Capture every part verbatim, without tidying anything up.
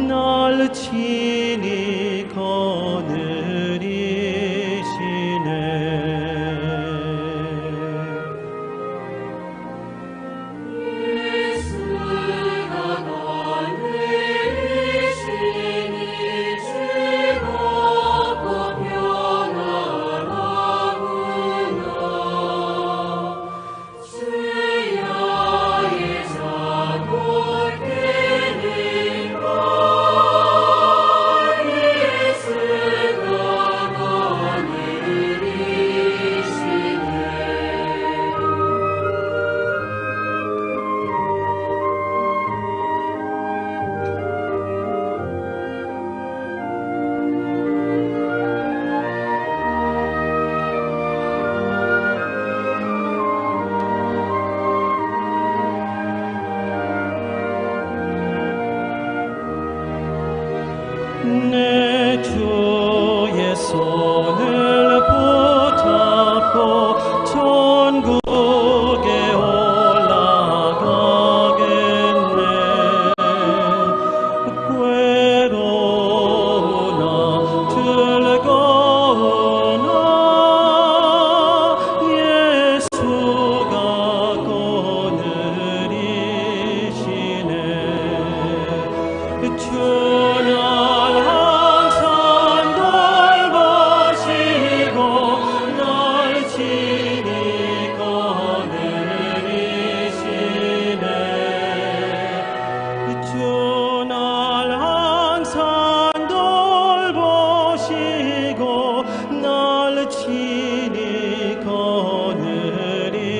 날 지니거늘이시네. 내 주의 손을 붙잡고 천국에 올라가겠네. 괴로우나 즐거우나 예수가 곧 주 날 항상 돌보시고 날 지니고 내리시네. 주 날 항상 돌보시고 날 지니고 내리시네.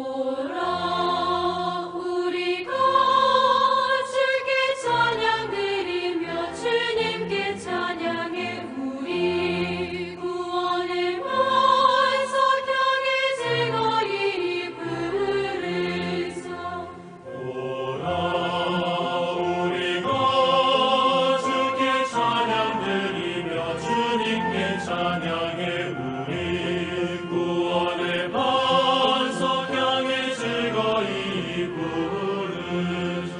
오라, 우리가 주께 찬양드리며 주님께 찬양해. 우리 구원의 반석 향해 즐거이 부르자. 오라, 우리가 주께 찬양드리며 주님께 찬양해. 우리 구원의 반석 향해 즐거이 부르자.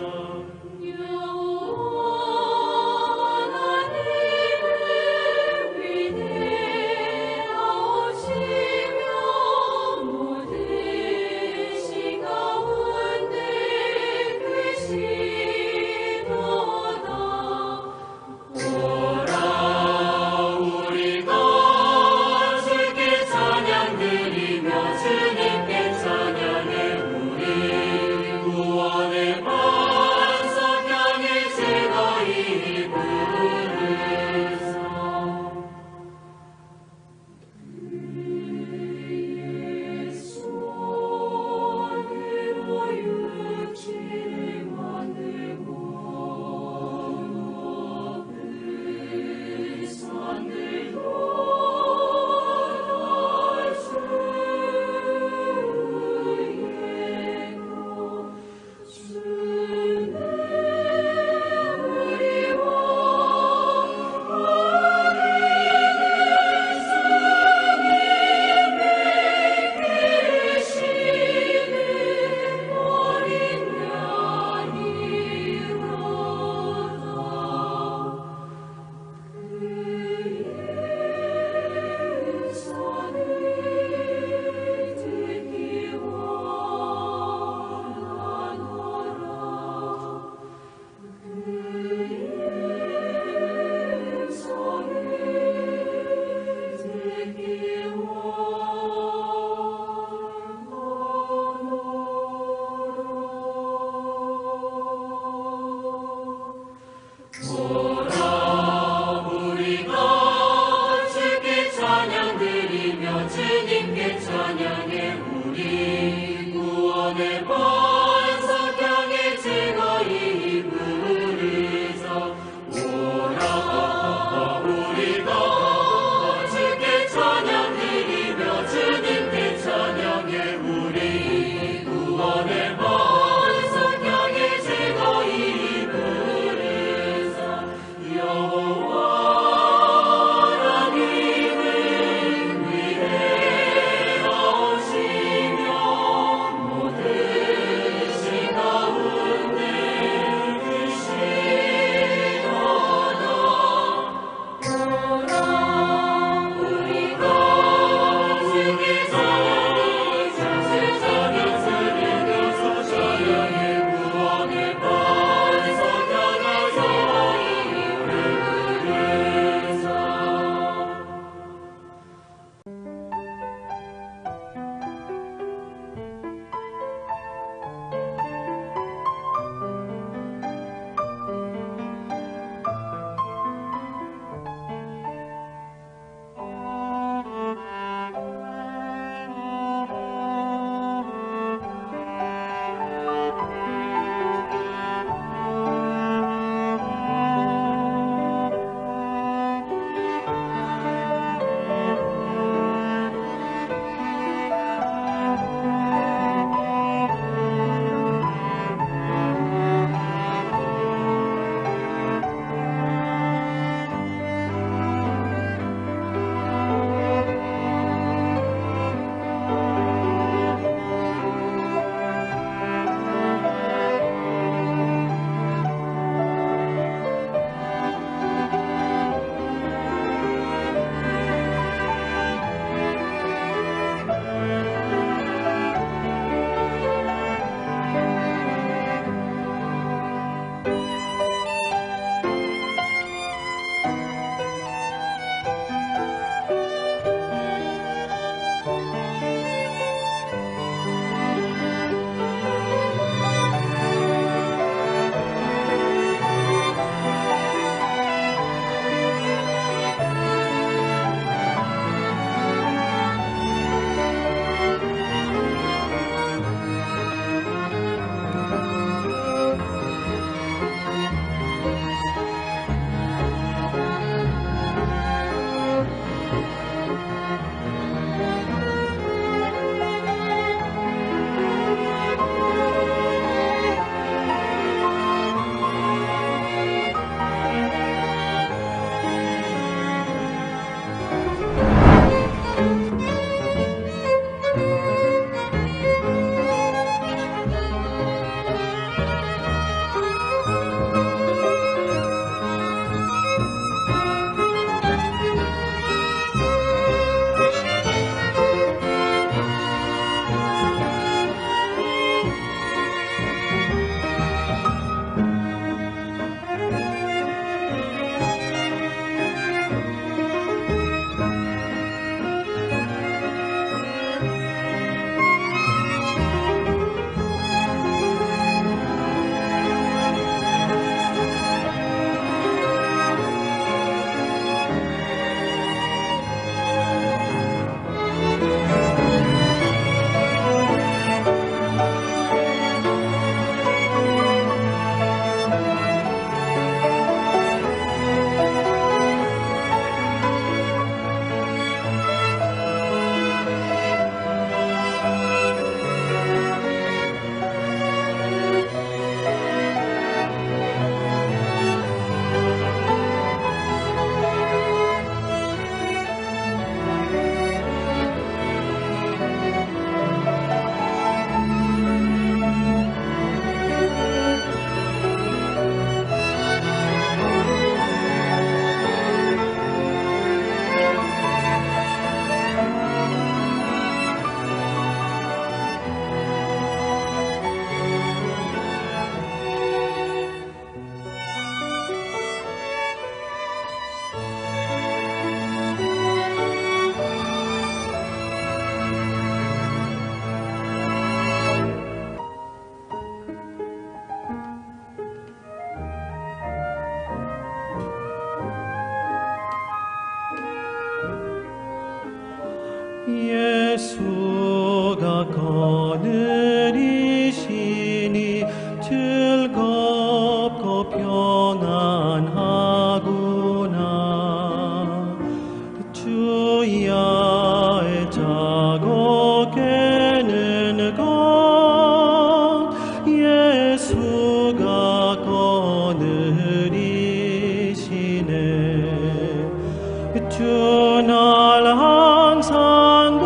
주날 항상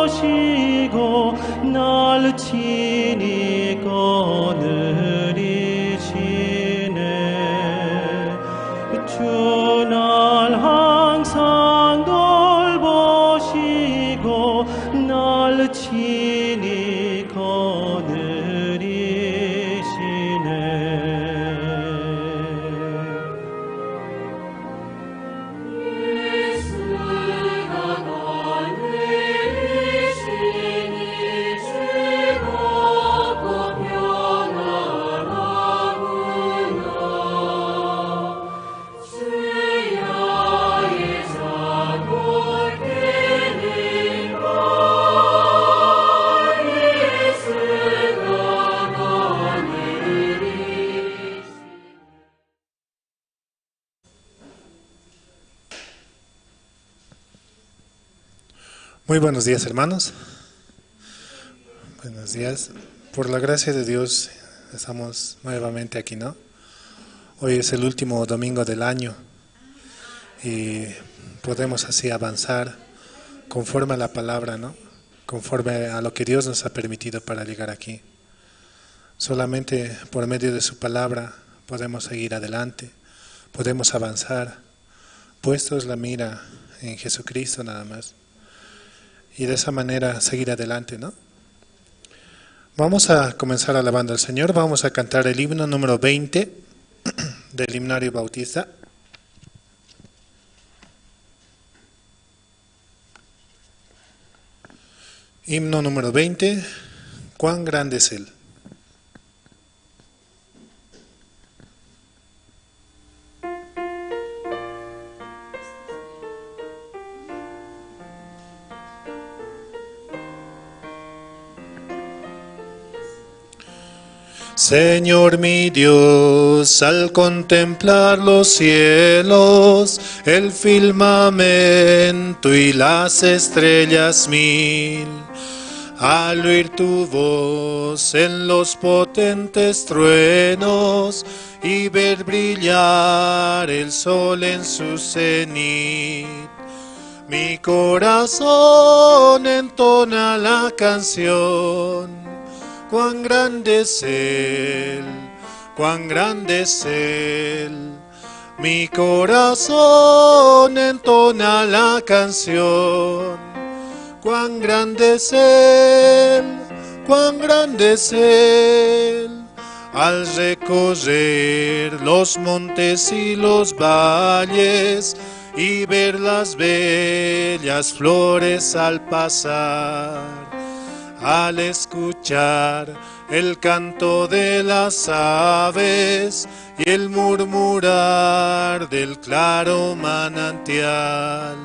돌보시고 날 친히 거느리시네. 주날 항상 돌보시고 날 친히 거느리시네. Muy buenos días, hermanos. Buenos días. Por la gracia de Dios, estamos nuevamente aquí, ¿no? Hoy es el último domingo del año y podemos así avanzar conforme a la palabra, ¿no? Conforme a lo que Dios nos ha permitido para llegar aquí. Solamente por medio de su palabra podemos seguir adelante, podemos avanzar, puestos la mira en Jesucristo nada más. Y de esa manera seguir adelante, ¿no? Vamos a comenzar alabando al Señor. Vamos a cantar el himno número veinte del himnario Bautista. Himno número veinte. Cuán grande es Él. Señor mi Dios, al contemplar los cielos, el firmamento y las estrellas mil, al oír tu voz en los potentes truenos y ver brillar el sol en su cenit, mi corazón entona la canción. Cuán grande es Él, cuán grande es Él. Mi corazón entona la canción. Cuán grande es Él, cuán grande es Él. Al recorrer los montes y los valles y ver las bellas flores al pasar, al escuchar el canto de las aves y el murmurar del claro manantial,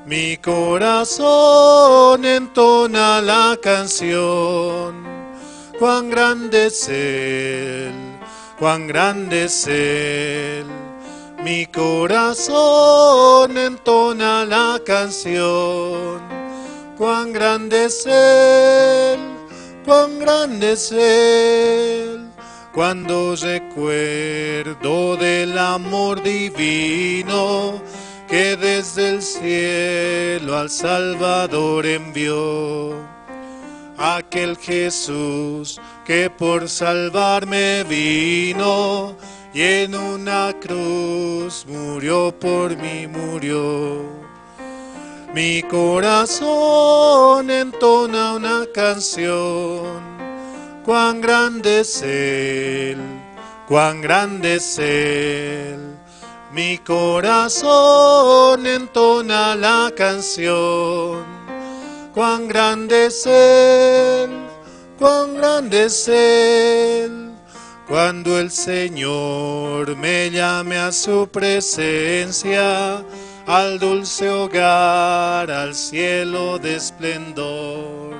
mi corazón entona la canción. Cuán grande es Él, cuán grande es Él. Mi corazón entona la canción. Cuán grande es Él, cuán grande es Él. Cuando recuerdo del amor divino que desde el cielo al Salvador envió, aquel Jesús que por salvarme vino y en una cruz murió por mí, murió. Mi corazón entona una canción. Cuán grande es Él, cuán grande es Él. Mi corazón entona la canción. Cuán grande es Él, cuán grande es Él. Cuando el Señor me llame a su presencia, al dulce hogar, al cielo de esplendor,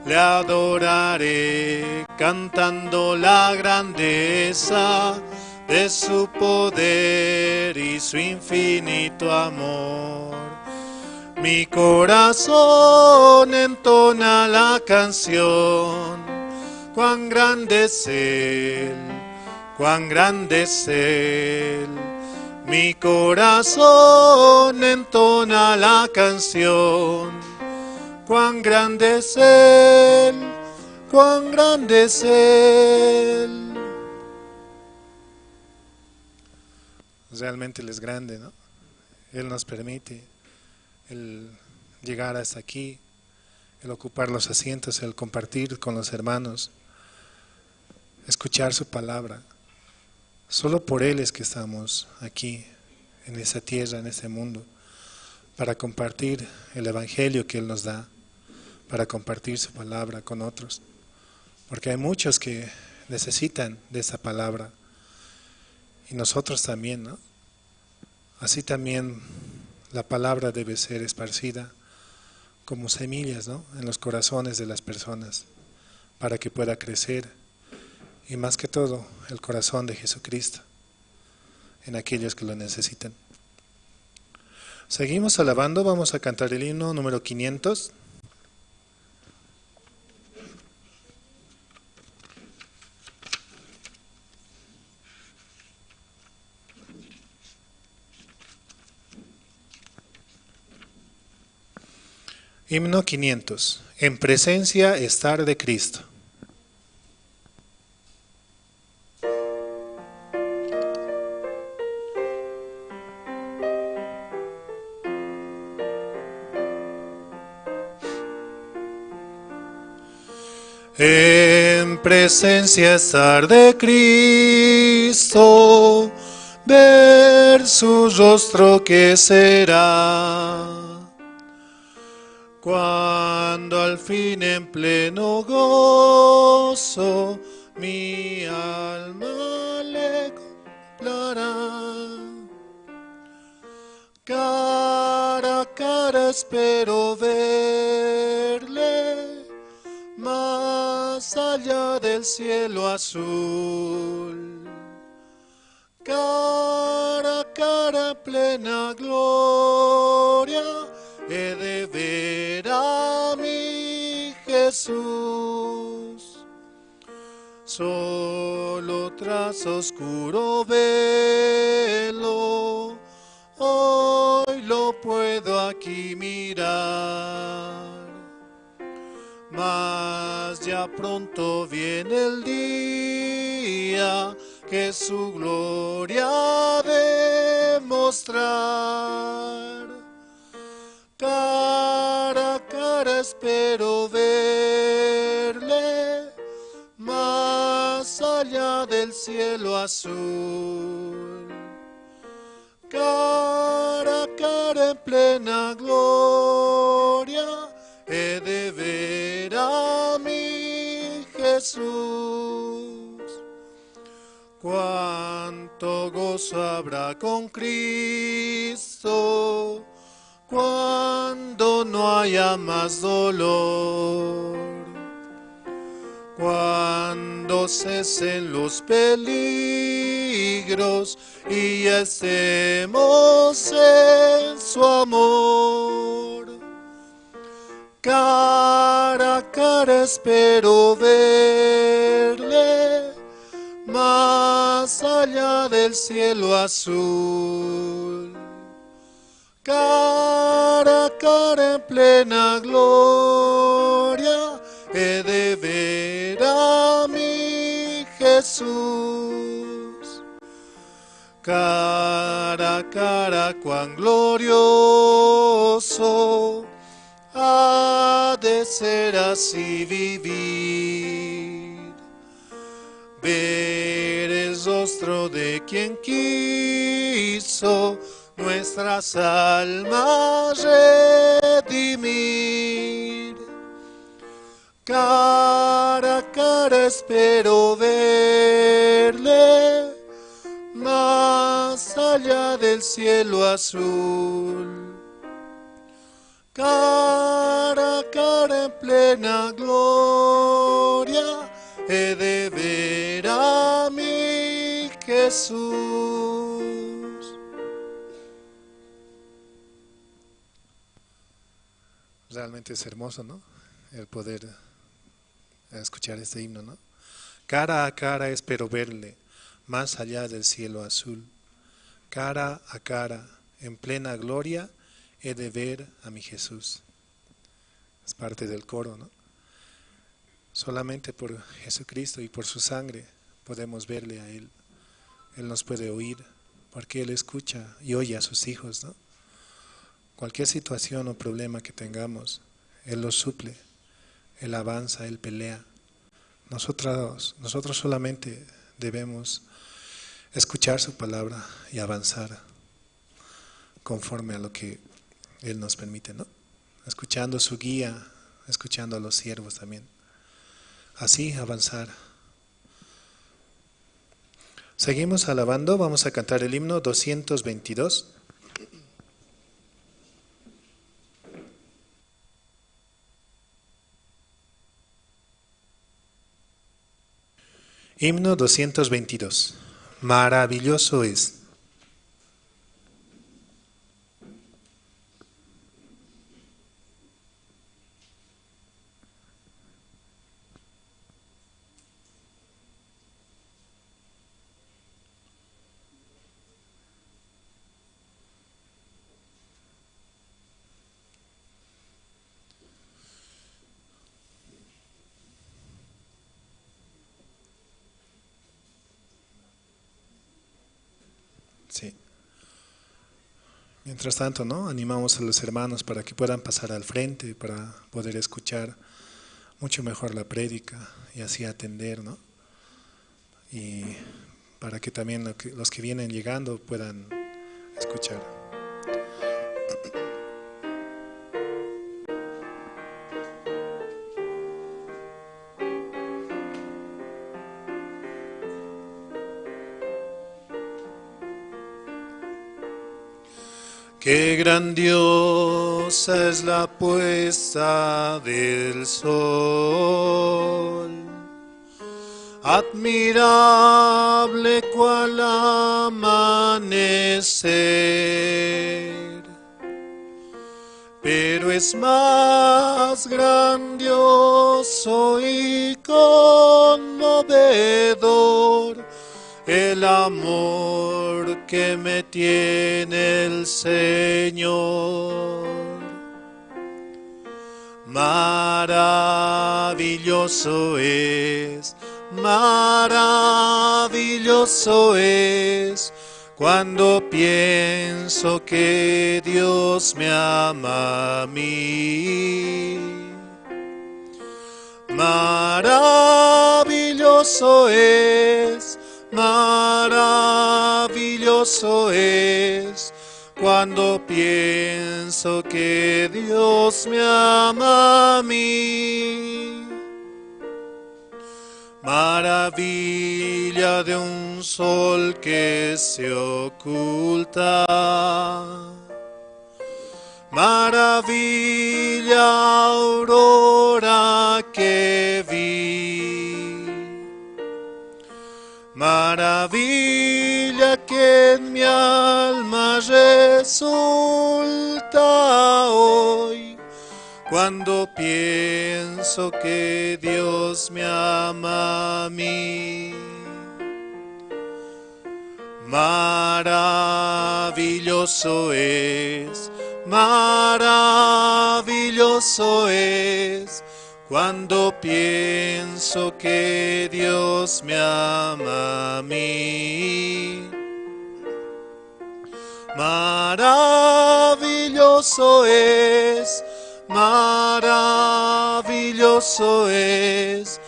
le adoraré cantando la grandeza de su poder y su infinito amor. Mi corazón entona la canción. Cuán grande es Él, cuán grande es Él. Mi corazón entona la canción. Cuán grande es Él, cuán grande es Él. Realmente Él es grande, ¿no? Él nos permite el llegar hasta aquí, el ocupar los asientos, el compartir con los hermanos, escuchar su palabra. Solo por Él es que estamos aquí, en esa tierra, en este mundo, para compartir el evangelio que Él nos da, para compartir su palabra con otros. Porque hay muchos que necesitan de esa palabra. Y nosotros también, ¿no? Así también la palabra debe ser esparcida como semillas, ¿no? En los corazones de las personas, para que pueda crecer, y más que todo, el corazón de Jesucristo en aquellos que lo necesitan. Seguimos alabando, vamos a cantar el himno número quinientos. Himno quinientos. En presencia estar de Cristo. En presencia estar de Cristo, ver su rostro que será. Cuando al fin en pleno gozo mi alma le contemplará. Cara a cara espero verle, más allá del cielo azul. Cara a cara en plena gloria, he de ver a mi Jesús. Solo tras oscuro velo, hoy lo puedo aquí mirar. Mas ya pronto viene el día que su gloria ha de mostrar. Cara a cara espero verle, más allá del cielo azul. Cara a cara en plena gloria, he de ver a mi Jesús. Cuánto gozo habrá con Cristo, cuando no haya más dolor, cuando cesen los peligros y estemos en su amor. Cara a cara espero verle, más allá del cielo azul. Cara a cara en plena gloria, he de ver a mi Jesús. Cara a cara, cuán glorioso ha de ser así vivir. Ver el rostro de quien quiso nuestras almas redimir. Cara a cara espero verle, más allá del cielo azul. Cara a cara en plena gloria, he de ver a mi Jesús. Realmente es hermoso, ¿no? El poder escuchar este himno, ¿no? Cara a cara espero verle, más allá del cielo azul. Cara a cara, en plena gloria, he de ver a mi Jesús. Es parte del coro, ¿no? Solamente por Jesucristo y por su sangre podemos verle a Él. Él nos puede oír, porque Él escucha y oye a sus hijos, ¿no? Cualquier situación o problema que tengamos, Él lo suple, Él avanza, Él pelea. Nosotros, nosotros solamente debemos escuchar su palabra y avanzar conforme a lo que Él nos permite, ¿no? Escuchando su guía, escuchando a los siervos también. Así avanzar. Seguimos alabando, vamos a cantar el himno doscientos veintidós. Himno doscientos veintidós. Maravilloso es. Sí. Mientras tanto, ¿no? Animamos a los hermanos para que puedan pasar al frente, para poder escuchar mucho mejor la prédica y así atender, ¿no? Y para que también lo que, los que vienen llegando puedan escuchar. Qué grandiosa es la puesta del sol, admirable cual amanecer, pero es más grandioso y conmovedor el amor que me tiene el Señor. Maravilloso es, maravilloso es, cuando pienso que Dios me ama a mí. Maravilloso es, maravilloso es, cuando pienso que Dios me ama a mí. Maravilla de un sol que se oculta, maravilla aurora que vi, maravilla que en mi alma resulta hoy, cuando pienso que Dios me ama a mí. Maravilloso es, maravilloso es, cuando pienso que Dios me ama a mí. Maravilloso es, maravilloso es,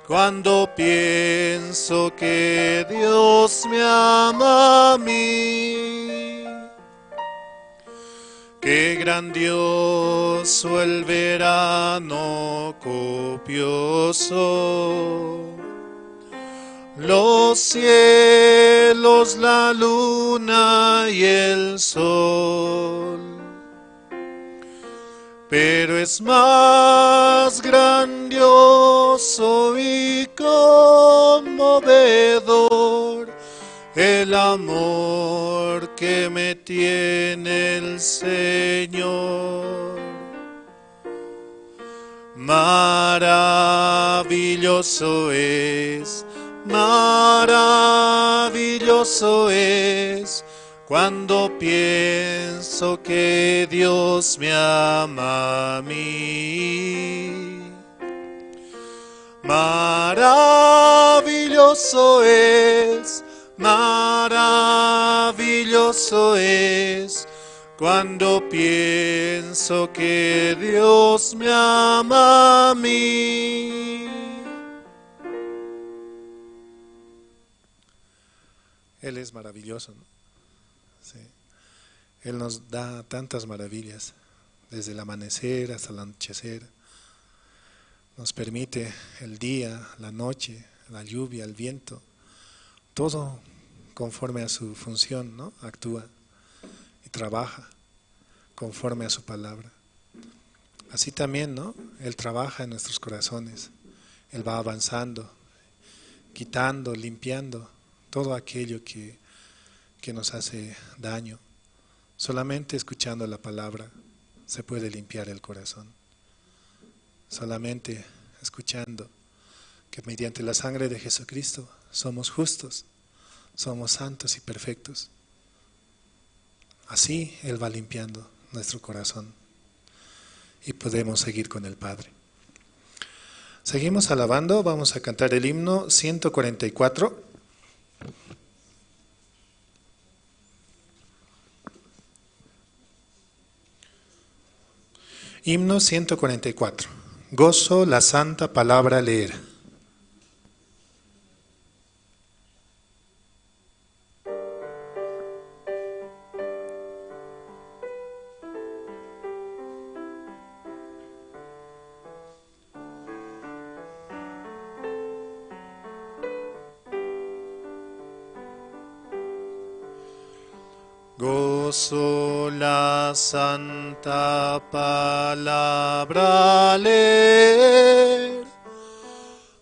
cuando pienso que Dios me ama a mí. Qué grandioso el verano copioso, los cielos, la luna y el sol. Pero es más grandioso y conmovedor el amor que me tiene el Señor. Maravilloso es, maravilloso es, Cuando pienso que Dios me ama a mí, maravilloso es, maravilloso es, cuando pienso que Dios me ama a mí. Él es maravilloso, ¿no? Sí. Él nos da tantas maravillas, desde el amanecer hasta el anochecer. Nos permite el día, la noche, la lluvia, el viento, todo conforme a su función, ¿no? Actúa y trabaja conforme a su palabra. Así también, ¿no? Él trabaja en nuestros corazones. Él va avanzando, quitando, limpiando todo aquello que, que nos hace daño. Solamente escuchando la palabra se puede limpiar el corazón. Solamente escuchando que mediante la sangre de Jesucristo somos justos, somos santos y perfectos. Así Él va limpiando nuestro corazón y podemos seguir con el Padre. Seguimos alabando, vamos a cantar el himno ciento cuarenta y cuatro. Himno ciento cuarenta y cuatro. Gozo la santa palabra leer. Gozo la santa palabra leer,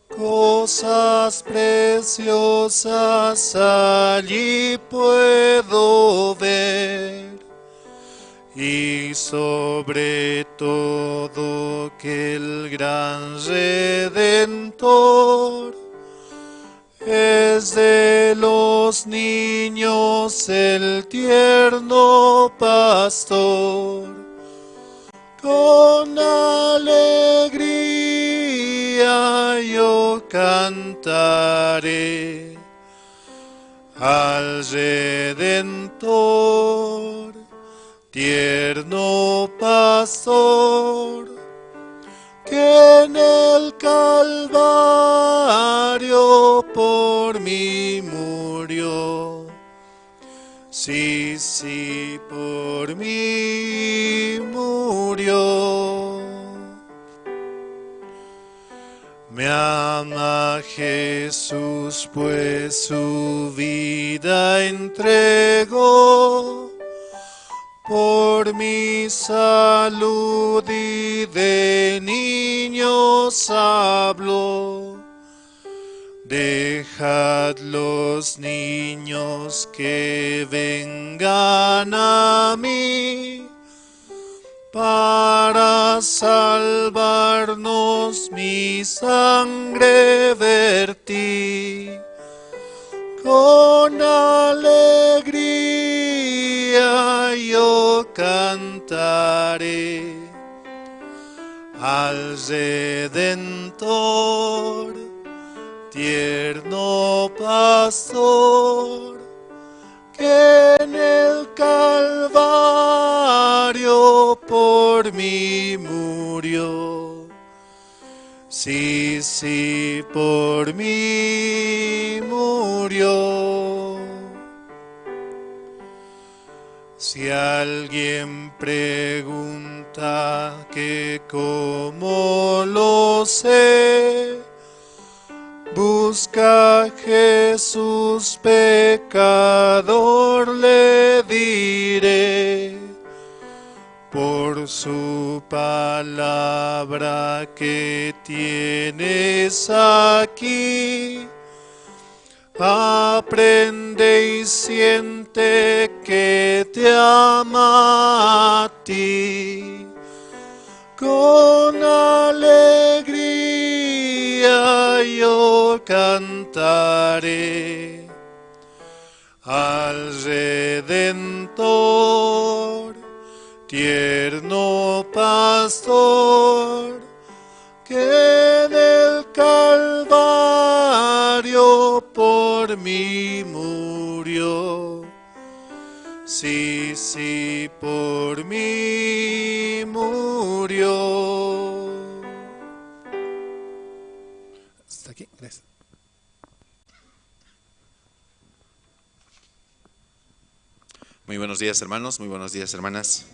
cosas preciosas allí puedo ver, y sobre todo que el gran Redentor es de los niños el tierno pastor. Con alegría yo cantaré al Redentor, tierno pastor, que en el Calvario por mí murió. Sí, sí, por mí murió. Me ama Jesús, pues su vida entregó. Por mi salud y de niños habló. Dejad los niños que vengan a mí, para salvarnos mi sangre vertí. Con alegría yo cantaré al Redentor, tierno pastor, que en el Calvario por mí murió. Sí, sí, por mí murió. Si alguien pregunta que cómo lo sé, busca a Jesús pecador, le diré, por su palabra que tienes aquí. Aprende y siente que te ama a ti. Con alegría yo cantaré Al Redentor, tierno pastor, que en el Calvario por mí murió. Sí, sí, por mí murió. Hasta aquí, gracias. Muy buenos días, hermanos, muy buenos días, hermanas.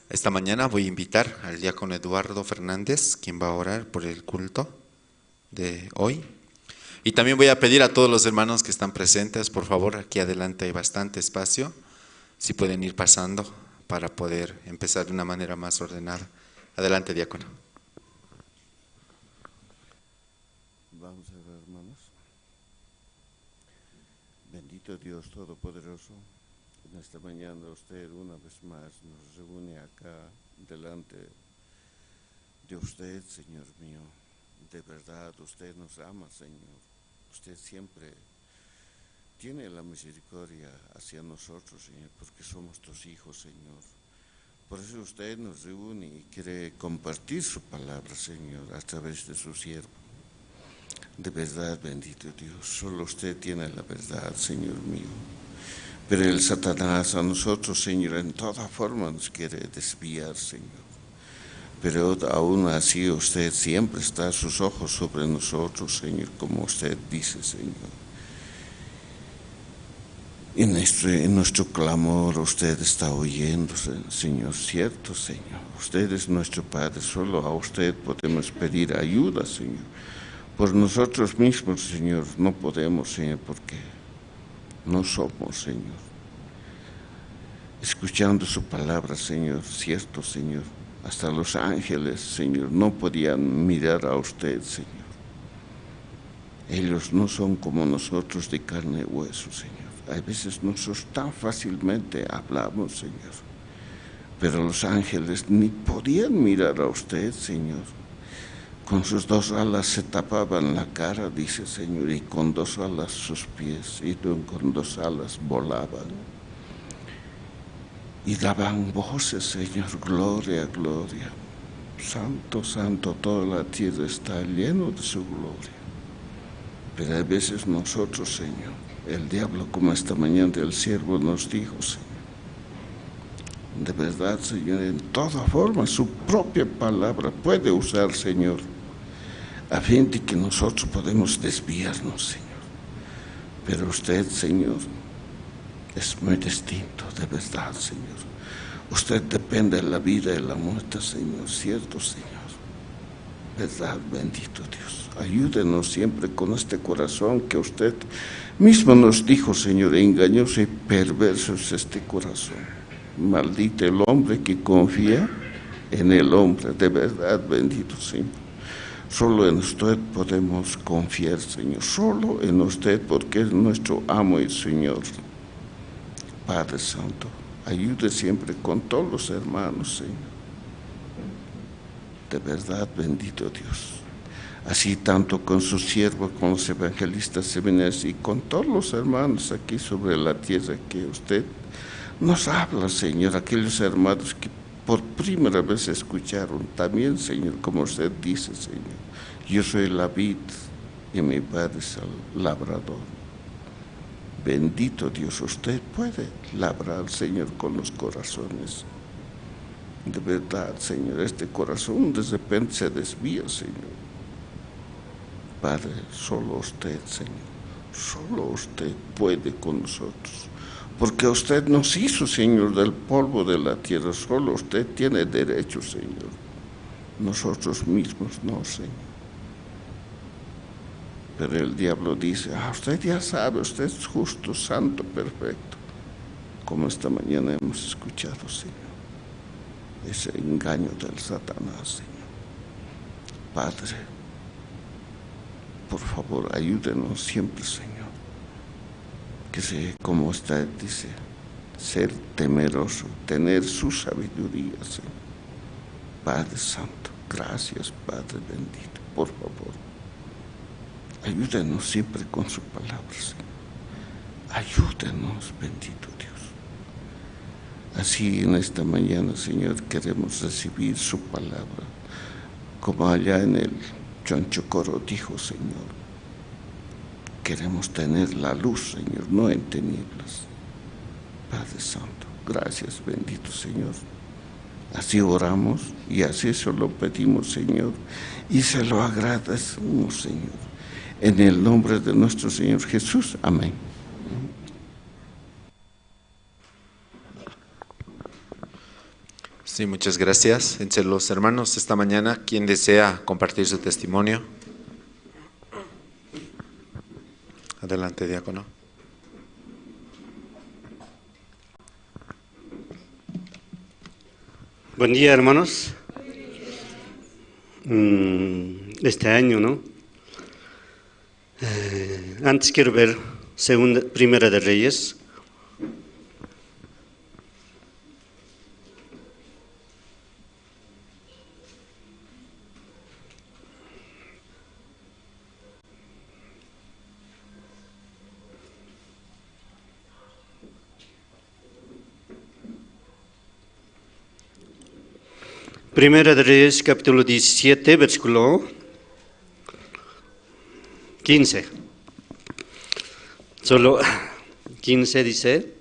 Esta mañana voy a invitar al diácono Eduardo Fernández, quien va a orar por el culto de hoy. Y también voy a pedir a todos los hermanos que están presentes, por favor, aquí adelante hay bastante espacio, si pueden ir pasando para poder empezar de una manera más ordenada. Adelante, diácono. Vamos a ver, hermanos. Bendito Dios Todopoderoso, en esta mañana usted una vez más nos reúne acá delante de usted, Señor mío. De verdad, usted nos ama, Señor. Usted siempre tiene la misericordia hacia nosotros, Señor, porque somos tus hijos, Señor. Por eso usted nos reúne y quiere compartir su palabra, Señor, a través de su siervo. De verdad, bendito Dios, solo usted tiene la verdad, Señor mío. Pero el Satanás a nosotros, Señor, en toda forma nos quiere desviar, Señor. Pero aún así usted siempre está sus ojos sobre nosotros, Señor, como usted dice, Señor. En nuestro, en nuestro clamor usted está oyendo, Se-, Señor, cierto, Señor. Usted es nuestro Padre, solo a usted podemos pedir ayuda, Señor. Por nosotros mismos, Señor, no podemos, Señor, porque no somos, Señor. Escuchando su palabra, Señor, cierto, Señor. Hasta los ángeles, Señor, no podían mirar a usted, Señor. Ellos no son como nosotros de carne y hueso, Señor. A veces nosotros tan fácilmente hablamos, Señor. Pero los ángeles ni podían mirar a usted, Señor. Con sus dos alas se tapaban la cara, dice, Señor, y con dos alas sus pies, y con dos alas volaban. Y daban voces, Señor, gloria, gloria. Santo, santo, toda la tierra está lleno de su gloria. Pero a veces nosotros, Señor, el diablo, como esta mañana el siervo nos dijo, Señor, de verdad, Señor, en toda forma, su propia palabra puede usar, Señor, a fin de que nosotros podemos desviarnos, Señor. Pero usted, Señor, es muy distinto, de verdad, Señor. Usted depende de la vida y la muerte, Señor, cierto, Señor. Verdad, bendito Dios. Ayúdenos siempre con este corazón que usted mismo nos dijo, Señor, engañoso y perverso es este corazón. Maldito el hombre que confía en el hombre, de verdad, bendito Señor. Solo en usted podemos confiar, Señor. Solo en usted, porque es nuestro amo y Señor. Padre Santo, ayude siempre con todos los hermanos, Señor. De verdad, bendito Dios. Así tanto con su siervo, con los evangelistas, seminarios y con todos los hermanos aquí sobre la tierra que usted nos habla, Señor, aquellos hermanos que por primera vez escucharon también, Señor, como usted dice, Señor, yo soy la vid y mi Padre es el labrador. Bendito Dios, usted puede labrar, Señor, con los corazones. De verdad, Señor, este corazón de repente se desvía, Señor. Padre, solo usted, Señor, solo usted puede con nosotros. Porque usted nos hizo, Señor, del polvo de la tierra, solo usted tiene derecho, Señor. Nosotros mismos no, Señor. Pero el diablo dice: "Ah, usted ya sabe, usted es justo, santo, perfecto". Como esta mañana hemos escuchado, Señor, ese engaño del Satanás, Señor. Padre, por favor, ayúdenos siempre, Señor. Que sea como usted dice, ser temeroso, tener su sabiduría, Señor. Padre Santo, gracias, Padre bendito, por favor. Ayúdenos siempre con su palabra, Señor. Ayúdanos, bendito Dios. Así en esta mañana, Señor, queremos recibir su palabra, como allá en el Chonchocoro dijo, Señor. Queremos tener la luz, Señor, no en tinieblas. Padre Santo, gracias, bendito Señor. Así oramos y así se lo pedimos, Señor, y se lo agradecemos, Señor. En el nombre de nuestro Señor Jesús. Amén. Sí, muchas gracias. Entre los hermanos esta mañana, ¿quién desea compartir su testimonio? Adelante, diácono. Buen día, hermanos. Mm, este año, ¿no? Eh, antes quiero ver segunda, Primera de Reyes. Primera de Reyes, capítulo diecisiete, versículo quince. Solo quince dice: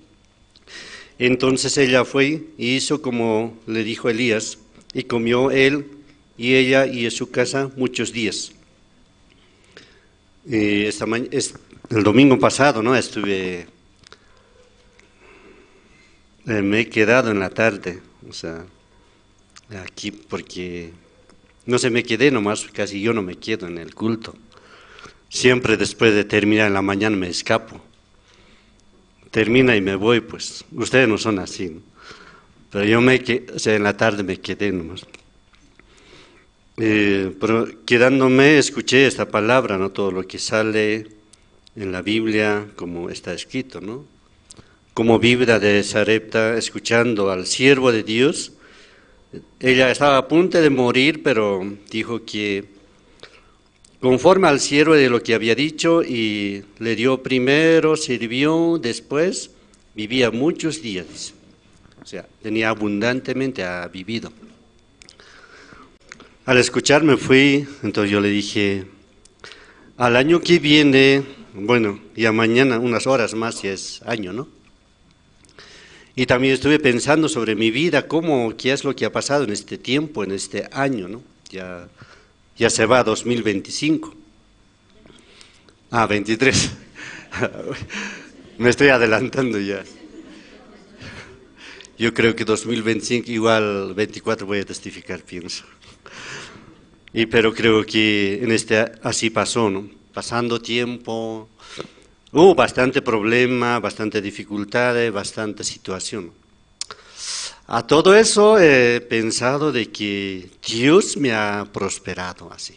Entonces ella fue y hizo como le dijo Elías, y comió él y ella y su casa muchos días. Eh, esta ma-, es-, el domingo pasado, ¿no? Estuve, eh, me he quedado en la tarde, o sea, aquí porque, no sé, me quedé nomás, casi yo no me quedo en el culto. Siempre después de terminar en la mañana me escapo. Termina y me voy, pues. Ustedes no son así, ¿no? Pero yo me que-, o sea, en la tarde me quedé nomás. Eh, pero quedándome, escuché esta palabra, ¿no? Todo lo que sale en la Biblia, como está escrito, ¿no? Como viuda de Sarepta, escuchando al siervo de Dios, ella estaba a punto de morir, pero dijo que conforme al siervo de lo que había dicho, y le dio primero, sirvió, después vivía muchos días, dice. O sea, tenía abundantemente, ha vivido. Al escuchar me fui, entonces yo le dije: "Al año que viene, bueno, ya mañana, unas horas más, ya es año, ¿no?". Y también estuve pensando sobre mi vida, cómo, qué es lo que ha pasado en este tiempo, en este año, ¿no? Ya, ya se va dos mil veinticinco. Ah, veintitrés. Me estoy adelantando ya. Yo creo que dos mil veinticinco, igual veinticuatro voy a testificar, pienso. Y pero creo que en este así pasó, ¿no? Pasando tiempo, hubo bastante problema, bastante dificultades, bastante situación. A todo eso he pensado de que Dios me ha prosperado así.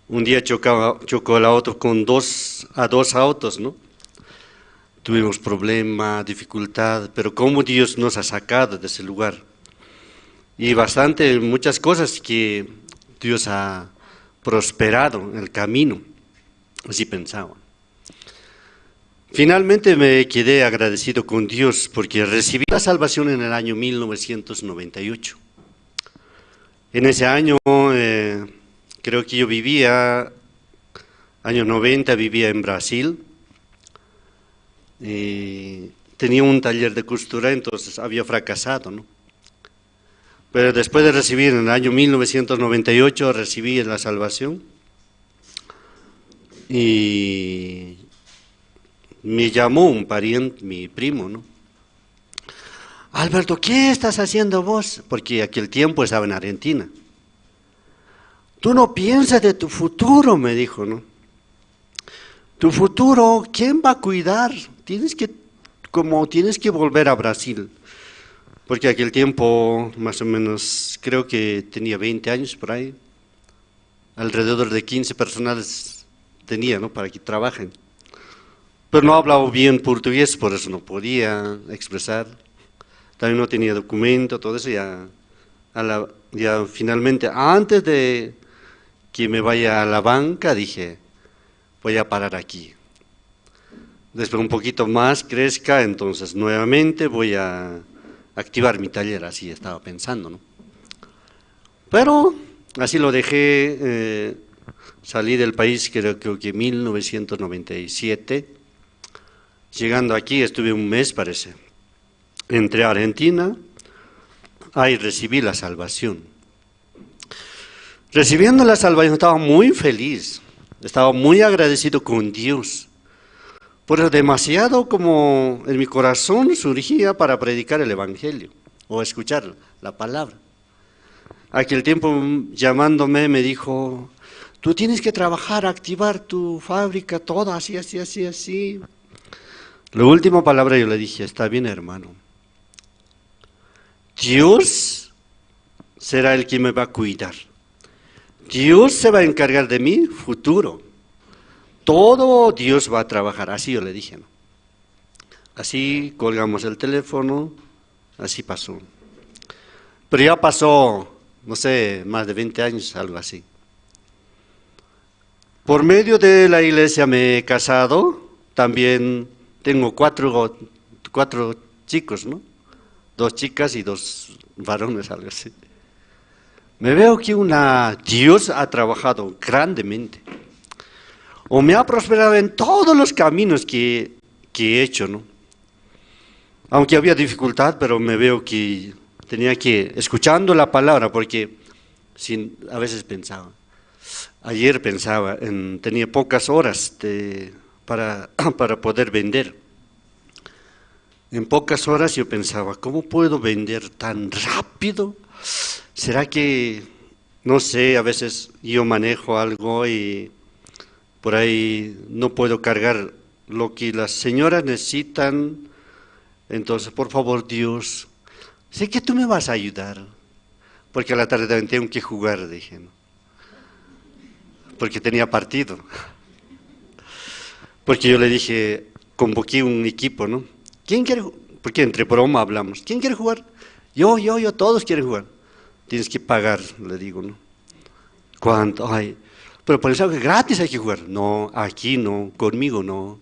Un día chocaba, chocó el auto con dos, a dos autos, ¿no? Tuvimos problema, dificultad, pero cómo Dios nos ha sacado de ese lugar. Y bastante, muchas cosas que Dios ha prosperado en el camino, así pensaba. Finalmente me quedé agradecido con Dios porque recibí la salvación en el año mil novecientos noventa y ocho. En ese año, eh, creo que yo vivía, año noventa, vivía en Brasil. Eh, tenía un taller de costura, entonces había fracasado, ¿no? Pero después de recibir, en el año mil novecientos noventa y ocho, recibí la salvación y me llamó un pariente, mi primo, ¿no? "Alberto, ¿qué estás haciendo vos?", porque aquel tiempo estaba en Argentina. "Tú no piensas de tu futuro", me dijo, ¿no? "Tu futuro, ¿quién va a cuidar? Tienes que, como tienes que volver a Brasil". Porque aquel tiempo, más o menos, creo que tenía veinte años por ahí. Alrededor de quince personas tenía, ¿no? Para que trabajen. Pero no hablaba bien portugués, por eso no podía expresar. También no tenía documento, todo eso ya, a la, ya finalmente, antes de que me vaya a la banca, dije, "Voy a parar aquí". Después un poquito más crezca, entonces nuevamente voy a activar mi taller, así estaba pensando, ¿no? Pero así lo dejé, eh, salí del país creo, creo que mil novecientos noventa y siete. Llegando aquí estuve un mes, parece. Entré a Argentina, ahí recibí la salvación. Recibiendo la salvación estaba muy feliz, estaba muy agradecido con Dios, pero demasiado como en mi corazón surgía para predicar el evangelio o escuchar la palabra. Aquel tiempo, mm, llamándome, me dijo: "Tú tienes que trabajar, activar tu fábrica, todo así, así, así, así". La última palabra yo le dije: "Está bien, hermano. Dios será el que me va a cuidar. Dios se va a encargar de mi futuro. Todo Dios va a trabajar". Así yo le dije, ¿no? Así colgamos el teléfono, así pasó. Pero ya pasó, no sé, más de veinte años, algo así. Por medio de la iglesia me he casado, también tengo cuatro, cuatro chicos, ¿no? Dos chicas y dos varones, algo así. Me veo que una, Dios ha trabajado grandemente. O me ha prosperado en todos los caminos que, que he hecho, ¿no? Aunque había dificultad, pero me veo que tenía que, escuchando la palabra, porque sin, a veces pensaba, ayer pensaba, en, tenía pocas horas de, para, para poder vender. En pocas horas yo pensaba: "¿Cómo puedo vender tan rápido? ¿Será que, no sé, a veces yo manejo algo y por ahí no puedo cargar lo que las señoras necesitan? Entonces, por favor, Dios, sé que tú me vas a ayudar, porque a la tarde también tengo que jugar", dije, ¿no? Porque tenía partido. Porque yo le dije, convoqué un equipo, ¿no? ¿Quién quiere ju-?" Porque entre broma hablamos. "¿Quién quiere jugar?". "Yo, yo, yo, todos quieren jugar". "Tienes que pagar", le digo, ¿no? "¿Cuánto?". "Ay, pero por eso que gratis hay que jugar". "No, aquí no, conmigo no".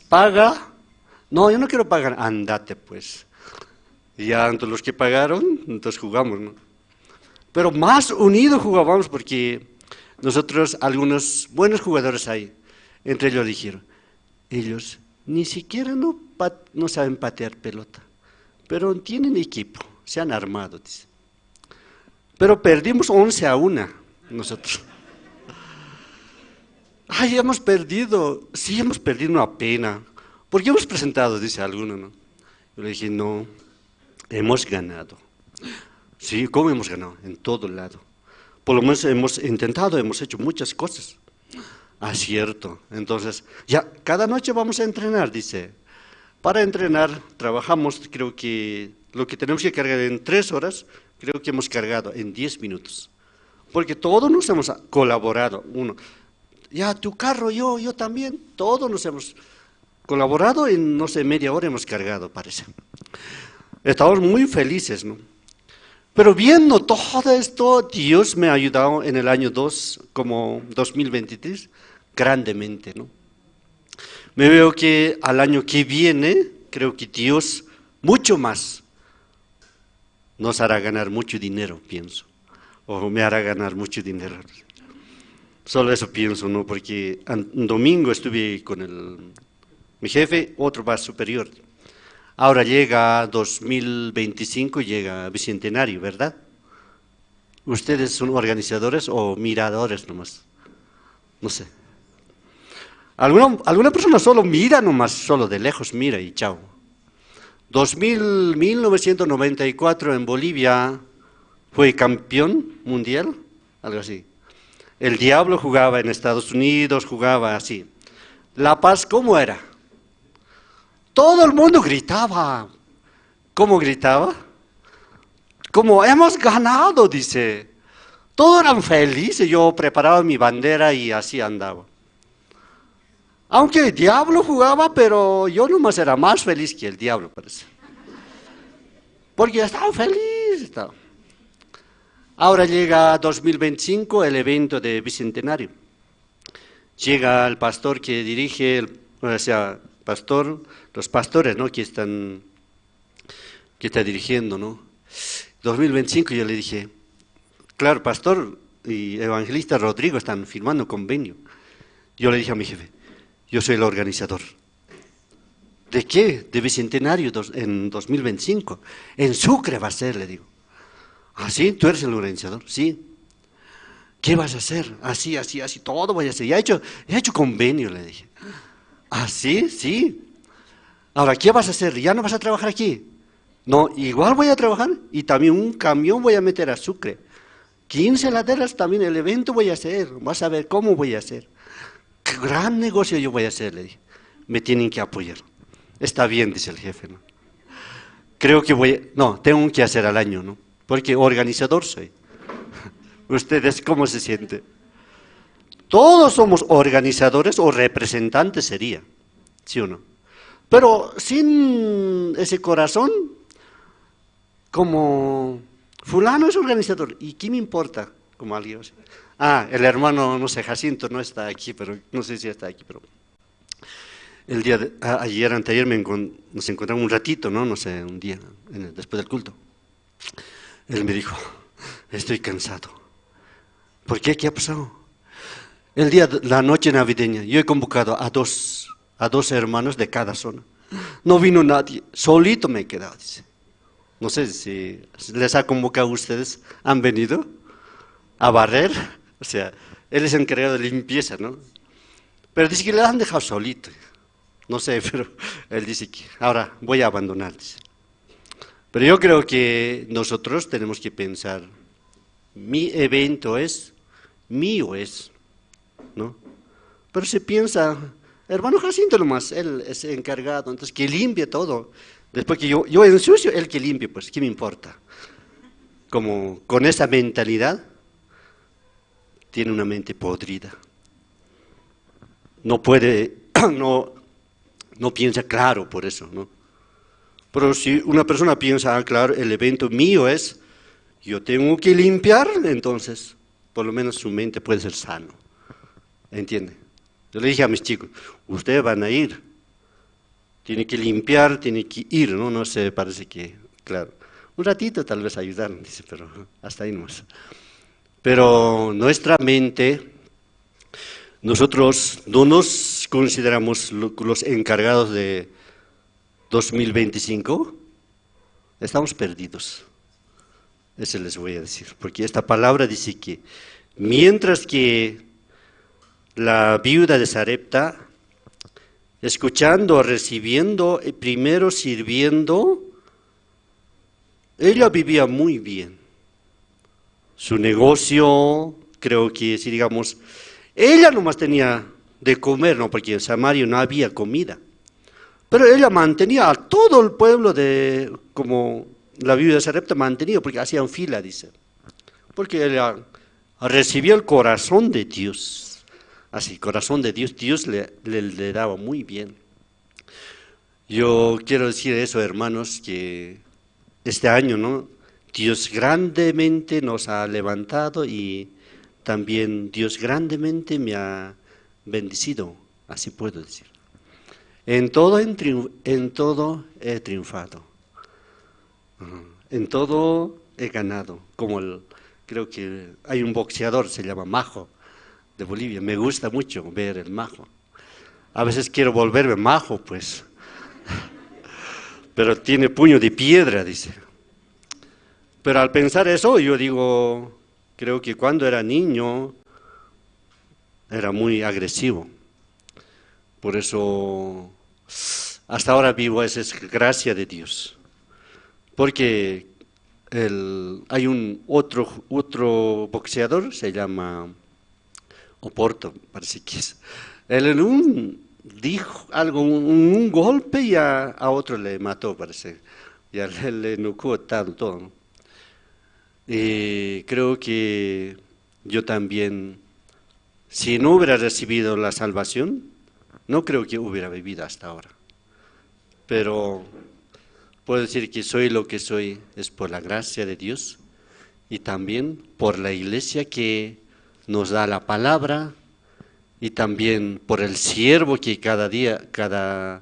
"Paga". "No, yo no quiero pagar". "Andate, pues". Y ya, entonces los que pagaron, entonces jugamos, ¿no? Pero más unido jugábamos porque nosotros, algunos buenos jugadores hay, entre ellos dijeron, ellos ni siquiera no pat-, no saben patear pelota, pero tienen equipo, se han armado, dice. Pero perdimos once a una nosotros. "Ay, hemos perdido, sí, hemos perdido, una pena. ¿Por qué hemos presentado?", dice alguno, ¿no? Yo le dije, "No, hemos ganado". "Sí, ¿cómo hemos ganado?". "En todo lado. Por lo menos hemos intentado, hemos hecho muchas cosas". "Ah, cierto". Entonces, "Ya, cada noche vamos a entrenar", dice. Para entrenar, trabajamos, creo que lo que tenemos que cargar en tres horas, creo que hemos cargado en diez minutos. Porque todos nos hemos colaborado. Uno, "Ya, tu carro, yo, yo también". Todos nos hemos colaborado, en, no sé, media hora hemos cargado, parece. Estamos muy felices, ¿no? Pero viendo todo esto, Dios me ha ayudado en el año dos, como dos mil veintitrés, grandemente, ¿no? Me veo que al año que viene, creo que Dios mucho más nos hará ganar mucho dinero, pienso. O me hará ganar mucho dinero. Solo eso pienso, ¿no? Porque an-, un domingo estuve con el, mi jefe, otro más superior. Ahora llega dos mil veinticinco, llega Bicentenario, ¿verdad? ¿Ustedes son organizadores o miradores nomás? No sé. Alguna, alguna persona solo mira nomás, solo de lejos mira y chao. Dos mil, mil novecientos noventa y cuatro en Bolivia fue campeón mundial, algo así. El Diablo jugaba en Estados Unidos, jugaba así. La Paz, ¿cómo era? Todo el mundo gritaba. ¿Cómo gritaba? Como, "Hemos ganado", dice. Todos eran felices, yo preparaba mi bandera y así andaba. Aunque el Diablo jugaba, pero yo nomás era más feliz que el Diablo, parece. Porque estaba feliz, estaba. Ahora llega dos mil veinticinco, el evento de Bicentenario. Llega el pastor que dirige el, O sea, pastor, los pastores, ¿no? Que están, que está dirigiendo, ¿no? Dos mil veinticinco yo le dije, claro, pastor y evangelista Rodrigo están firmando convenio. Yo le dije a mi jefe, yo soy el organizador. ¿De qué? De Bicentenario dos- en dos mil veinticinco. En Sucre va a ser, le digo. ¿Ah, sí? ¿Tú eres el organizador? Sí. ¿Qué vas a hacer? Así, así, así, todo voy a hacer. Ya he hecho, ya he hecho convenio, le dije. ¿Ah, sí? Sí. Ahora, ¿qué vas a hacer? ¿Ya no vas a trabajar aquí? No, igual voy a trabajar y también un camión voy a meter a Sucre. Quince laderas también el evento voy a hacer. Vas a ver cómo voy a hacer. Qué gran negocio yo voy a hacer, le dije. Me tienen que apoyar. Está bien, dice el jefe, ¿no? Creo que voy, no, tengo que hacer al año, ¿no? Porque organizador soy. ¿Ustedes cómo se sienten? Todos somos organizadores o representantes sería, ¿sí o no? Pero sin ese corazón, como fulano es organizador, ¿y qué me importa? Como alguien, o sea, ah, el hermano, no sé, Jacinto no está aquí, pero no sé si está aquí, pero el día de, a- ayer, anteayer, me encon- nos encontramos un ratito, ¿no? No sé, un día, en el- después del culto. Él me dijo, estoy cansado. ¿Por qué? ¿Qué ha pasado? El día, de- la noche navideña, yo he convocado a dos, a dos hermanos de cada zona. No vino nadie, solito me he quedado, dice. No sé si les ha convocado a ustedes, ¿han venido a barrer? O sea, él es encargado de limpieza, ¿no? Pero dice que le han dejado solito. No sé, pero él dice que ahora voy a abandonar, dice. Pero yo creo que nosotros tenemos que pensar, mi evento es, mío es, ¿no? Pero se piensa, hermano Jacinto nomás, él es encargado, entonces que limpie todo. Después que yo, yo ensucio, él que limpie, pues, ¿qué me importa? Como con esa mentalidad, tiene una mente podrida. No puede, no, no piensa claro por eso, ¿no? Pero si una persona piensa, ah, claro, el evento mío es, yo tengo que limpiar, entonces, por lo menos su mente puede ser sano. ¿Entiende? Yo le dije a mis chicos, ustedes van a ir, tiene que limpiar, tiene que ir, ¿no? No sé, parece que, claro. Un ratito tal vez ayudar, dice, pero hasta ahí nomás. Pero nuestra mente, nosotros no nos consideramos lo- los encargados de dos mil veinticinco, estamos perdidos. Eso les voy a decir, porque esta palabra dice que mientras que la viuda de Sarepta, escuchando, recibiendo, eh, primero sirviendo, ella vivía muy bien. Su negocio, creo que si digamos, ella nomás tenía de comer, ¿no? Porque en Samaria no había comida. Pero ella mantenía a todo el pueblo de, como la viuda de Sarepta mantenía, porque hacían fila, dice. Porque ella recibió el corazón de Dios. Así, corazón de Dios, Dios le, le, le daba muy bien. Yo quiero decir eso, hermanos, que este año, ¿no? Dios grandemente nos ha levantado y también Dios grandemente me ha bendecido, así puedo decir. En todo, en triun- en todo he triunfado. Ajá. En todo he ganado. Como el, creo que hay un boxeador, se llama Majo, de Bolivia. Me gusta mucho ver el Majo. A veces quiero volverme Majo, pues. Pero tiene puño de piedra, dice. Pero al pensar eso, yo digo, creo que cuando era niño, era muy agresivo. Por eso, hasta ahora vivo, esa es gracia de Dios. Porque el, hay un otro, otro boxeador, se llama Oporto, parece que es. Él en un, dijo algo, un, un golpe y a, a otro le mató, parece. Ya le, le nucó tanto, ¿no? Y creo que yo también, si no hubiera recibido la salvación, no creo que hubiera vivido hasta ahora. Pero puedo decir que soy lo que soy, es por la gracia de Dios y también por la iglesia que nos da la palabra y también por el siervo que cada día, cada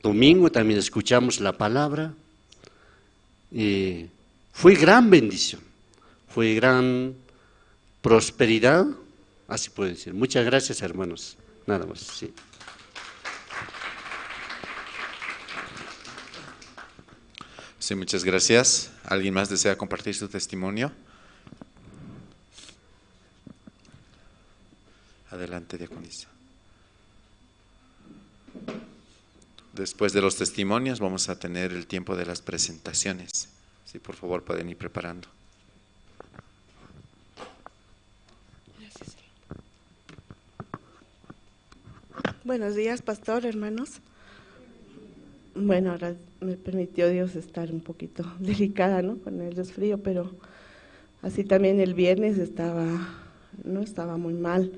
domingo también escuchamos la palabra. Y fue gran bendición, fue gran prosperidad, así puedo decir. Muchas gracias, hermanos. Nada más, sí. Sí, muchas gracias. ¿Alguien más desea compartir su testimonio? Adelante, diaconisa. Después de los testimonios vamos a tener el tiempo de las presentaciones. Si por favor pueden ir preparando. Buenos días, pastor, hermanos. Bueno, ahora me permitió Dios estar un poquito delicada, ¿no? Con el resfrío, pero así también el viernes estaba, no estaba muy mal,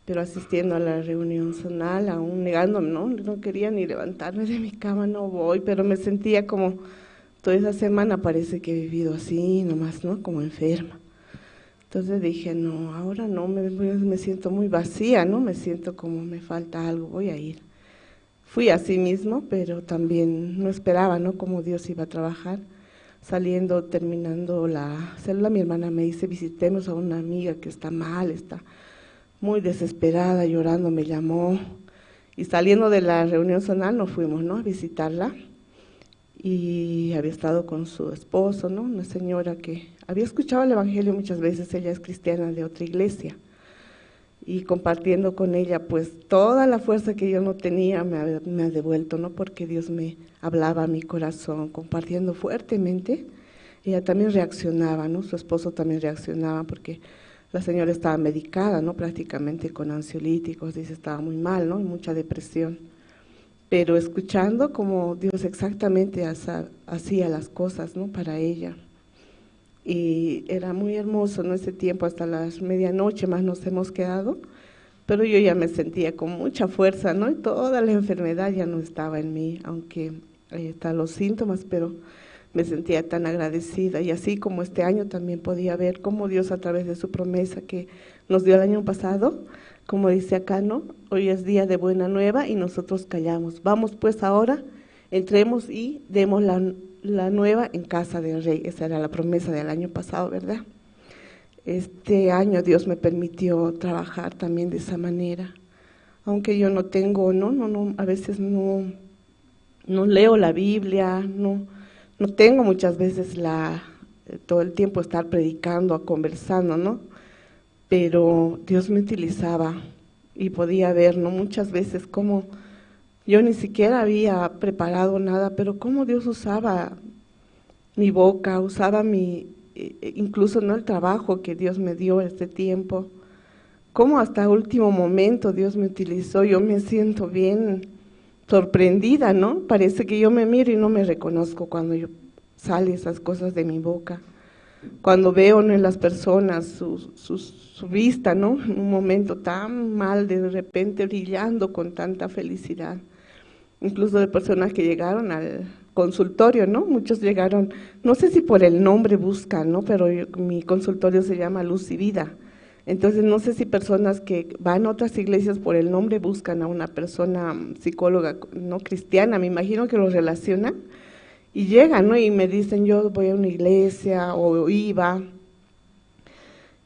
pero asistiendo a la reunión zonal, aún negándome, ¿no? No quería ni levantarme de mi cama, no voy, pero me sentía como toda esa semana parece que he vivido así, nomás, ¿no? Como enferma. Entonces dije, no, ahora no, me, me siento muy vacía, ¿no? Me siento como me falta algo, voy a ir. Fui así mismo, pero también no esperaba, ¿no? Cómo Dios iba a trabajar. Saliendo, terminando la célula, mi hermana me dice, visitemos a una amiga que está mal, está muy desesperada, llorando, me llamó. Y saliendo de la reunión zonal nos fuimos, ¿no? A visitarla. Y había estado con su esposo, ¿no? Una señora que había escuchado el evangelio muchas veces, ella es cristiana de otra iglesia. Y compartiendo con ella, pues toda la fuerza que yo no tenía me ha, me ha devuelto, ¿no? Porque Dios me hablaba a mi corazón, compartiendo fuertemente. Ella también reaccionaba, ¿no? Su esposo también reaccionaba porque la señora estaba medicada, ¿no? Prácticamente con ansiolíticos, dice, estaba muy mal, ¿no? Y mucha depresión. Pero escuchando cómo Dios exactamente hacía las cosas, ¿no? Para ella. Y era muy hermoso, ¿no? Ese tiempo hasta las medianoche más nos hemos quedado, pero yo ya me sentía con mucha fuerza, ¿no? Y toda la enfermedad ya no estaba en mí, aunque ahí están los síntomas, pero me sentía tan agradecida. Y así como este año también podía ver cómo Dios a través de su promesa que nos dio el año pasado, como dice acá, ¿no? Hoy es día de buena nueva y nosotros callamos. Vamos pues ahora, entremos y demos la, la nueva en casa del rey. Esa era la promesa del año pasado, ¿verdad? Este año Dios me permitió trabajar también de esa manera. Aunque yo no tengo, no, no, no, a veces no, no leo la Biblia, no, no tengo muchas veces la, todo el tiempo estar predicando, conversando, ¿no? Pero Dios me utilizaba y podía ver, ¿no? Muchas veces cómo yo ni siquiera había preparado nada, pero cómo Dios usaba mi boca, usaba mi, eh, incluso, ¿no? El trabajo que Dios me dio este tiempo, cómo hasta último momento Dios me utilizó. Yo me siento bien sorprendida, ¿no? Parece que yo me miro y no me reconozco cuando yo sale esas cosas de mi boca. Cuando veo, ¿no? En las personas su, su, su vista, ¿no? En un momento tan mal, de repente brillando con tanta felicidad. Incluso de personas que llegaron al consultorio, ¿no? Muchos llegaron, no sé si por el nombre buscan, ¿no? Pero yo, mi consultorio se llama Luz y Vida. Entonces, no sé si personas que van a otras iglesias por el nombre buscan a una persona mm, psicóloga no cristiana, me imagino que lo relacionan, y llegan, ¿no? Y me dicen, yo voy a una iglesia o iba.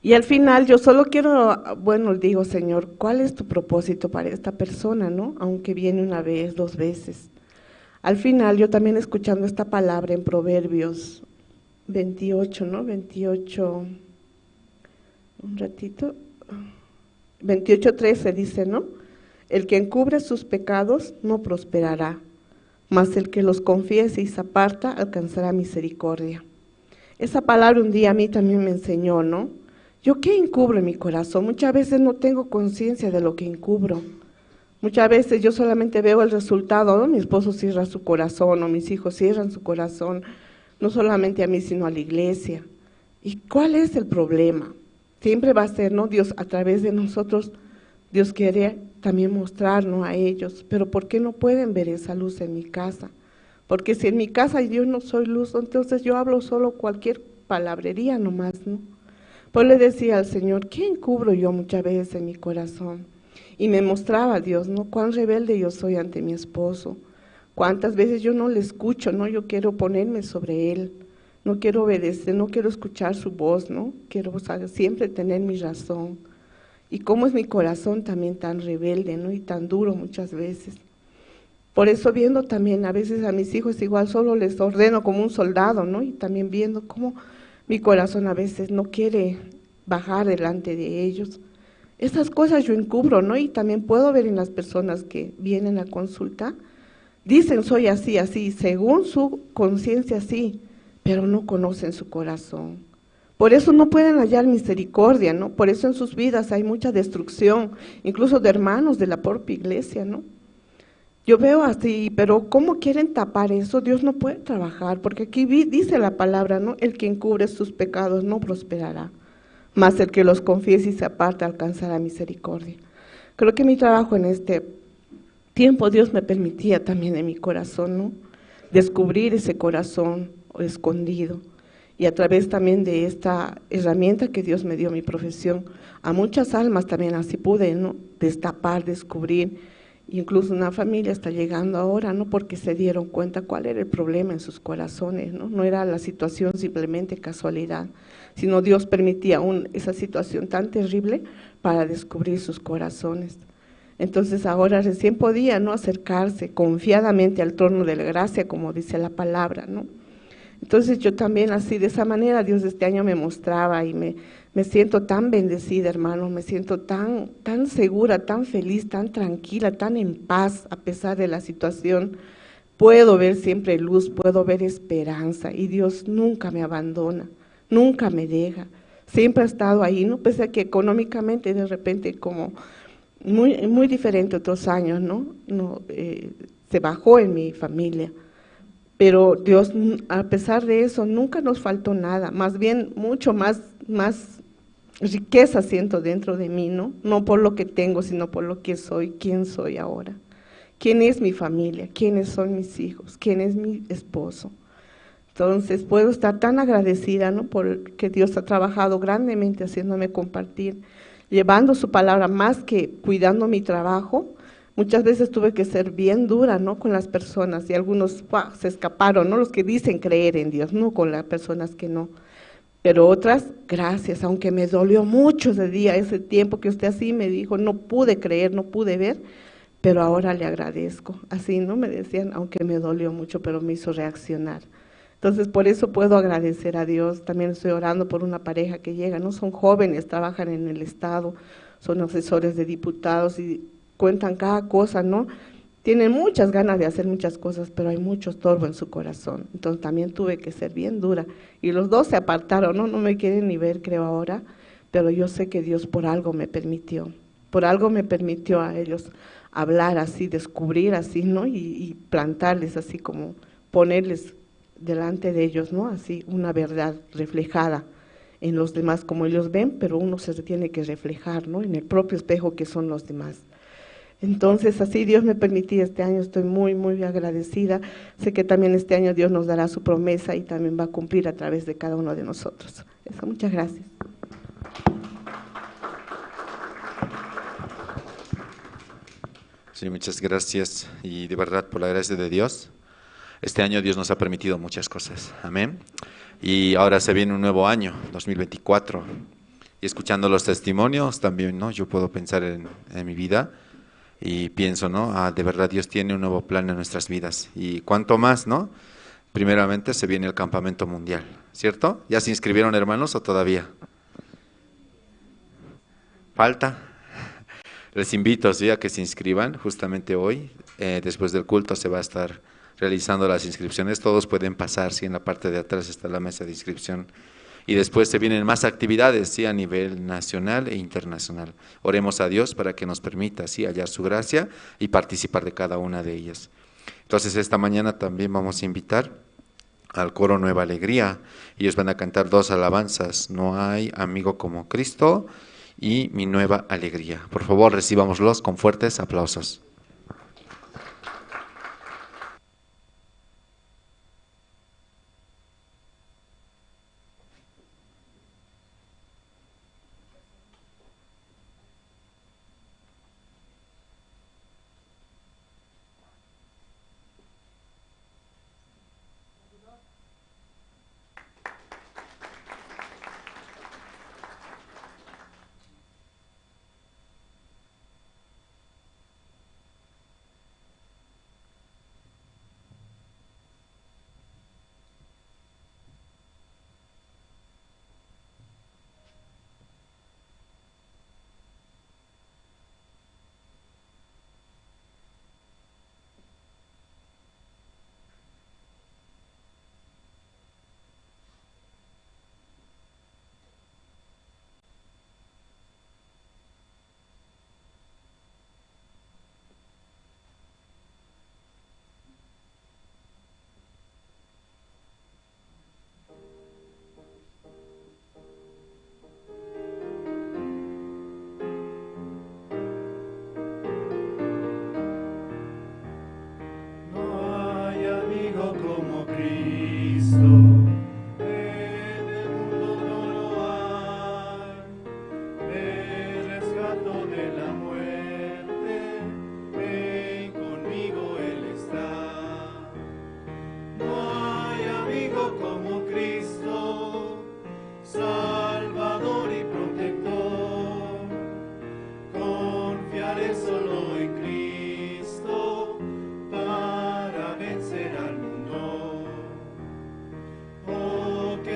Y al final yo solo quiero, bueno, digo, Señor, ¿cuál es tu propósito para esta persona, no? Aunque viene una vez, dos veces. Al final yo también escuchando esta palabra en Proverbios veintiocho, ¿no? Veintiocho, un ratito. Veintiocho trece dice, ¿no? El que encubre sus pecados no prosperará, mas el que los confiese y se aparta alcanzará misericordia. Esa palabra un día a mí también me enseñó, ¿no? ¿Yo qué encubro en mi corazón? Muchas veces no tengo conciencia de lo que encubro. Muchas veces yo solamente veo el resultado, ¿no? Mi esposo cierra su corazón o mis hijos cierran su corazón, no solamente a mí, sino a la iglesia. ¿Y cuál es el problema? Siempre va a ser, ¿no? Dios a través de nosotros, Dios quiere también mostrarnos a ellos, pero ¿por qué no pueden ver esa luz en mi casa? Porque si en mi casa yo no soy luz, entonces yo hablo solo cualquier palabrería nomás, ¿no? Pues le decía al Señor: "¿Qué encubro yo muchas veces en mi corazón?". Y me mostraba Dios, ¿no? Cuán rebelde yo soy ante mi esposo. Cuántas veces yo no le escucho, ¿no? Yo quiero ponerme sobre él. No quiero obedecer, no quiero escuchar su voz, ¿no? Quiero, o sea, siempre tener mi razón. Y cómo es mi corazón también tan rebelde, ¿no? Y tan duro muchas veces. Por eso viendo también a veces a mis hijos igual solo les ordeno como un soldado, ¿no? Y también viendo cómo mi corazón a veces no quiere bajar delante de ellos. Esas cosas yo encubro, ¿no? Y también puedo ver en las personas que vienen a consulta, dicen: "Soy así, así", según su conciencia sí, pero no conocen su corazón. Por eso no pueden hallar misericordia, ¿no? Por eso en sus vidas hay mucha destrucción, incluso de hermanos de la propia iglesia, ¿no? Yo veo así, pero ¿cómo quieren tapar eso? Dios no puede trabajar, porque aquí vi-, dice la palabra, ¿no? "El que encubre sus pecados no prosperará, mas el que los confiese y se aparte alcanzará misericordia". Creo que mi trabajo en este tiempo Dios me permitía también en mi corazón, ¿no? Descubrir ese corazón escondido. Y a través también de esta herramienta que Dios me dio, mi profesión, a muchas almas también así pude, ¿no? Destapar, descubrir. Incluso una familia está llegando ahora, ¿no? Porque se dieron cuenta cuál era el problema en sus corazones, ¿no? No era la situación simplemente casualidad, sino Dios permitía un, esa situación tan terrible para descubrir sus corazones. Entonces ahora recién podía, ¿no? Acercarse confiadamente al trono de la gracia, como dice la palabra, ¿no? Entonces yo también así, de esa manera, Dios este año me mostraba y me, me siento tan bendecida, hermano, me siento tan, tan segura, tan feliz, tan tranquila, tan en paz, a pesar de la situación. Puedo ver siempre luz, puedo ver esperanza y Dios nunca me abandona, nunca me deja. Siempre ha estado ahí, ¿no? Pese a que económicamente de repente como muy, muy diferente otros años, ¿no? No, eh, se bajó en mi familia. Pero Dios, n-, a pesar de eso, nunca nos faltó nada. Más bien, mucho más, más riqueza siento dentro de mí, ¿no? No por lo que tengo, sino por lo que soy, quién soy ahora. ¿Quién es mi familia? ¿Quiénes son mis hijos? ¿Quién es mi esposo? Entonces, puedo estar tan agradecida, ¿no? Porque Dios ha trabajado grandemente haciéndome compartir, llevando su palabra más que cuidando mi trabajo. Muchas veces tuve que ser bien dura, ¿no? Con las personas y algunos, ¡fua!, se escaparon, ¿no? Los que dicen creer en Dios, ¿no? Con las personas que no. Pero otras, gracias, aunque me dolió mucho ese día, ese tiempo que usted así me dijo, no pude creer, no pude ver, pero ahora le agradezco. Así, ¿no? Me decían, aunque me dolió mucho, pero me hizo reaccionar. Entonces, por eso puedo agradecer a Dios. También estoy orando por una pareja que llega, ¿no? Son jóvenes, trabajan en el Estado, son asesores de diputados y cuentan cada cosa, ¿no? Tienen muchas ganas de hacer muchas cosas, pero hay mucho estorbo en su corazón. Entonces también tuve que ser bien dura. Y los dos se apartaron, ¿no? No me quieren ni ver, creo, ahora, pero yo sé que Dios por algo me permitió. Por algo me permitió a ellos hablar así, descubrir así, ¿no? Y, y plantarles así como ponerles delante de ellos, ¿no? Así, una verdad reflejada en los demás como ellos ven, pero uno se tiene que reflejar, ¿no? En el propio espejo que son los demás. Entonces, así Dios me permitía este año, estoy muy, muy agradecida. Sé que también este año Dios nos dará su promesa y también va a cumplir a través de cada uno de nosotros. Eso, muchas gracias. Sí, muchas gracias. Y de verdad, por la gracia de Dios, este año Dios nos ha permitido muchas cosas. Amén. Y ahora se viene un nuevo año, dos mil veinticuatro. Y escuchando los testimonios también, ¿no? Yo puedo pensar en, en mi vida y pienso, ¿no? Ah, de verdad Dios tiene un nuevo plan en nuestras vidas. Y cuánto más, ¿no? Primeramente se viene el campamento mundial, ¿cierto? ¿Ya se inscribieron, hermanos, o todavía? ¿Falta? Les invito, ¿sí?, a que se inscriban justamente hoy. Eh, después del culto se va a estar realizando las inscripciones. Todos pueden pasar, ¿sí? En la parte de atrás está la mesa de inscripción. Y después se vienen más actividades, ¿sí? A nivel nacional e internacional. Oremos a Dios para que nos permita, ¿sí?, hallar su gracia y participar de cada una de ellas. Entonces, esta mañana también vamos a invitar al coro Nueva Alegría. Ellos van a cantar dos alabanzas: "No hay amigo como Cristo" y "Mi nueva alegría". Por favor, recibámoslos con fuertes aplausos.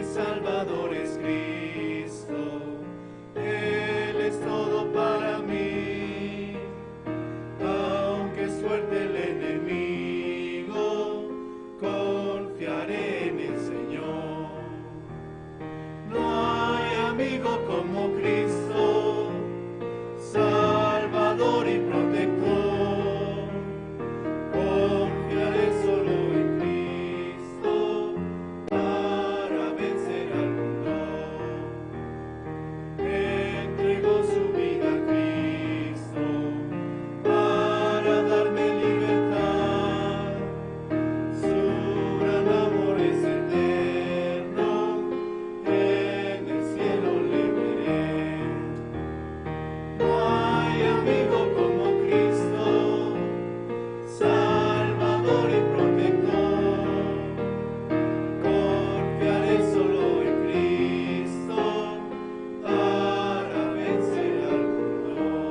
Salvador es Cristo, Él es todo para mí. Aunque es fuerte el enemigo, confiaré en el Señor. No hay amigo como Cristo, Salvador y protector. Confiaré solo en Cristo para vencer al mundo. Entregó su vida a Cristo para darme libertad. Su gran amor es eterno, en el cielo le veré. No hay amigo como Cristo, Salvador y protector. Confiaré solo en Cristo para vencer al mundo.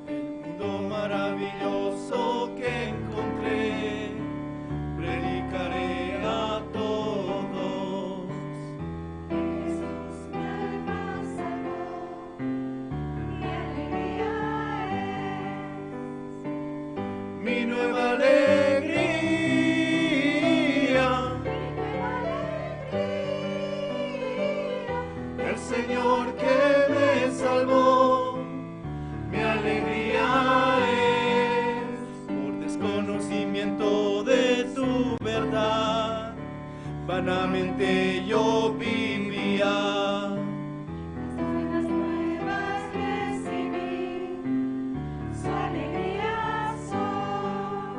El mundo maravilloso que encontré, predicaré a todos. Jesús, mi alma salvó, mi alegría es. Mi nueva alegría. Mi nueva alegría. El Señor que me salvó, mi alegría es. Por desconocimiento de tu verdad, vanamente yo vivía. Las buenas nuevas recibí, su alegría soy.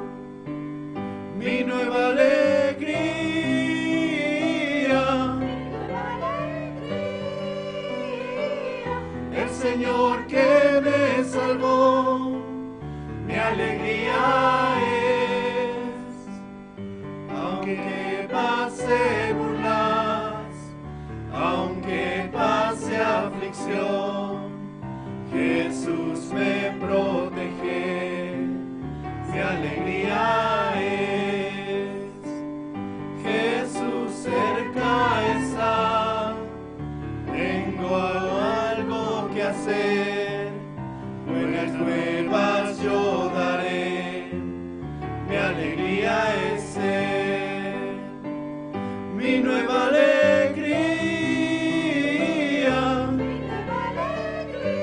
Mi nueva alegría. Mi nueva alegría. El Señor que me salvó, mi alegría es. Aunque pase burlas, aunque pase aflicción, Jesús me protege, mi alegría es. Jesús cerca está, tengo algo que hacer, buenas nuevas yo daré, mi alegría es Él, mi nueva alegría. Mi nueva alegría.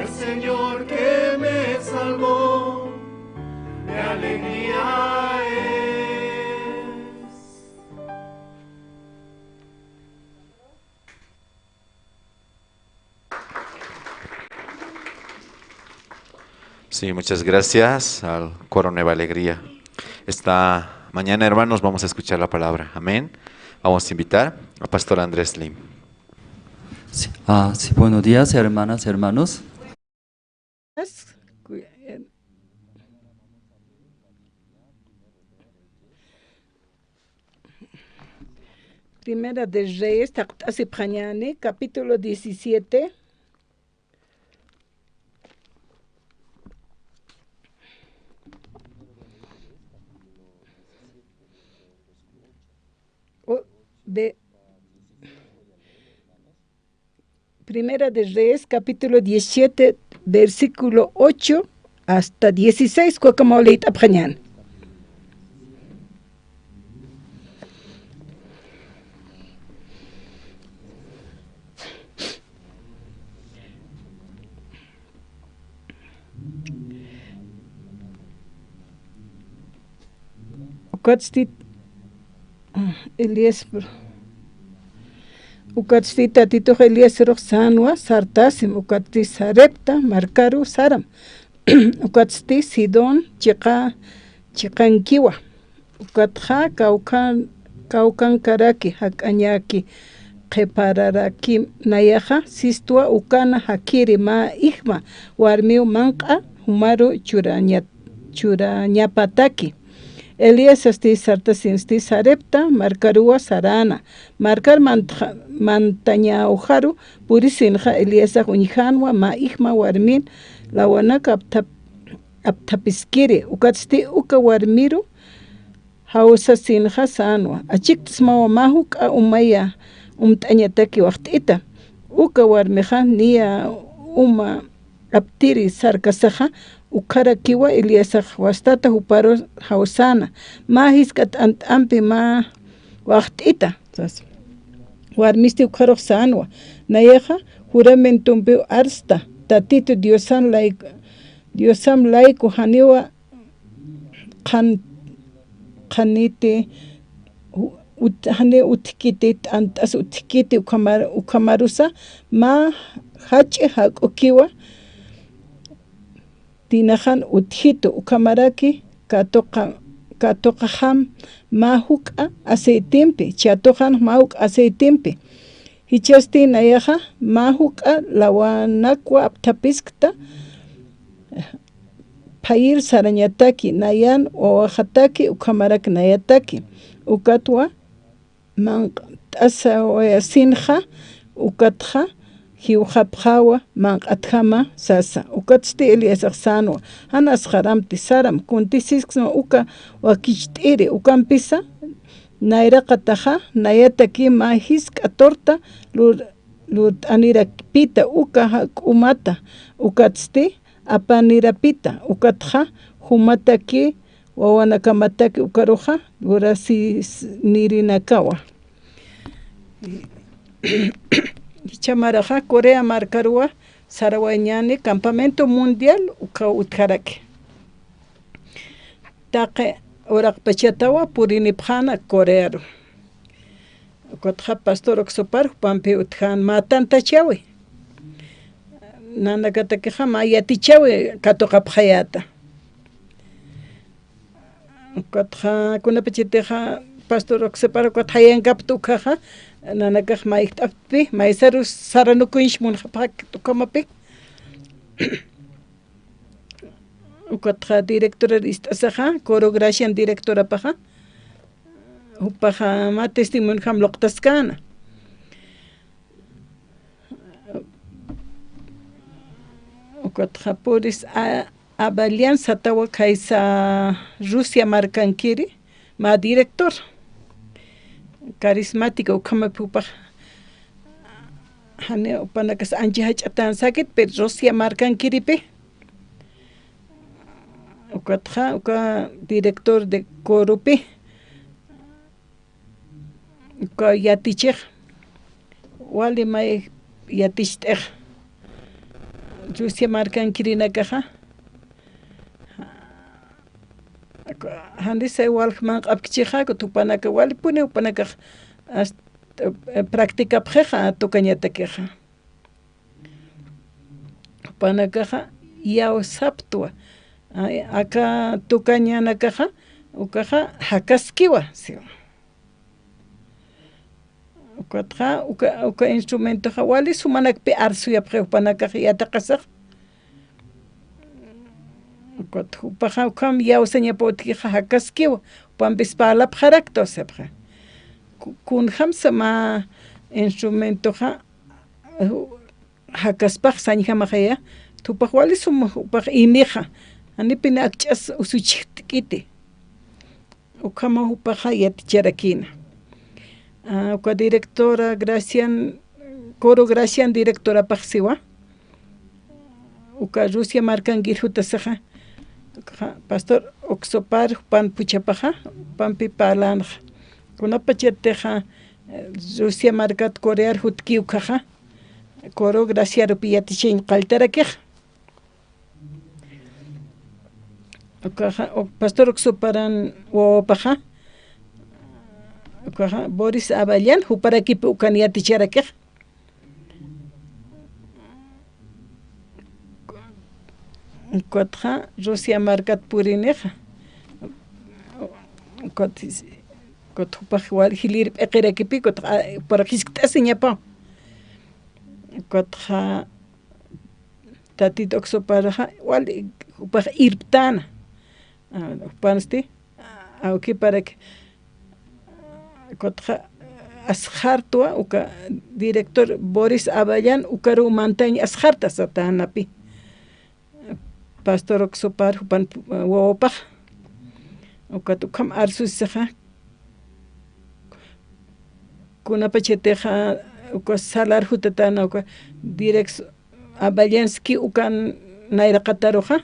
El Señor que me salvó, mi alegría es. Sí, muchas gracias al coro Nueva Alegría. Esta mañana, hermanos, vamos a escuchar la palabra. Amén. Vamos a invitar a Pastor Andrés Lim. Sí, ah, sí, buenos días, hermanas, hermanos. Primera de Reyes, taqt'asipxañäni, capítulo diecisiete. O, de, Primera de Reyes, capítulo diecisiete, versículo ocho hasta dieciséis, kukamawlit'apxañän. Ukatsti, ah, Elías, ukatsti Tatitux Eliasarux sänwa sartasim, ukatsti Sarepta markaru saram, ukatsti Sidón chiqa-, chiqankiwa. Ukatxa kawkan-, kawkankaraki jak'añäki qhipararaki nayaxa, sistwa ukana jakiri mä ijma warmiw manq'a jumaru churaña-, churañapataki. Eliasasti sartasinsti Sarepta markaruwa saräna. Markar mantxa-, mantañäwjaru purisinxa Eliasax uñjänwa mä ijma warmin lawanak apthap-, apthapiskiri. Ukatsti uka warmiru jawsasinxa sänwa. Achiktsmawa mä juk'a umaya umt'añataki waxt'ita. Uka warmixa niya uma aptiri sarkasaxa, ukharakiwa Eliasax wastata juparu jawsäna. Mä jisk'a t'ant'ampi mä waxt'ita, sasa. Warmisti ukharux sänwa. Nayaxa juramentumpiw arsta, Tatitu Diosan layku, Diosam layku janiwa qhan-, qhaniti, u-, ut-, jani utjkiti, t'ant'as utjkiti, ukhamar-, ukhamarusa mä jach'i jak'ukiwa tinaxan utjitu, ukhamaraki katuqa-, katuqaxam mä juk'a aceitempi, chatuqan mä juk'a aceitempi. Jichhasti nayaxa mä juk'a lawanakwa apthapiskta, phayir sarañataki, nayan wawaxataki, ukhamarak nayataki. Ukatwa manq't'asawayasinxa, ukatxa jiwxapxawa manq'atjama sasa. Ukatsti Eliasax sänwa, jan asxaramti, saram, kuntisiskisma uka wakicht'iri, ukampisa nayraqataxa nayataki mä jisk'a torta lur-, lurt'anirakpita uka jak'umata, ukatsti apanirapita, ukatxa jumataki wawanakamataki ukaruxa lurasinirinakawa. Jichha maraxa Corea markaruwa sarawañäni campamento mundial uka utjaraki. Taqi uraqpachatawa purinipxäna Corearu. Ukatxa pastor Oxopar jupampi utjän mä tantachawi. Nanakatakixa mä yatichawi katuqapxayäta. Ukatxa kunapachatixa pastor Oxopar ukat jayankapta ukhaxa, nanakax mayjt'aptpi, maysaru saranukuñch munxapxakta ukhamapi. Ukatxa directora ist'asaxa, coro Gracian directorapaxa, jupaxa mä testimonioxam luqtaskäna. Ukatxa puris a-, Abalian satawa khaysa Rusia markankiri, mä director. Carismático ukhamap jupax. Jani jupanakas ancha jach'atän sakit, pero Rusia markankiripi. Ukatxa, uka director de coropi. Uka yatichix. Wali may yaticht'ix. Rusia markankirinakaxa. Janisa walja manq'apkichixa, jupanaka walipuni, jupanakax hasta, eh, practicapxixa tukañatakixa. Jupanakaxa iyawsaptwa. Ay, aka tukañanakaxa, ukaxa jakaskiwa, siwa. Ukatxa, uka, uka instrumentoxa wali sumanakpi arsuyapxi jupanakax yatiqasax. Ukat jupaxa ukham iyawsañapa utjixa jakaskiwa, jupampis parlapxarakta, o sea, ku-, kunjamsa mä instrumentoxa, ju-, jakaspax sañjamaxaya, jupax wali sum jupax imixa, janipini akch'as usuchixtkiti. Ukhama jupaxa yaticharakïna. Ah, uka directora Gracian, coro Gracian directorapax siwa. Uka Rusia markankir jutasaxa. Uka pastor Oxopar jupan puchapaxa, jupampi parlänxa. Kunapachatixa, eh, Rusia markat Corear jutki ukaxa. Coro Graciarupi yatichañ qalltarakix. Ukaxa, u-, pastor Oxoparan wawapaxa, ukaxa, Boris Avallan, juparakipi ukan yaticharakix. Ukatxa, Rusia markat purinixa. Ukat, ukat jupax wal jilïr p'iqirakipi, ukat, a, para jiskt'asiñapaw. Ukatxa, Tatitu Oxoparaxa, wali, jupax irptäna. Ah, jupansti, awkiparak, ukatxa asxartwa, uka director Boris Abellán, ukaruw mantañ asxarta satanapi. Pastor Oxopar jupan, eh, wawapax. Ukat ukham arsusixa. Kunapachatixa uka salar jutatana uka director Aballansky ukan nayraqataruxa.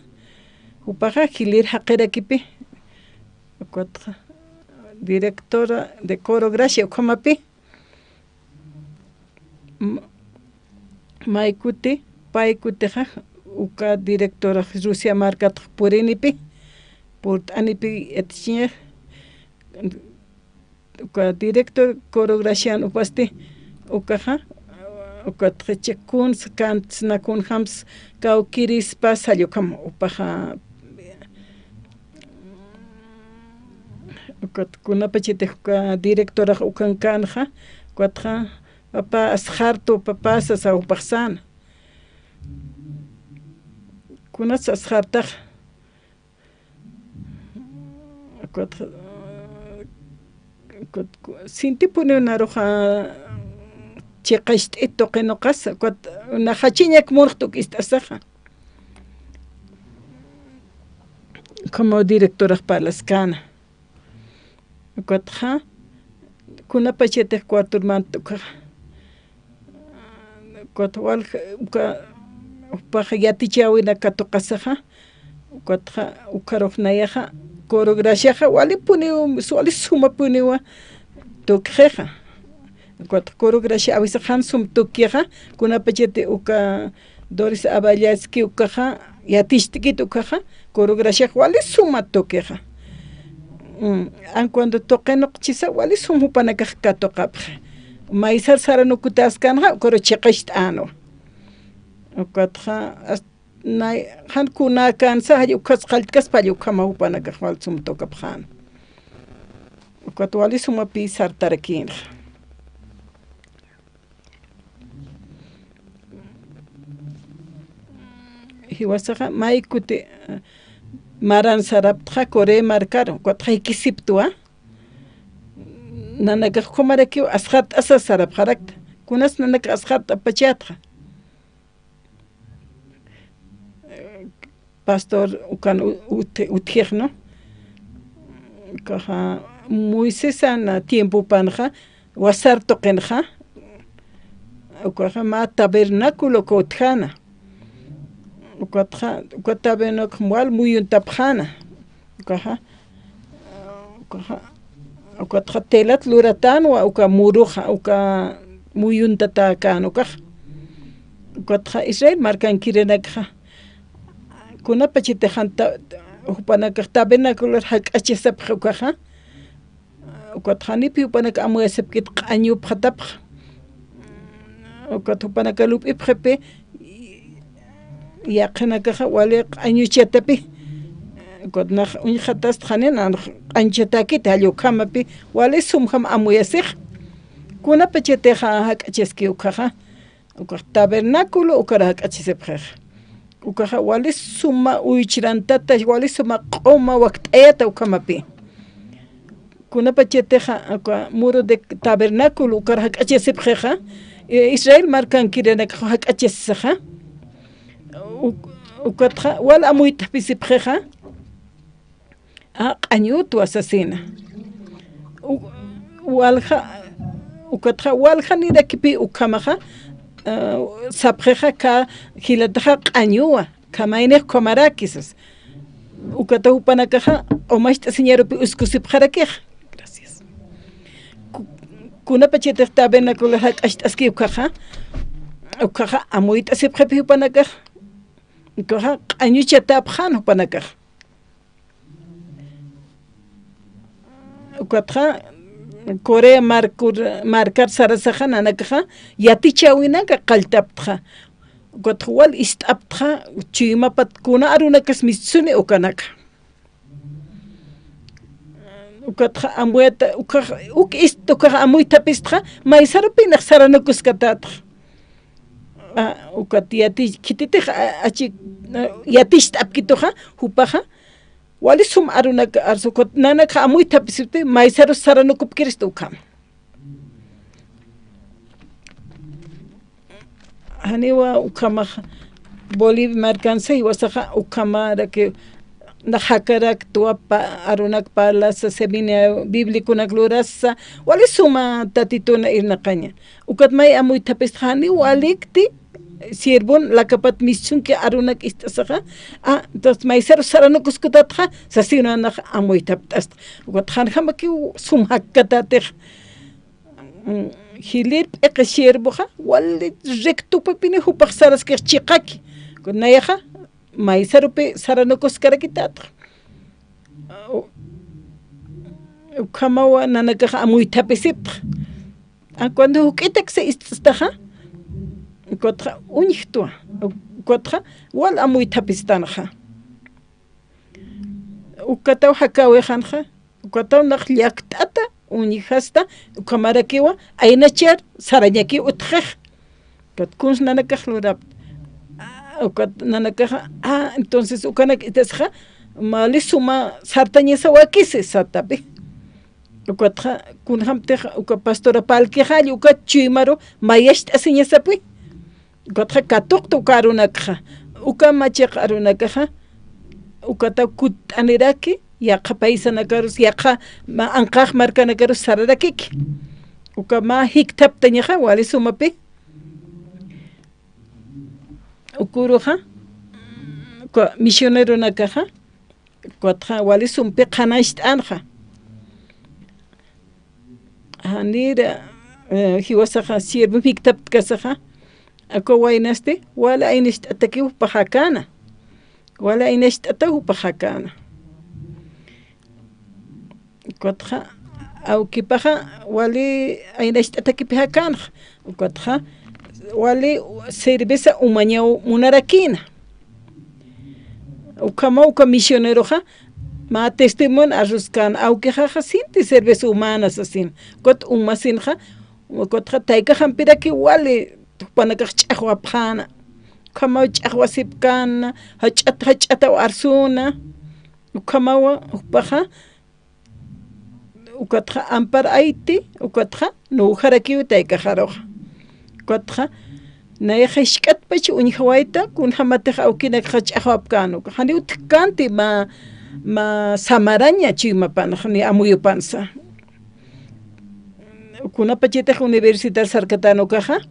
Jupaxa jilir jaqirakipi. Ukatxa directora de Coro Gracia ukhamapi. M-, maykuti, paykutixa, uka directorax Rusia markatax purinipi, purt'anipi yatichiñax, uka director Coro Gracian upasti, ukaxa, ukatxa chiqkunsa kantsna kunjams kawkirispa sallukam upaxa, ukat kunapachatix uka directorax ukankanxa, ukatxa, papá, asxartu, papá, sasa upaxsana. Kunas asxartax, ukat, ukat, sintipuniw naruxa chiqacht'it tuqinuqas, ukat naxachiñak munxt'uk ist'asaxa. Como directorax parlaskana. Ukatxa, kunapachatix cuartormanta ukaxa. Ukat walja, uka, jupax yatichäwinak katuqasaxa. Ukatxa, ukarux nayaxa, Coro Graciaxa, walipuniw, wali sumapuniwa tukixixa. Ukat Coro Gracia awisax jan sum tukixa, kunapachati uka Doris Aballaski ukaxa, yaticht'kit ukaxa, Coro Graciax wali suma tukixa. Mm, an cuando tuqinuqchisa, wali sum jupanakax katuqapxi. Maysar saranukutäskanxa, ukaru chiqacht'änwa. Ukatxa, as-, nay, jan kunäkänsa, jall ukhas qalltkaspa, jall ukhama jupanakax wal sum tukapxäna. Ukat wali sumapï sartarakïnxa. Jiwasaxa, maykuti, eh, maran saraptxa, Corea markaru, ukatxa jikisiptwa. Nanakax ukhamarakiw asxart'asa sarapxarakta. Kunas nanakax asxart'apachatxa. Pastor ukan u-, ut-, utjix, ¿no? Ukaxa Moisesan tiempopanxa, wasar tuqinxa, ukaxa mä tabernáculo uka utjäna. Ukatxa, uka tabernáculo wal muyuntapxäna. Ukaxa, ukaxa, ukatxa telat luratänwa uka muruxa, uka muyuntatäkän ukaxa. Ukatxa Israel markankirinakxa, kunapachatix jan ta-, jupanakax tabernáculoru jak'achasipxi ukaxa. Ukatxa janipi jupanakax amuyasipkit q'añupxatapxa. Ukat jupanakax lup'ipxipi, yaqhinakaxa wali q'añuchatapi. Ukat nax uñjatasta, janiw nax q'añuchatäkiti, jall ukhamapi, wali sumjam amuyasix. Kunapachatixa jak'achaski ukaxa. Ukax tabernáculo ukar jak'achasipxixa. Ukaxa wali suma uychrantata, wali suma q'uma wakt'ayata ukhamapi. Kunapachatixa, uka muro de tabernáculo ukar jak'achasipxixa, eh, Israel markankirinakax jak'achasixa. Uk-, ukatxa wal amuyt'apisipxixa. A, q'añutwa sasina. U-, walja, ukatxa waljanirakipi ukhamaxa, a, sapxixa, ka jilataxa q'añuwa, kamaynix ukhamaraki sas. Ukata jupanakaxa q'umacht'asiñarupi uskusipxarakix. Gracias. Ku-, kunapachatix tabernáculo jak'acht'aski ukaxa, ukaxa amuyt'asipxipi jupanakax. Ukaxa q'añuchatäpxän jupanakax. Ukatxa, Corea markur-, markar sarasaxa nanakaxa, yatichäwinaka qalltaptxa. Ukatxa wal ist'aptxa, chuymapat kuna arunakas mistsuni ukanaka. Ukatxa amuyta, ukax, uk ist, ukax amuytapistxa, maysarupinix saranukuskatätxa. A, ukat yati-, khititix, a, achi, a, yaticht'apkituxa, jupaxa, wali sum arunak arsuku, nanakax amuythapisipti, maysaru saranukupkirista ukhama. Janiwa ukhamax Bolivia markansa jiwasaxa ukhamaraki nax jakarak tuwa pa-, arunak parlasa, seminario bíbliconak lurasa, wali suma Tatituna irnaqaña. Ukat may amuythapista jani walikti, siervon lakapat mischunki arunak ist'asaxa, a, entonces maysaru saranukuskutatxa, sasinwa nax amuythapt'asta. Ukat janjamakiw sum jakkatätix, mm, jilïr p'iqi siervoxa, wali rectopipini jupax saraskix chiqaki. Ukat nayaxa, maysarupi saranukuskarakitätxa. U-, ukhamawa nanakax amuythapisiptxa. A, cuando juk'itaksa ist'staxa, ukatxa uñjtwa, ukatxa wal amuythapistanxa. Ukataw jakäwixanxa, ukataw nax llakt'ata uñjasta, ukhamarakiwa aynachar sarañakiw utjix. Ukat kuns nanakax lurapta. A, ukat nanakaxa, a, entonces ukanak itasxa, wali suma sartañasa wakisi satapi. Ukatxa, kunjamtix, uka pastora Palkixalli, ukat chuymaru, mayacht'asiñasapi. Ukatxa, katuqta uka arunakxa. Uka machiq arunakaxa, ukataw kutt'aniraki, yaqha paisanakarus, yaqha ma-, anqax markanakarus sararakiki. Uka mä jikthaptañaxa, wali sumapi. Ukuruxa, uka misioneronakaxa, ukatxa wali sumpi qhanañcht'anxa. Janira, eh, jiwasaxa, siervo jikthaptkasaxa, aka waynasti, wali aynacht'atakiw jupax jakäna. Wali aynacht'ataw jupax jakäna. Ukatxa, awkipaxa, wali aynacht'atakipi jakänxa. Ukatxa, wali cerveza umañaw munarakïna. Ukhamaw uka misioneroxa, mä testimonio arsuskän, awkixaxa sinti cerveza umana sasin. Ukat umasinxa, ukatxa taykaxampiraki wali jupanakax ch'axwapxäna. Ukhamaw ch'axwasipkäna, jach'at, jach'ataw arsuna. Ukhamawa jupaxa, ukatxa ampar ayti, ukatxa nuwjarakiw taykaxaruxa. Ukatxa, nayaxa jisk'atpach uñjawayta, kunjamatix awkinakxa ch'axwapkän uka. Janiw utjkänti mä, mä samaraña chuymapanxa, ni amuyupansa. Kunapachatix universidad sarkatän ukaxa,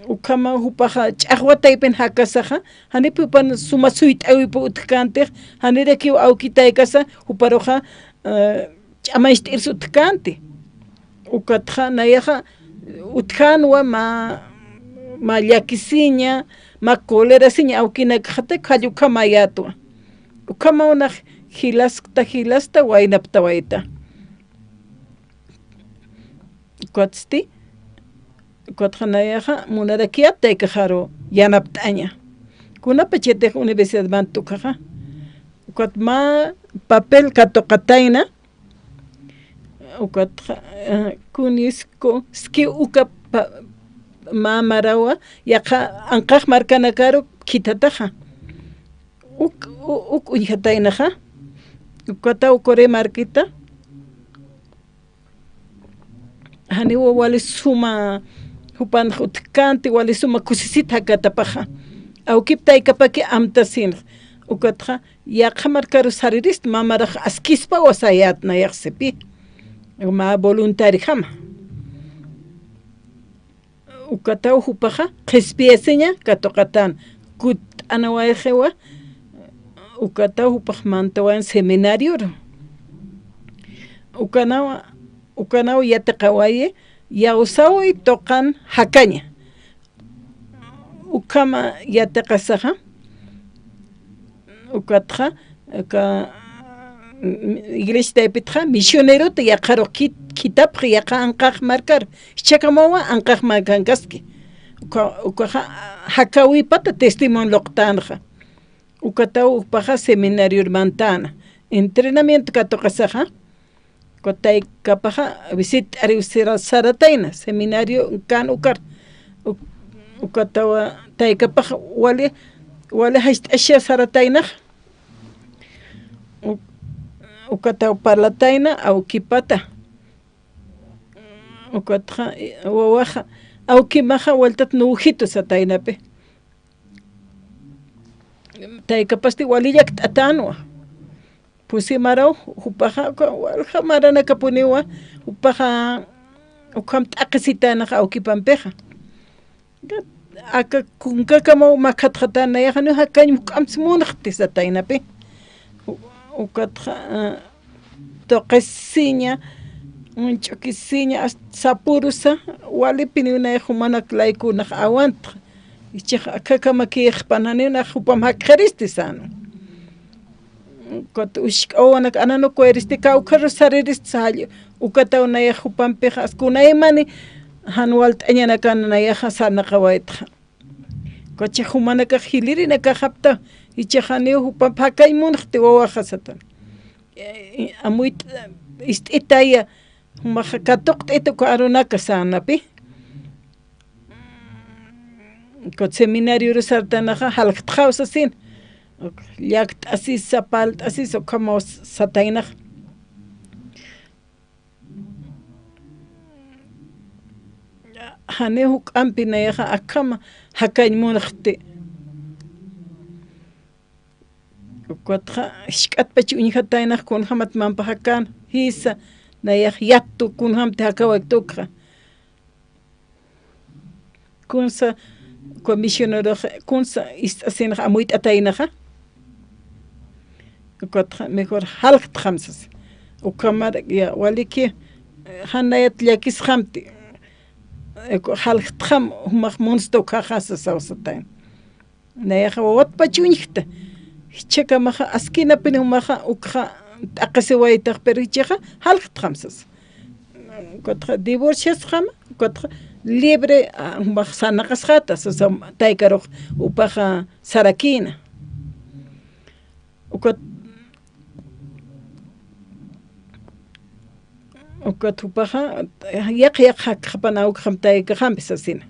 ukhama jupaxa ch'axwa taypin jakasaxa, janipï jupan suma suyt'äwipa utjkäntix, janirakiw awki taykasa, juparuxa, eh, ch'amañcht'irsa utjkänti. Ukatxa nayaxa utjänwa mä, mä llakisiña, mä colerasiña awkinakxataki, jall ukhamayätwa. Ukhamaw nax jilaskta, jilasta, waynaptawayta. Ukatsti, ukatxa nayaxa munarakiyät taykaxaru yanapt'aña. Kunapachatix universidad mant'ukxaxa, ukat mä papel katuqatayna, ukatxa, eh, kunisku, ski uka pa-, mä marawa, yaqha anqax markanakaru khithataxa. Uk, u-, uk uñjataynaxa, ukataw Corea markita, janiwa wali suma jupanx utjkänti, wali suma kusisit jakatapaxa. Awkip taykapaki amtasinx. Ukatxa, yaqha markaru saririst, mä marax askispawa sayät nayax sipi. Mä voluntarijama. Ukataw jupaxa qhispiyasiña katuqatän, kutt'anawayxiwa, ukataw jupax mantawayan seminarioru. Ukanaw, ukanaw yatiqawayi, yawsawi tuqan jakaña. Ukhama yatiqasaxa, ukatxa, uka, mm, iglesia taypitxa, misionerota yaqharu khit-, khitapxi yaqha anqax markaru. Jichhakamawa anqax markankaski. Uka, ukaxa, jakäwipata testimonio luqtänxa. Ukataw jupaxa seminarior mantäna. Entrenamiento katuqasaxa, uka taykapaxa visit'ariw sara-, saratayna, seminario kan ukar. Uk-, ukatawa taykapaxa wali, wali jast'asha sarataynax. Uk-, ukataw parlatayna awkipata. Ukatxa, wawaxa, awkimaxa waltat nuwjitu sataynapi. Taykapasti wali llakt'atänwa. Pusi maraw, jupaxa, uka walja maranakapuniwa, jupaxa, ukham t'aqhisitänxa awkipampixa. Aka kunkakamaw makhatxatän nayaxa, janiw jakañ juk'amps munxti sataynapi. U-, ukatxa, ah, tuqisiña, uñch'ukisiña, hasta sapurusa, walipiniw nayax jumanak laykunax awantxa. Jichhax akhakamaki jikxpan janiw nax jupam jakxiristi sänwa. Ukat usk'awanak ananukuyiristi, kawkharus sariristi sä jall, ukataw nayax jupampixa, as kunaymani jan walt'añanakan nayaxa sarnaqawaytxa. Ukat jumanakax jilirinakaxapxta, jichhax janiw jupamp jakañ munxti wawaxa satan. Eh, amuyt'a, ist'itaya, jumax katuqt'it uka arunaka sänapi. Ukat seminariorus sartanaxa, jalt'xaw sasin. Llakt'asisa, parlt'asisa, ukhamaw sataynax. Janiw juk'ampi nayaxa akham jakañ munxti. Ukatxa, jisk'atpach uñjataynax kunjamat mampa jakan, jisa, nayax yattu kunjamti jakawaykt ukxa. Kunsa, uka misionerox, kunsa ist'asinxa amuyt'ataynaxa. Ukatxa, mejor jalt'xam sas. Ukhamar, ya, waliki, jan nayat llakisxamti. Jalt'xam, jumax munsta ukhaxa sasaw satayna. Nayaxa wawatpach uñjta. Jichhakamaxa, askinapin jumaxa, ukxa t'aqhisiwaytax, pero jichhaxa, jalt'xam sas. Ukatxa divorciasxam, ukatxa libre, ah, jumax sarnaqasxata, sasa taykarux jupaxa sarakïna. Ukat, ukat jupaxa, yaq, yaq jakxapan awkxam taykaxampi sasina.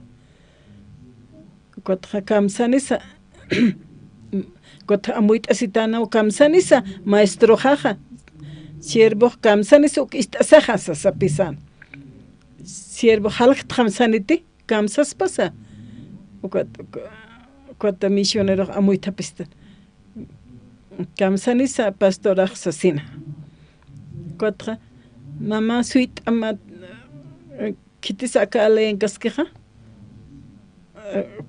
Ukatxa kamsanisa, ukat amuyt'asitanaw kamsanisa, maestroxaxa, siervox kamsanisa uk ist'asaxa, sasapisan. Siervo jalt'xam saniti, kamsaspasa. Ukat, uka-, ukat misionerox amuyt'apista. Kamsanisa pastorax sasina. Ukatxa, mama suyt'ama, khitis aka alayankaskixa,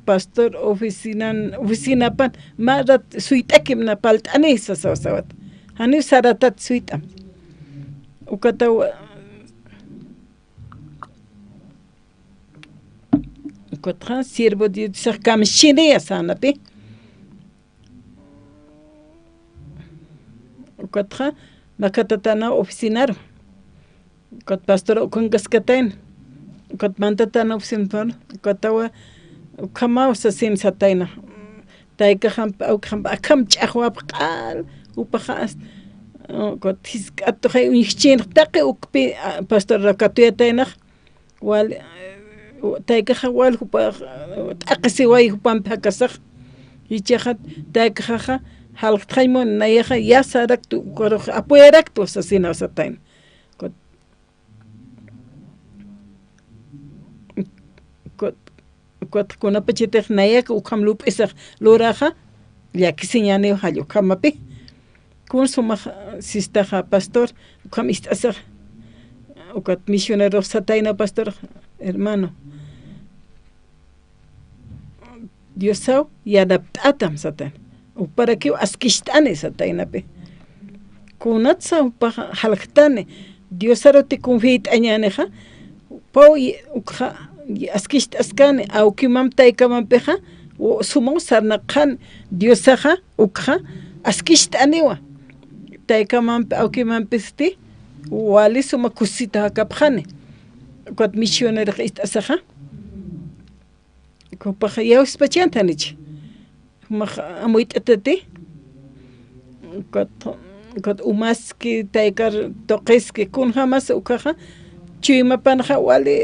pastor oficinan, oficinapan, mä rat suyt'akim na parlt'ani sasaw sawat. Janiw saratat suyt'am. Ukataw, ukatxa, siervo Diosax kamschiniya sänapi. Ukatxa, makhatatanaw oficinaru. Ukat pastora ukankaskatayna. Ukat mantatanaw oficinaru. Ukatawa, ukhamaw sasin satayna. Taykaxamp, awkxamp, akham ch'axwap q'al, jupaxa as-, ukat jisk'at tuxay uñjchïnx taqi ukpi, a, pastora katuyataynax. Wal, taykaxa wal jupax, t'aqhisiway jupampi jakasax. Jichhaxa, taykaxaxa, jalt'xañ mun, nayaxa, ya saraktu, ukarux apoyaraktu, sasinaw satayna. Ukat, ukat, ukat kunapachatix nayak ukham lup'isax luraxa, llakisiñäniw jall ukhamapi. Kun sumax, sistaxa pastor, ukham ist'asax, ukat misionerox satayna pastor, hermano. Diosaw yanapt'atam satayna. Juparakiw askicht'ani sataynapi. Kunatsa jupax jalt'ani. Diosaruti confiayt'añänixa. Jupaw y-, ukxa askicht'askani. Awkimamp taykamampixa. U-, sumaw sarnaqxani. Diosaxa ukxa askicht'aniwa. Taykamampi, awkimampisti. Wali suma kusisita jakapxani. Ukat misionerox ist'asaxa. Jupax yawspachantanichi. Jumax amuyt'atati. Ukat, ukat umaski, taykar tuqiski, kunjamas ukhaxa, chuymapanxa wali,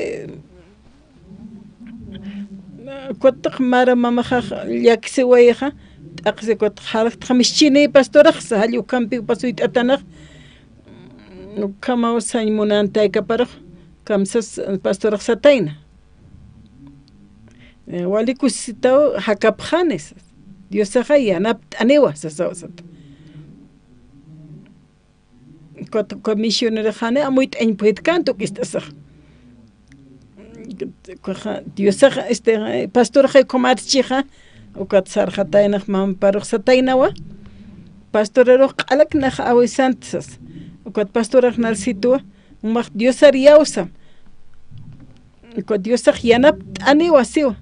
ukatx mara mamaxax llakisiwayixa, t'aqhisi ukat jalt'xam ischini pastorax, sa jall ukhampi jupa suyt'atanax, Ukhamaw sañ munan taykaparux, kamsas pastorax satayna. Eh, wali kusisitaw jakapxani sas. Diosaxa yanapt'aniwa sasaw sata. Ukat uka misioneroxani amuyt'añ puytkänti uk ist'asax. Ukaxa Diosax, este, pastoraxa ukhamarchixa, ukat sarxataynax mamaparux sataynawa. Pastorarux q'alak nax awisant sas. Ukat pastorax narsituwa, umax Diosar iyawsam. Ukat Diosax yanapt'aniwa siwa.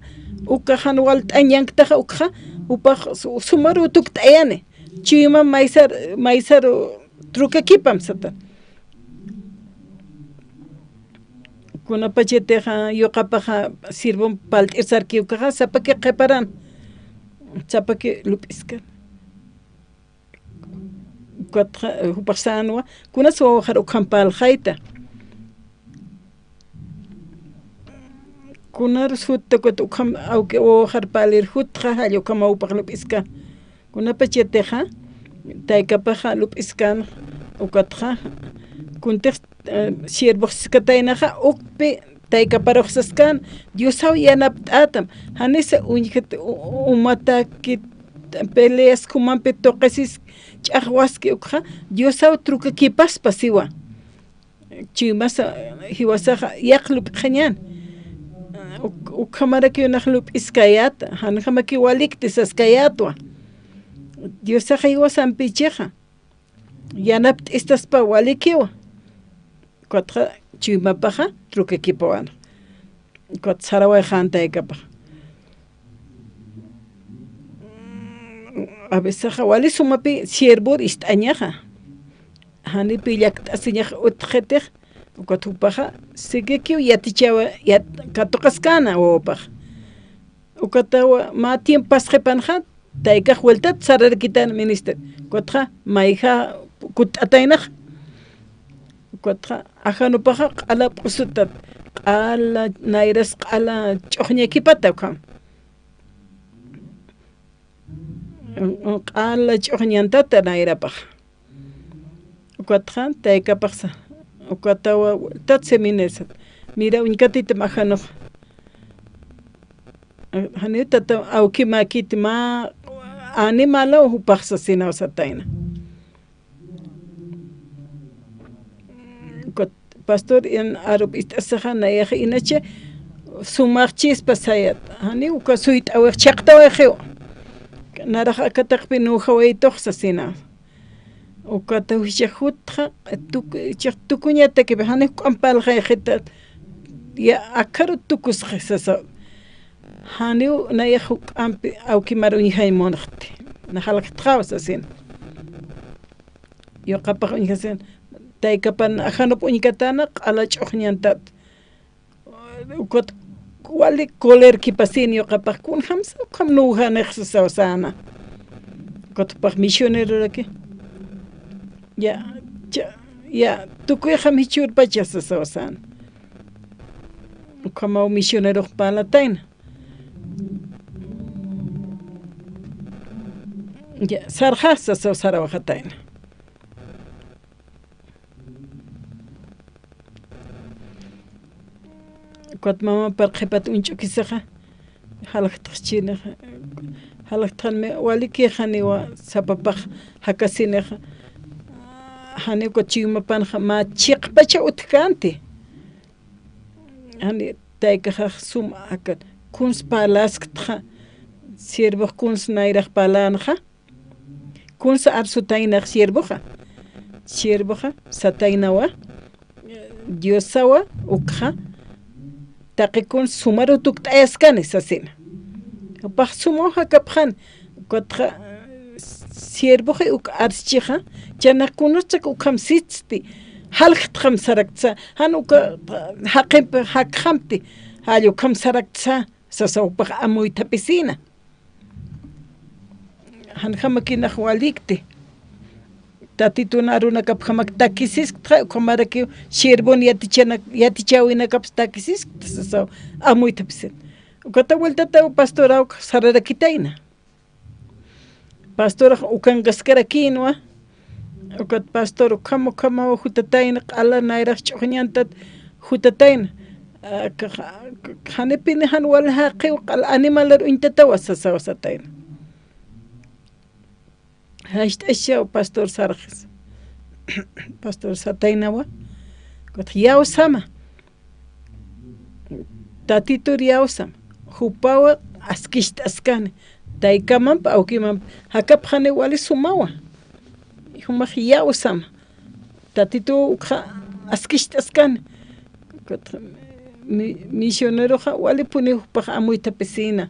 Ukaxan walt'añ yanktaxa ukxa, jupax su-, sumaru tukt'ayani. Chuyma maysar, maysaru trukakipam sata. Kunapachatixa yuqapaxa sirvum palt'ir sarki ukaxa, sapaki qhiparan, sapaki lup'iskan. Ukatxa, eh, jupax sänwa, kunas wawaxar ukham parlxayta. Kunarus jutta ukat ukham awki wawaxar parlir jutxa, jall ukhamaw jupax lup'iskan. Kunapachatixa, taykapaxa lup'iskan, ukatxa, kuntix, eh, siervox siskataynaxa, ukpi taykaparux saskan, Diosaw yanapt'ätam, janisa uñjat u-, umatakit peleas jumampi tuqisis ch'axwaski ukxa, Diosaw trukakipaspa siwa. Chuymasa jiwasaxa yaqha lup'xañän. Uk-, ukhamarakiw nax lup'iskayäta, janjamakiw walikti saskayätwa. Diosaxa jiwasampichixa yanapt'istaspa walikiwa. Ukatxa chuymapaxa trukakipawan. Ukat sarawayxän taykapax. A veces wali sumapi siervor ist'añaxa. Janipi llakt'asiñax utjxitix, ukat jupaxa, siguikiw yatichawa, yat-, katuqaskäna wawapax. Ukatawa mä tiempo pasqipanxa, taykax vueltat sararakitan minister. Ukatxa, mayja kutt'ataynax. Ukatxa, ajanupaxa q'ala p'usutat, q'ala nayras q'ala ch'uxñakipata ukham. Q'ala ch'uxñantata nayrapax. Ukatxa, taykapaxsa. Ukatawa, tat seminesat. Mira, uñkatitam ajanux. Janiw tata awkimäkiti mä animalaw jupax sasinaw satayna. Ukat pastor, in arup ist'asaxa nayax inacha sumaxchispa sayat. Janiw uka suyt'awix chhaqtawayixiw. Narax aka taqpi nujawaytux sasina. Ukataw jichhax jutxa, tuk-, jichhax tukuñatakipi, janiw juk'amp parlxayxita, ya, akharu tukusxi sasaw. Janiw nayax juk'ampi awkimar uñjañ munxti. Nax jalxtxaw sasina. Yuqapax uñjasin, taykapan ajanup uñkatäna, q'ala ch'uxñantat. Ukat wali colerkipasin yuqapax, kunjamsa ukham nujanix sasaw säna. Ukat jupax misioneroraki. Ya, ya, ya, tukuyxam jichhürpacha sasaw säna. Ukhamaw misionerox parlatayna. Ya, sarxas sasaw sarawxatayna. Ukat mamapar qhipat uñch'ukisixa, jalxtxchinixa, jalxtxanmi walikï janiwa sapapax jakasinixa, janiw ukat chuymapanxa mä chiqpacha utjkänti. Jani taykaxax sum akat, kuns parlasktxa, siervox kuns nayrax parlänxa, kuns arsutaynax siervoxa. Siervoxa sataynawa, Diosawa ukxa, taqi kuns sumaru tukt'ayaskani sasina. Jupax sumaw jakapxani, ukatxa, siervoxi uk arschixa, chanax kunatsak ukham sitsti, jalxtxam saraktsa, jan uka jaqimp jakxamti, jall ukham saraktsa, sasa jupax amuythapisina. Janjamakinax walikti. Tatitun arunakapjamak takisisktxa, ukhamarakiw siervon yatichana-, yatichäwinakaps takisiskta, sasa amuythapisina. Ukata vueltataw pastoraw sararakitayna. Pastorax ukankaskarakïnwa, Ukat pastor, ukham, ukhamaw jutatayna, q'ala nayrax ch'uxñantat jutatayna. Aka, aka, janipini jan wal jaqiw q'al animalar uñtatawa sasaw satayna. Jacht'achaw pastor sarxis. Pastor sataynawa. Ukat yawsama. Tatitur yawsam, jupawa askicht'askani, taykamamp, awkimamp, jakapxani wali sumawa. Jumax yawsam, Tatitu ukxa askicht'askani. Mi-, misioneroxa walipuni jupax amuythapisina.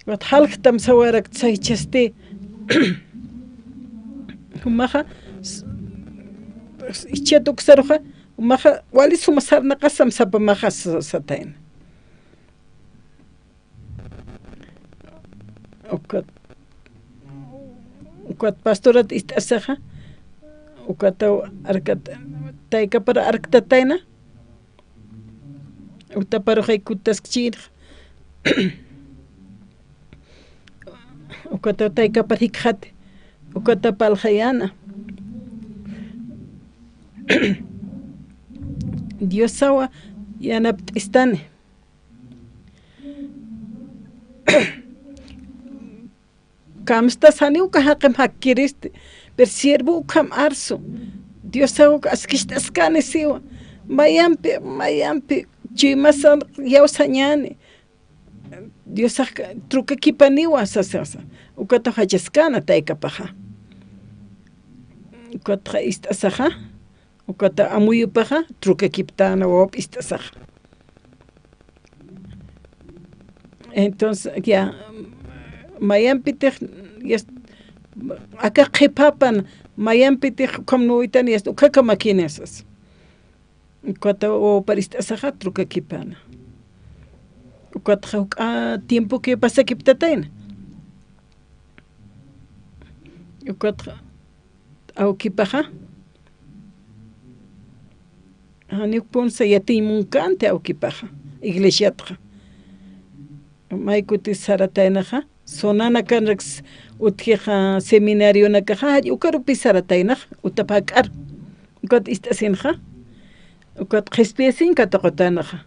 Wat jalktam sawarak saychasti. Jumaxa, s-, s-, ichhat uksaruxa, jumaxa, wali suma sarnaqasam sapamaxa s-, satayna. Ukat, ukat pastorat ist'asaxa, ukataw arkat, taykapar arktatayna. Utaparuxay kutaskchïnxa. Ukata taykapar jikxati. Ukata parlxayäna. Diosawa yanapt'istani. Kamstas janiw uka jaqim jakkiristi, pero siervo ukham arsu. Diosaw uka askicht'askani siwa. Mayampi, mayampi, chuymasan yawsañäni. Diosax ka-, trukakipaniwa sasasa. Ukata jachaskana taykapaxa. Ukata ist'asaxa. Ukata amuyupaxa, trukakiptana wawap ist'asaxa. Entonces, ya, mayampitix, ya, aka qhipapan, mayampitix ukham nuwitan, ya, ukhaka makinisas. Ukata wawapar ist'asaxa, trukakipana. Ukataxa juk'a tiempoki pasakiptatayna. Ukataxa, awkipaxa. Janiw punsa yatiñ munkänti awkipaxa, iglesiatxa. May kuti sarataynaxa, zonanakanraks utjixa, seminarionakaxa, jall ukarupï sarataynaxa, utap jak'ar. Ukat ist'asinxa, ukat qhispiyasiñ katuqataynaxa.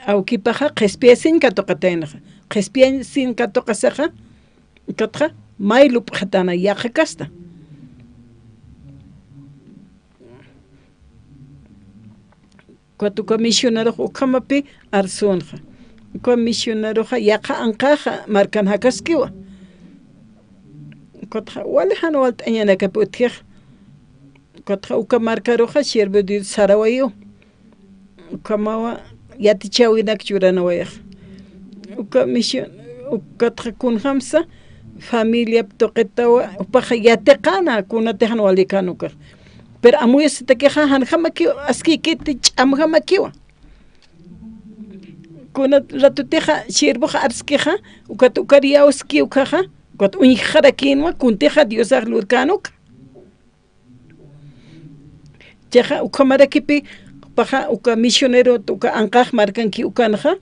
Awkipaxa qhispiyasiñ katuqataynaxa. Qhispiyasiñ katuqasaxa, ukatxa may lup'xatana yaqha kasta. Ukat uka misionerox ukhamapï arsunxa. Uka misioneroxa yaqha anqäxa markan jakaskiwa. Ukatxa wali jan walt'añanakapï utjix. Ukatxa uka markaruxa siervo Dios sarawayiw. Ukhamawa yatichäwinak churanawayix. Uka misión, ukatxa kunjamsa familiap tuqitawa, jupaxa yatiqäna, kunatix jan walikän ukax. Pero amuyasitakixa janjamakiw, askïkiti ch'amjamakiwa. Kuna ratutixa siervox arskixa, ukat ukar yawski ukaxa, ukat uñjxarakïnwa, kuntixa Diosax lurkän uka. Chiqa, ukhamarakipi, paxa, uka misionero, uka anqax markanki ukanxa,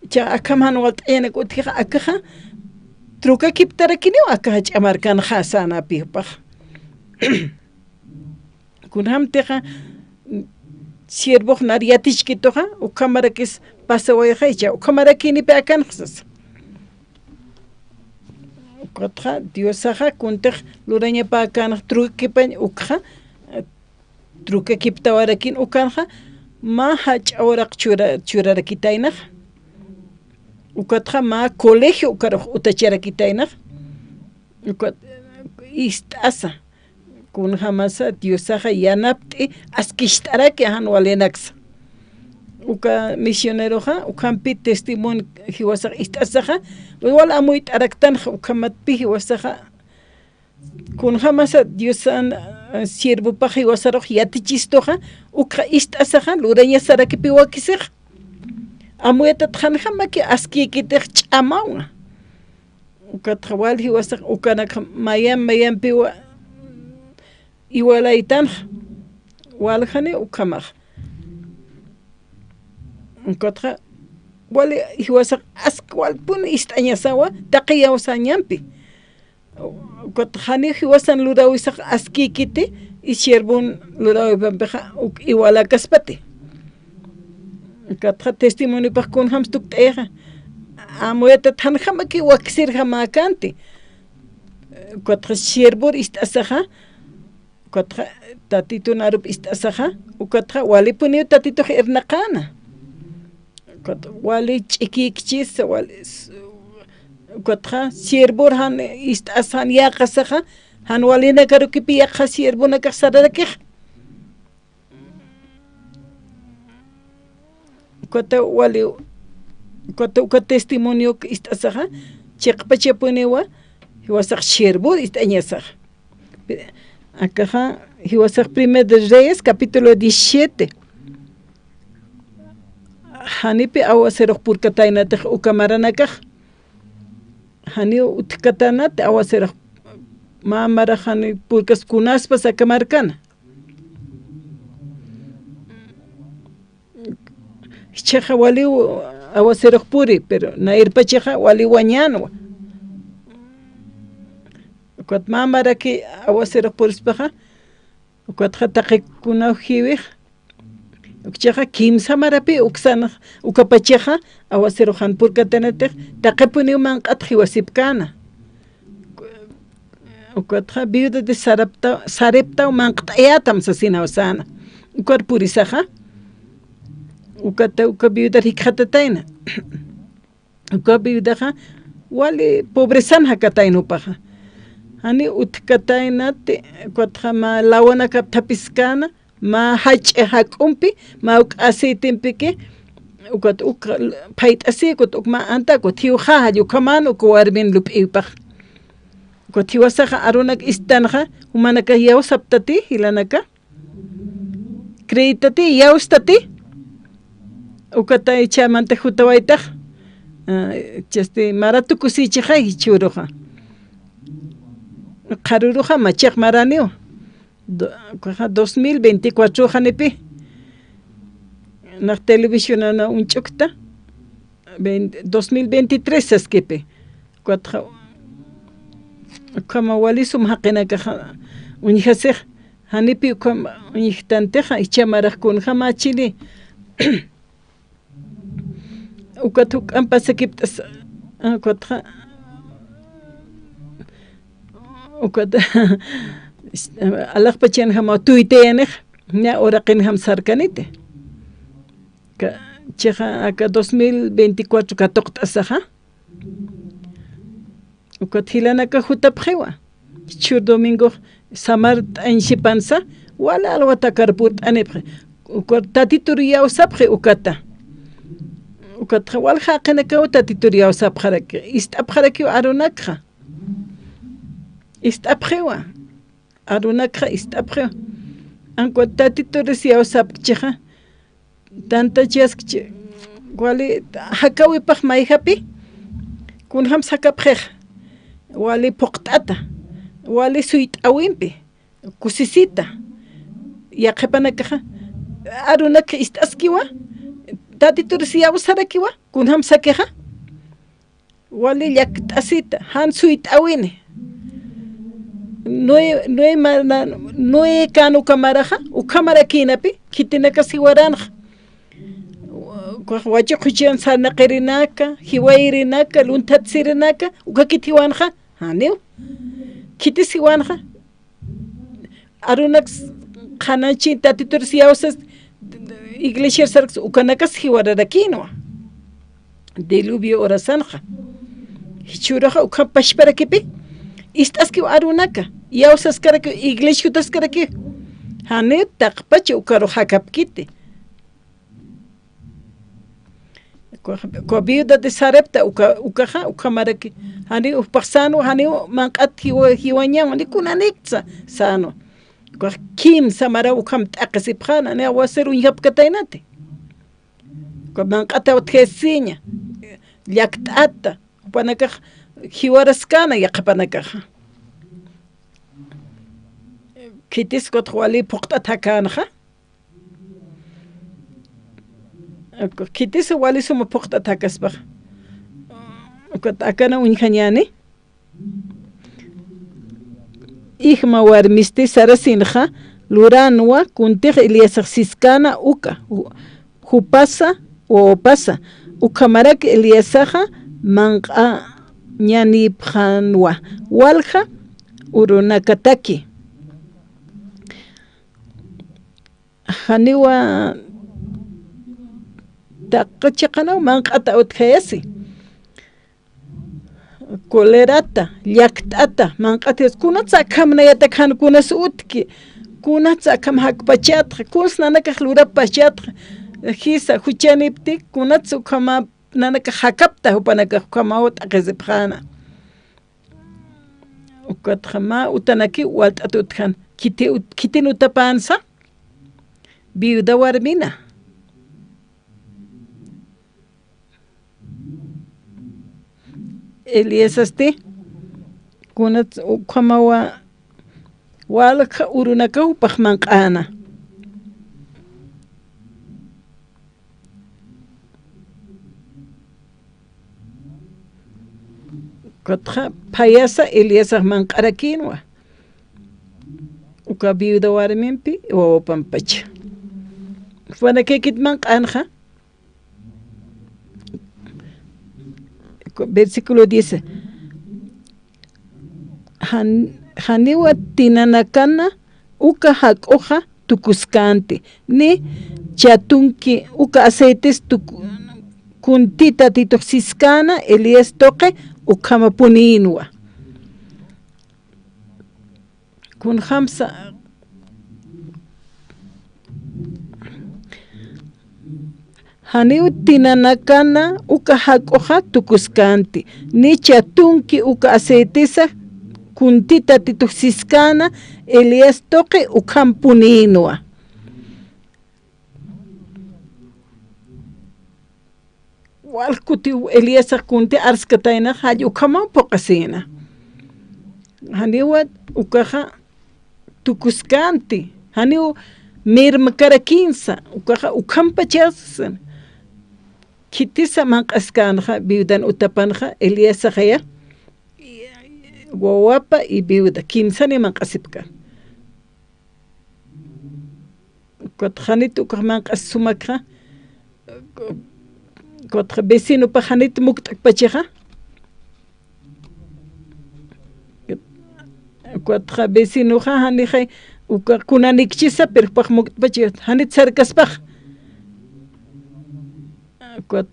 chiqa, akham jan walt'ayanak utjixa, akaxa, trukakiptarakiniw, akaxa jach'a markanxa, sänapï, paxa. Kunjamtixa, siervox nar yatichkituxa, ukhamarakis pasawayxa, icha, ukhamarakinipi akanxa, sasa. Ukatxa, Diosaxa, kuntix lurañapäkänxa trukakipañ ukxa, eh, trukakiptawarakin ukanxa, mä jach'a uraq chura-, churarakitaynaxa. Ukatxa, mä colegio ukarux utacharakitaynaxa. Ukat, ist'asa. Kunjamasa Diosaxa yanapt'i askicht'araki jan walinaksa. Uka misioneroxa, ukhampi testimonio jiwasax ist'asaxa, wal amuyt'araktanxa, ukhamatpi jiwasaxa, kunjamasa Diosan, eh, siervopax jiwasarux yatichistuxa, ukxa ist'asaxa, lurañasarakipi wakisixa. Amuyatat janjamaki askïkitix ch'amawa. Ukatxa wal jiwasax ukanakxa mayam mayampiwa iwalaytanxa, waljani ukhamax. Ukatxa Wali jiwasax ask walpun ist'añasawa, taqi iyawsäñampi. Ukat janiw jiwasan luräwisax askïkiti, y siervon luräwipampixa uk iwalakaspati. Ukatxa testimoniopax kunjams tukt'ayaxa. Amuyatat janjamakiw waksirjamäkänti. Ukatxa siervor ist'asaxa, ukatxa Tatitun arup ist'asaxa, ukatxa walipuniw Tatitux irnaqäna. Ukat wali ch'ikïkchis, wali s-, ukatxa siervor jan ist'as jan yäqasaxa, jan walinakarukipi yaqha siervonakax sararakix. Ukata wali, ukata uka testimonio ist'asaxa, chiqpachapuniwa, jiwasax siervor ist'añasaxa. Akaxa, jiwasax Primer de Reyes, capítulo diecisiete. Janipi aguacerox purkataynatix uka maranakax. Janiw utjkatanati aguacerox, mä marax jani purkas kunaspas aka markana. Jichhaxa waliw aguacerox puri, pero na irpachaxa wali wañänwa. Ukat mä maraki aguacerox purispaxa, ukatxa taqikunaw jiwix. Ukchaxa kimsa marapi uksan, ukapachaxa aguacerox jan purkatanatix, taqipuniw manq'at jiwasipkäna. Ukatxa viuda de Sarepta, Sareptaw manq't'ayätam sasinaw säna. Ukar purisaxa, ukata uka viudar jikxatatayna. Uka viudaxa wali pobrezan jakatayna jupaxa. Jani utjkataynati, ukatxa mä lawanakap thaphiskäna, mä jach'a jak'umpi, mä uk aceitempiki, ukat uk phayt'asi, ukat uk mä anta, ukat jiwxä jall ukhaman uk warmin lup'iwipax. Ukat jiwasaxa arunak istanxa, jumanakax iyawsaptati, jilanaka. Creetati, iyawstati. Ukata jichhämanta jutawaytax. Ah, chasti maratu kusichixay jichhüruxa. Qharuruxa machaq maraniw. Do-, ukaxa dos mil veinticuatro janipi. Nax televisionana uñch'ukta. Vein-, dos mil veintitrés saskipi. Ukatxa, ukhama wali sum jaqinakaxa uñjasix, janipi ukham uñjtantixa, jichha marax kunjämächini. Ukat juk'amp pasakipt'as, ukatxa, ukat, alaxpachanjamaw tuytayanix, ña uraqinjam sarkaniti. Ka-, chixa aka dos mil veinticuatro katuqt'asaxa. Ukat jilanaka jutapxiwa. Jichhür domingox samart'añchipansa, wali alwatakar purt'anipxi. Ukat Tatitur iyawsapxi ukata. Ukatxa wal jaqinakaw Tatitur iyawsapxaraki, ist'apxarakiw arunakxa. Ist'apxiwa. Arunakxa ist'apxiwa. Ankwa Tatituris iyawsapkchixa. Tantachaskchi, wali jakawipax mayjapi, kunjams jakapxix, wali phuqt'ata, wali suyt'äwimpi, kusisita, yaqhipanakaxa, arunak ist'askiwa, Tatituris iyawsarakiwa, kunjams jakixa. Wali llakt'asita, jan suyt'äwini. Noé, Noé mana, Noé kan uka maraxa, uka marakïnapi, khitinakas jiwaranxa. Ukax wachuq juchan sarnaqirinaka, jiwayrinaka, lunthatsirinaka, ukakit jiwanxa, janiw. Khitis jiwanxa, arunak s-, qhanachi Tatituris iyawsas, iglesiar saraks ukanakas jiwararakïnwa. Diluvio urasanxa. Jichhüruxa ukham pachparakipi, ist'askiw arunaka, iyawsaskarakiw, iglesia jutaskarakiw. Janiw taqpach ukarux jakapkiti. Uka, uka viuda de Sarepta, uka, ukaxa, uka maraki, janiw jupax sänwa, janiw manq'at jiwa-, jiwañan, janiw kunaniksa sänwa. Ukax kimsa maraw ukham t'aqhisipxäna, janiw aguacero uñjapkataynati. Uka manq'ataw utjasiña, llakt'ata, jupanakax jiwaraskäna yaqhipanakaxa. Khitis ukat wali phuqt'at jakänxa. Khitis wali suma phuqt'at jakaspax. Ukat akana uñjañäni. Ijma warmisti sarasinxa luränwa kuntix Eliesax siskäna uka, ju-, jupasa, wawapasa. Ukhamarak Eliesaxa manq'añanipxänwa walja urunakataki. Janiwa taqi chiqanaw manq'ata utjayasi. Colerata, llakt'ata, manq'atayas. Kunatsa akham nayatak jan kunas utjki, kunatsa akham jakpachatxa, kuns nanakax lurapachatxa, jisa, juchanipti, kunatsa ukhama nanakax jakapta jupanakax ukhamaw t'aqisipxäna. Ukatxa mä utanaki walt'at utjan. Khiti ut-, khitin utapänsa? Viuda warmina. Eliasasti, kunats ukhamawa walja urunakaw jupax manq'äna. Ukatxa phayasa Eliasax manq'arakïnwa. Uka viuda warmimpi, wawapampacha. Jupanakaykit manq'änxa. Versículo diez. Jan-, janiwa tinanakana uka jak'uxa tukuskänti, ni chatunki uka aceites tuk-, kunti Tatitux siskäna Elías tuqi ukhamapunïnwa. Kunjamsa, janiw tinanakana uka jak'uxa tukuskänti, ni chatunki uka aceitesa kunti Tatitux siskäna Elías tuqi ukhamapunïnwa. Wal kutiw Eliasax kunti arskataynax jall ukhamaw phuqasïna. Janiwa ukaxa tukuskänti, janiw mirmkarakïnsa, ukaxa ukhampachasïna. Khitisa manq'askänxa, viudan utapanxa, Eliasaxaya, wawapa y viuda, kimsani manq'asipkän. Ukat janit ukax manq'as sumakxa, ukat vecinopax janit mukt'akpachixa. Ukat vecinoxa janixay uka kunanikchisa, pero jupax mukt'pachi, janit sarkaspax. Ukat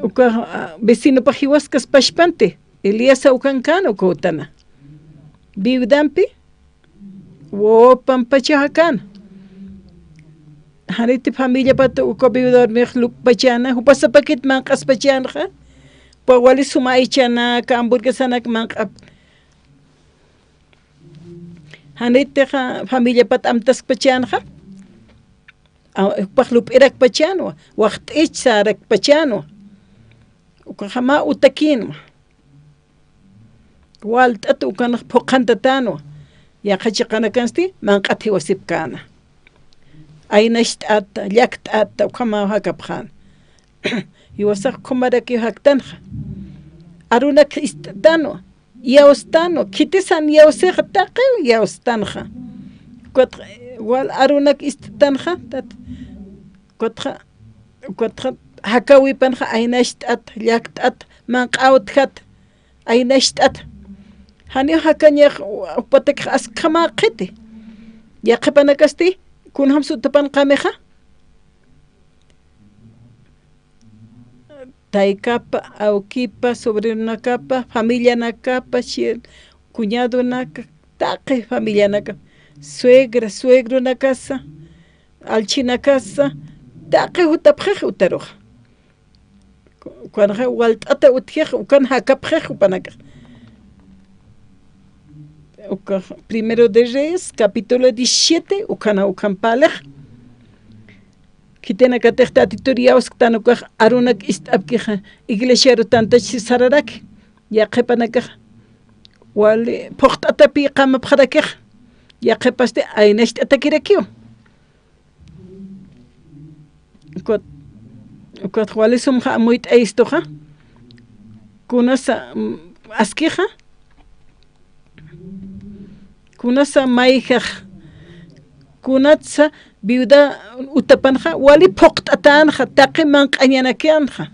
uka vecinopax jiwaskas pachpanti. Eliasa ukankän uka utana. Viudampi, wawapampachaxa kän. Janiti familiapat uka viuda warmix lup'pachäna, jupasapakit manq'aspachänxa. Jupa wali suma aychanaka, hamburguesanaka manq'ap. Janitixa familiapat amtaskpachänxa. A, jupax lup'irakpachänwa, waxt'ich sarakpachänwa. Ukaxa mä utakïnwa. Walt'at ukanx phuqhantatänwa. Yaqha chiqanakansti manq'at jiwasipkäna. Aynacht'ata, llakt'ata, ukhamaw jakapxäna. Jiwasax ukhamarakiw jaktanxa. Arunak ist'tanwa, iyawstanwa, khitisan iyawsixa, taqiw iyawstanxa. Ukatxa wal arunak ist'tanxa, tat-, ukatxa, ukatxa jakäwipanxa aynacht'at, llakt'at, manq'awtjat, aynacht'at. Janiw jakañax jupatakix askhamäkiti. Yaqhipanakasti, kunjams utapanqämixa. Taykapa, awkipa, sobrinonakapa, familianakapa, chi-, cuñadonaka, taqi familianaka, suegra, suegronakasa, allchinakasa, taqi jutapxix utaruxa. Ukanxa walt'ata utjix, ukan jakapxix jupanakax. Ukax Primero de Reyes, capítulo diecisiete, ukhana ukham parlix. Khitinakatix Tatitur iyawsktan ukax arunak ist'apkixa, iglesiaru tantach sararaki, yaqhipanakax wali phuqt'atapï qamapxarakix, yaqhipasti aynacht'atakirakiw. Ukat, ukat wali sumxa amuyt'ayistuxa. Kunasa, mm, askixa. Kunasa mayjax. Kunatsa viuda utapanxa, wali phuqt'atänxa, taqi manq'añanakianxa.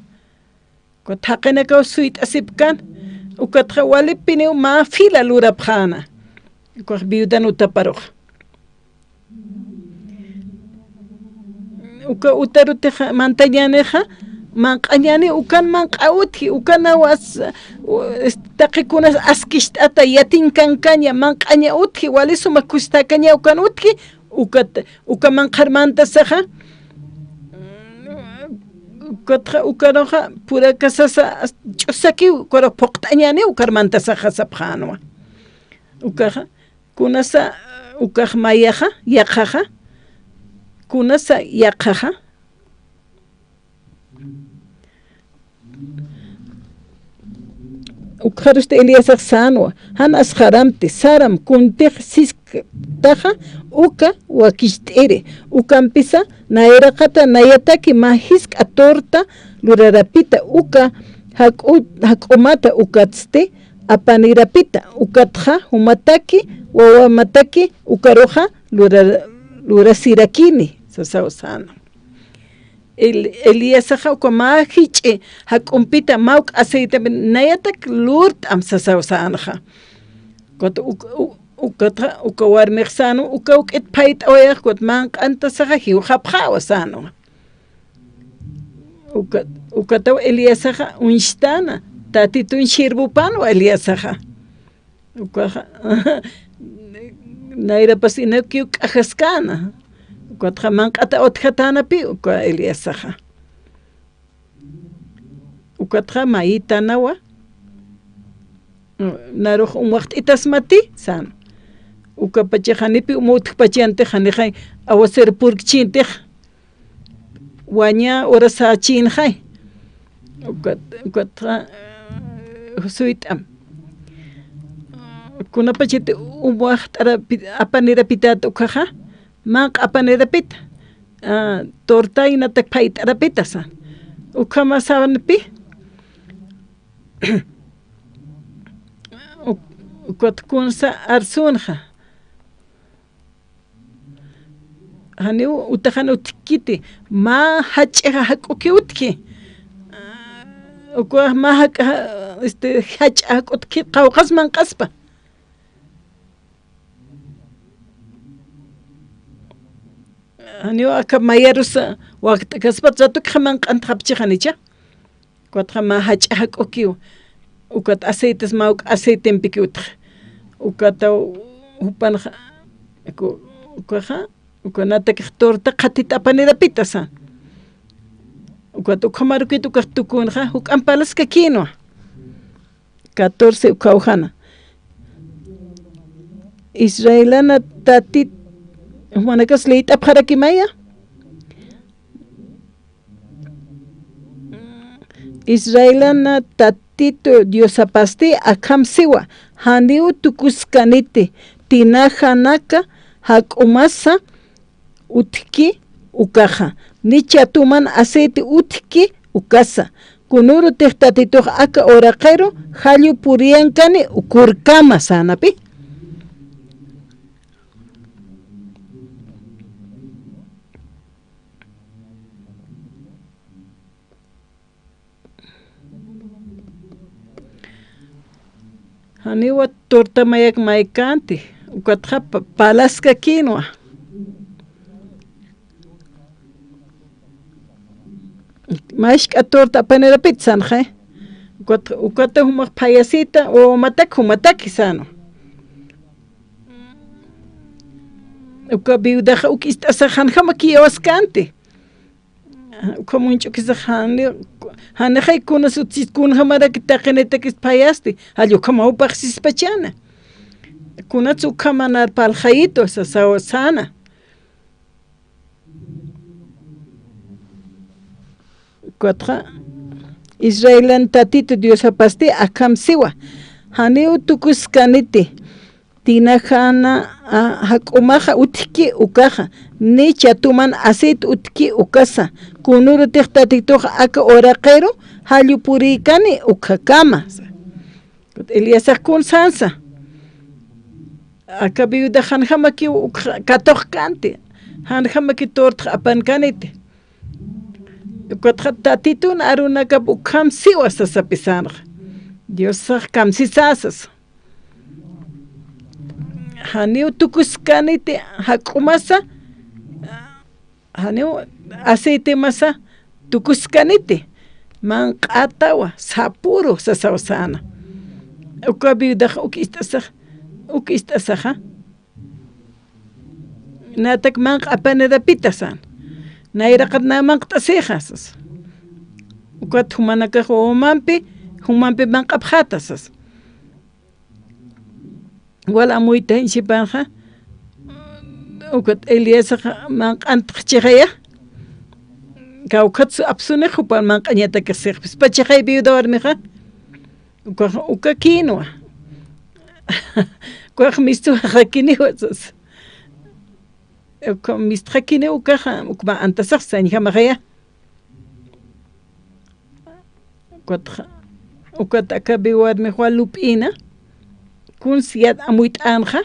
Ukat jaqinakaw suyt'asipkan, ukatxa walipiniw mä fila lurapxäna. Ukax viudan utaparux. Uka utarutixa, mantañänixa, manq'añäni ukan manq'a utji, ukanaw as-, u-, es-, taqikunas askicht'ata, yatiñ kankaña, manq'aña utji, wali suma kusistakaña ukan utji, ukat, uka manq'ar mantasaxa, ukatxa, ukaruxa, puraka sasa, as-, ch'usakiw, ukaru phuqt'añäni, ukar mantasaxa sapxänwa. Ukaxa, kunasa, ukax mayaxa, yaqhaxa, kunasa yaqhaxa. Ukxarusti Elíasax sänwa, jan asxaramti, saram kuntix sisktaxa, uka wakicht'iri, ukampisa nayraqata nayataki mä jisk'a torta lurarapita, uka jak'u-, jak'umata ukatsti apanirapita, ukatxa jumataki, wawamataki, ukaruxa lura-, lurasirakini, sasaw säna. El-, Elíasaxa uka mä jich'i jak'umpita, mä uk aceite nayatak lurt'am sasaw sänxa. Ukat uk-, u-, ukatxa, uka warmix sänwa, uka juk'it phayt'awayax, ukat manq'antasaxa jiwxapxäwa sänwa. Uka, ukataw Elíasaxa uñstana, Tatitun sirvupänwa Elíasaxa. Ukaxa, nayrapas inakiw k'ajaskana. Ukatxa manq'ata utjatänapi, uka Elíasaxa. Ukatxa mayïtanawa. Narux umwaxt'itasmati, san. Ukapachax janipi uma utjpachantix, janixay aguacero purkchintix. Waña urasächinxay. Ukat, ukatxa, eh, suyt'am. Kunapachati umwaxt'arapi-, apanirapitat ukhaxa, manq'a apanirapita. Ah, tortaynatak phayt'arapita san. Ukhamasanpi. Uk-, ukat kunsa arsunxa. Janiw utaxan utjkiti, mä jach'a jak'uki utji. Ukax mä jak'a, este, jach'a jak'utki qawqhas manq'aspa. Janiw aka mayarus wakt'kaspa, ratukxa manq'antxapchixanicha. Ukatxa mä jach'a jak'ukiw, ukat aceites, mä uk aceitempikiw utji. Ukataw jupanxa, uku-, ukaxa, uka natakix torta qhatita apanirapita san. Ukat ukhamarukit ukax tukunxa, juk'amp parlaskakïnwa. Catorce ukhawjana. Israelana Tatit, jumanakas liyt'apxarakimaya. Israelana Tatitu Diosapasti akham siwa, janiw tukuskaniti, tinajanaka jak'umasa utjki ukaxa, nicha tuman aceite utjki ukasa. Kunürutix Tatitux aka uraqiru jallu puriyankani ukhürkama sanapi. Janiwa torta mayak maykänti, ukatxa pa-, parlaskakïnwa. Mä jisk'a torta apanirapit sanxay. Ukat, ukata jumax phayasita, o matak, jumataki sänwa. Uka viudaxa uk ist'asax janjam kiyawaskänti. Ukham uñch'ukisax jani, janixay kunas utjsit kunjamarak taqinitakis phayasti, jall ukhamaw paqsispachäna. Kunats ukhamanar parlxayitu, sasaw säna. Ukatxa, Israelan Tatitu Diosapasti akham siwa, janiw tukuskaniti, tinajana a, jak'umaxa utjki ukaxa, ni chatuman aceite utjki ukasa, kunürutix Tatitux aka uraqiru jallupurïkani ukhakama. Eliasax kun sänsa. Aka viudax janjamakiw ukxa katuqkänti, janjamakiw tortax apankaniti. Ukatxa Tatitun arunakap ukham siwa sasapï sänxa. Diosax kamsisasas. Janiw tukuskaniti jak'umasa, janiw aceitemasa tukuskaniti, manq'atawa, sapüru sasaw säna. Uka viudax uk ist'asax, uk ist'asaxa. Nayatak manq'a apanirapïta säna. Nayraqat nä manq't'asixa sasa. Ukat jumanakax wawamampi, jumampi manq'apxäta sasa. Wal amuytañ sipanxa, ukat Eliasax manq'antxchixaya, kawkhatsu apsunix jupan manq'añatakix sixpis. Pachixay viuda warmixa, ukax, ukakïnwa. Ukax mistuxakiniwa sas. Uka mistxakiniw ukaxa, ukma antasax sañjamaxaya. Ukat, ukat aka viuda warmix wal lup'ina, kuns yat amuyt'änxa.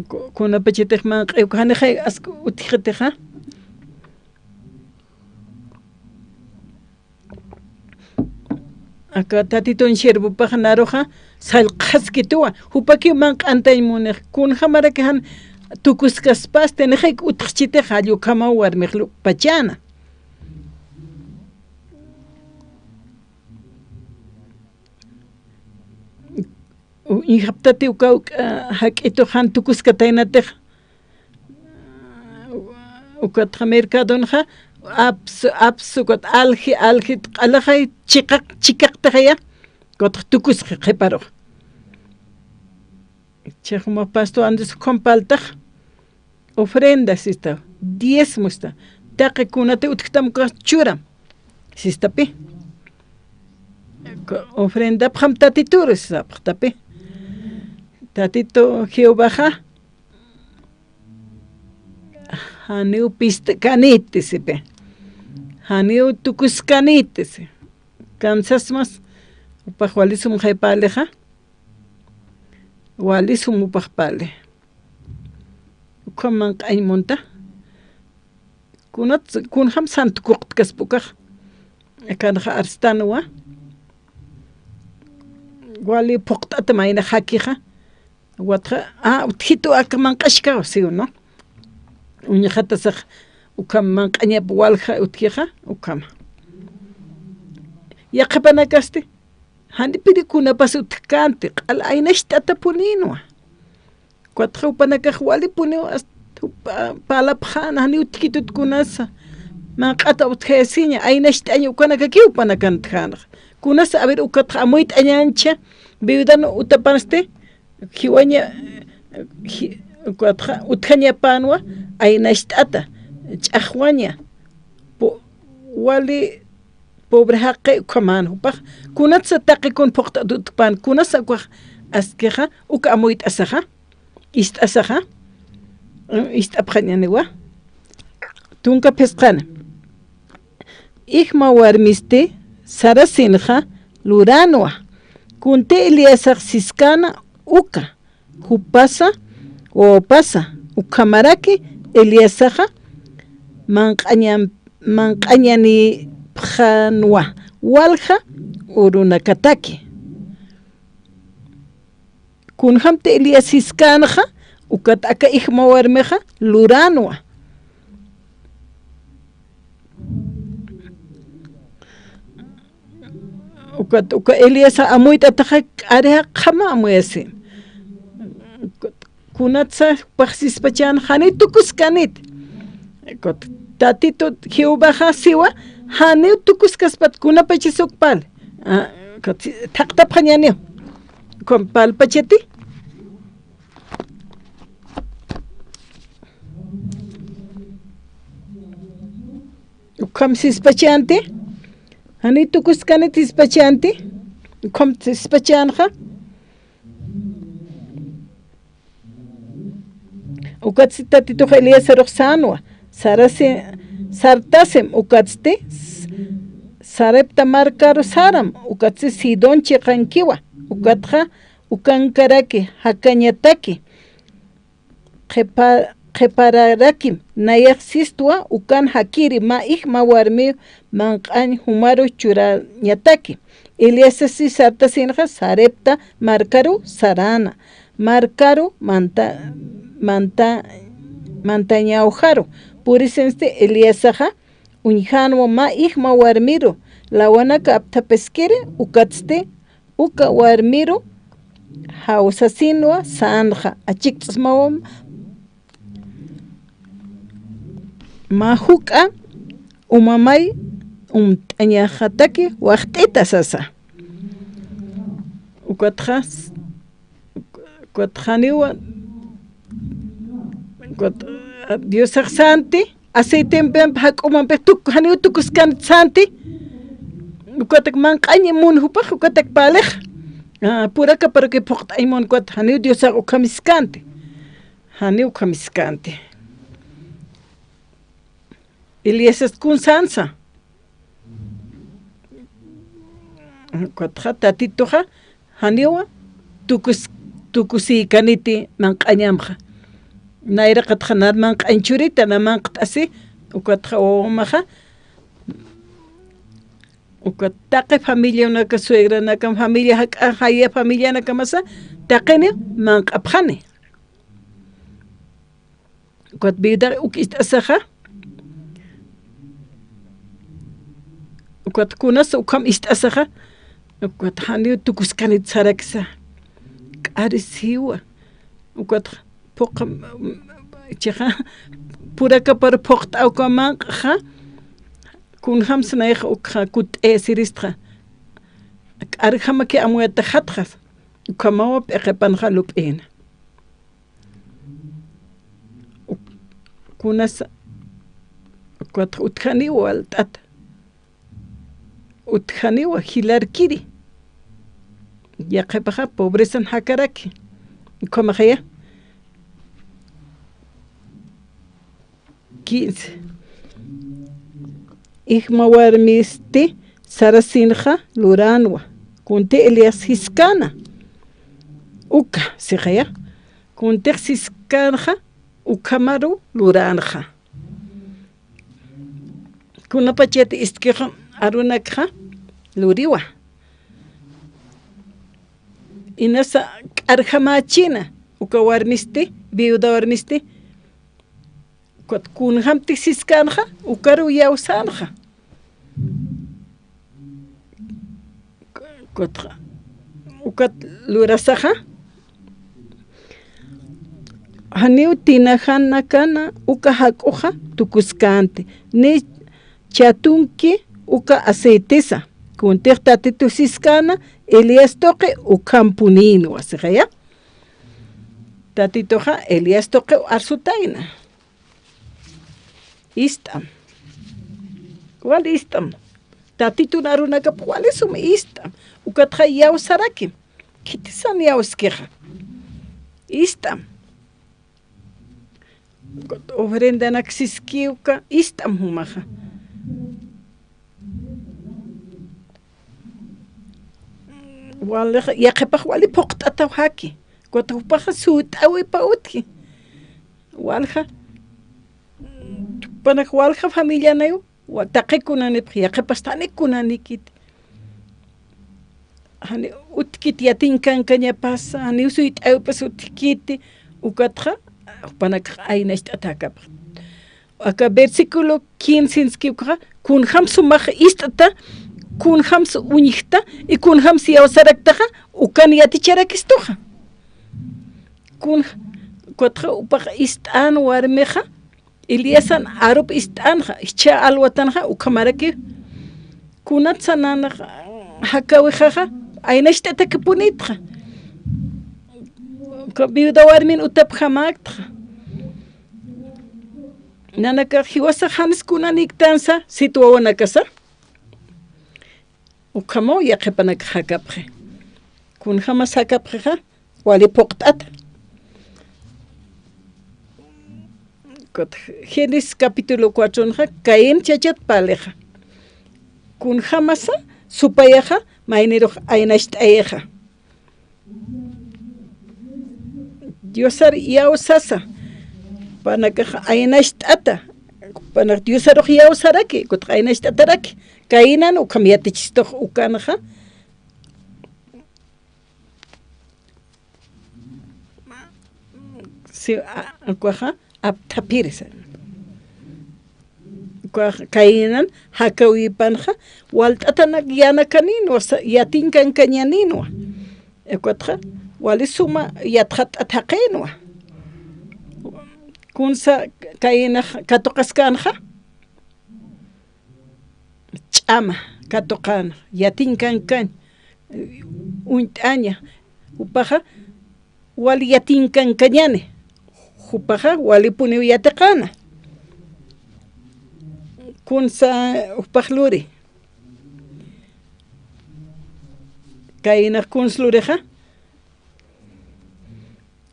Ku-, kunapachatix manq'i uka janixay ask utjxitixa. Aka Tatitun siervopax naruxa sallqaskituwa, jupakiw manq'antañ munix, kunjamaraki jan tukuskaspasti, nixay utjchitix jall ukhamaw warmix lup'pachäna. U-, uñjaptati uka, uka, jak'itu jan tukuskataynatix. Ukatxa mercadonxa, aps, aps, ukat alji, alji, q'alaxay, chiqaq, chiqaqtixaya. Ukatxa tukusxi qhiparux. Chixma pastor Andrés ukham parltax. Ofrenda sista, diezmo sista. Taqi kunati utjtam ukax churam. Sistapi. Ku-, ofrendapxam Tatituru sisapxtapi. Tatitu Jehovaxa, janiw pist'kaniti sipi. Janiw tukuskaniti si. Kansasmas, jupax wali sum jaypalixa. Wali sum jupax pali. Ukham manq'añ munta. Kunat, kunjam santukuqtkaspa ukax. Akanxa arstanwa. Wali phuqt'ata mayna jakixa. Watxa, a, utjitu aka manq'axkaw, ¿sí o no? Uñjatasax ukham manq'añap walja utjixa, ukhama. Yaqhipanakasti, janipiri kunapas utjkänti, q'al aynacht'atapunïnwa. Ukatxa jupanakax walipuniw, hasta jupa-, parlapxäna, janiw utjkitut kunasa. Manq'ata utjayasiña, aynacht'aña ukanakakiw jupanakan utjänxa. Kunasa, a ver, ukatxa amuyt'añäncha, viudan utapansti, jiwaña, ji-, ukatxa utjañapänwa, aynacht'ata, ch'axwaña, po-, wali pobre jaqi ukhamän jupax, kunatsa taqi kun phuqt'at utjpän, kunasa ukax askixa, uka amuyt'asaxa, ist'asaxa, ist'apxañäniwa, tunka phisqani. Ijma warmisti sarasinxa luränwa, kunti Eliasax siskäna uka, jupasa, wawapasa, ukhamaraki Eliasaxa manq'añan-, manq'añanipxänwa, walja urunakataki. Kunjamti Elías siskänxa, ukat aka ijma warmixa luränwa. Ukat, uka Elías amuyt'ataxa k'ari jaqjama amuyasi. Kunatsa jupax sispachän janiw tukuskanit. Ukat, Tatitu Jehovaxa siwa, janiw tukuskaspat kunapachas uk pal. Ah, ukat si-, thaqtapxañäniw. Ukham palpachati. Ukham sispachänti. Janiw tukuskanit sispachänti. Ukham sispachänxa. Ukatsti Tatitux Eliezarux sänwa, sarasi-, sartasim, ukatsti S-, Sarepta markaru saram, ukatsti Sidón chiqankiwa, ukatxa ukankaraki jakañataki, qhipa-, qhipararakim, nayax sistwa ukan jakiri mä ijma warmi manq'añ jumaru churañataki. Eliasasi sartasinxa Sarepta markaru saräna, markaru manta-, manta-, mantañawjaru. Purisinsti Eliasaxa uñjänwa mä ijma warmiru, lawanaka apthapiskiri, ukatsti uka warmiru jawsasinwa sänxa, achikt'smawam mä juk'a umamay umt'añaxataki waxt'ita sasa. Ukatxa, ukatxa janiwa, ukat, Diosax sänti, aceitempimpi jak'umampix tuk-, janiw tukuskanti sänti, ukatak manq'añ mun jupax, ukatak pälix, ah, purakaparuki phuqt'añ mun, ukat janiw Diosax ukhamiskanti, janiw ukhamiskanti. Eliasas kun sänsa. Ukatxa Tatituxa janiwa tukus-, tukusïkaniti manq'añamxa. Nayraqatxa nä manq'añ churita, nä manq't'asi, ukatxa wawamaxa, ukat taqi familianaka, suegranakam, familia jak'a, jaya familianakamasa, taqini manq'apxani. Ukat viuda uk ist'asaxa, ukat kunas ukham ist'asaxa, ukat janiw tukuskanit saraksa, k'arisiwa, ukat phuqam, chixa, purakapar phuqt'awkamanq'xa, kunjamsa nayax ukxa kutt'ayasiristxa, k'arjamaki amuyataxatxa, ukhamawa p'iqipanxa lup'ina. Uk-, kunasa, ukat utjaniwa walt'ata. Utjaniwa jilarkiri. Yaqhipaxa pobresan jakaraki. Ukhamaxaya. Quince. Ijma warmisti sarasinxa luränwa. Kunti Elías jiskana. Uka, sixaya. Kuntix siskanxa, ukhamaru luränxa. Kunapachat ist'kixa arunakxa luriwa. Inasa k'arjamächina, uka warmisti, viuda warmisti, Ukat kunjamtix siskanxa, ukaru iyawsänxa. Ukat, ukat lurasaxa, janiw tinajanakana uka jak'uxa tukuskänti, ni chatunki uka aceitesa. Kuntix Tatitu siskäna, Elías tuqi ukhampunïnwa, sixaya. Tatituxa Elías tuqiw arsutayna. Ist'am. Wal ist'am. Tatitun arunakap walisum ist'am. Ukatxa iyawsarakim. Khitisan iyawskixa. Ist'am. Ukat ofrendanak siskiw uka ist'am jumaxa. Walixa, yaqhipax wali phuqt'ataw jaki. Ukat jupaxa suyt'äwipa utji. Walja, jupanak walja familianayu, wa-, taqi kunanipx, yaqhipas tani kunanikiti. Jani utjkiti yatiñ kankañapasa, jani suyt'äwipas utjkiti, ukatxa, jupanakxa aynacht'atäkapxi. Aka versículo quince inskiwkaxa, kunjams jumax ist'ta, kunjams uñjta, y kunjams iyawsaraktaxa, ukan yaticharakistuxa. Kun, ukatxa jupax ist'an warmixa, Elíasan arup ist'anxa, jichha alwatanxa, ukhamarakiw. Kunatsa nanax jakawixaxa, aynacht'atakipunïtxa. Uka viuda warmin utapjamäktxa. Nanakax jiwasax janis kunaniktansa, sit wawanakasa. Ukhamaw yaqhipanakax jakapxi. Kunjamas jakapxixa, wali phuqt'ata. Génesis capítulo cuatronxa, Caín chachat parlixa. Kunjamasa supayaxa, maynirux aynacht'ayixa. Diosar iyawsasa, jupanakax aynacht'ata, jupanax Diosarux iyawsaraki, ukatxa aynacht'ataraki, Caínan ukham yatichistux ukanxa. Si, a, ukaxa, apthaphirisa. Ukax Caínan jakawipanxa, walt'atanak yanakanïnwa, sa-, yatinkankañanïnwa. Ukatxa, wali suma yatxatt'at jaqïnwa. Kunsa Caínax katuqaskänxa. Ch'ama, katuqäna, yatinkankañ, uñt'aña, jupaxa wali yatinkankañani, jupaxa walipuniw yatiqäna. Kunsa jupax luri. Caínax kuns lurixa,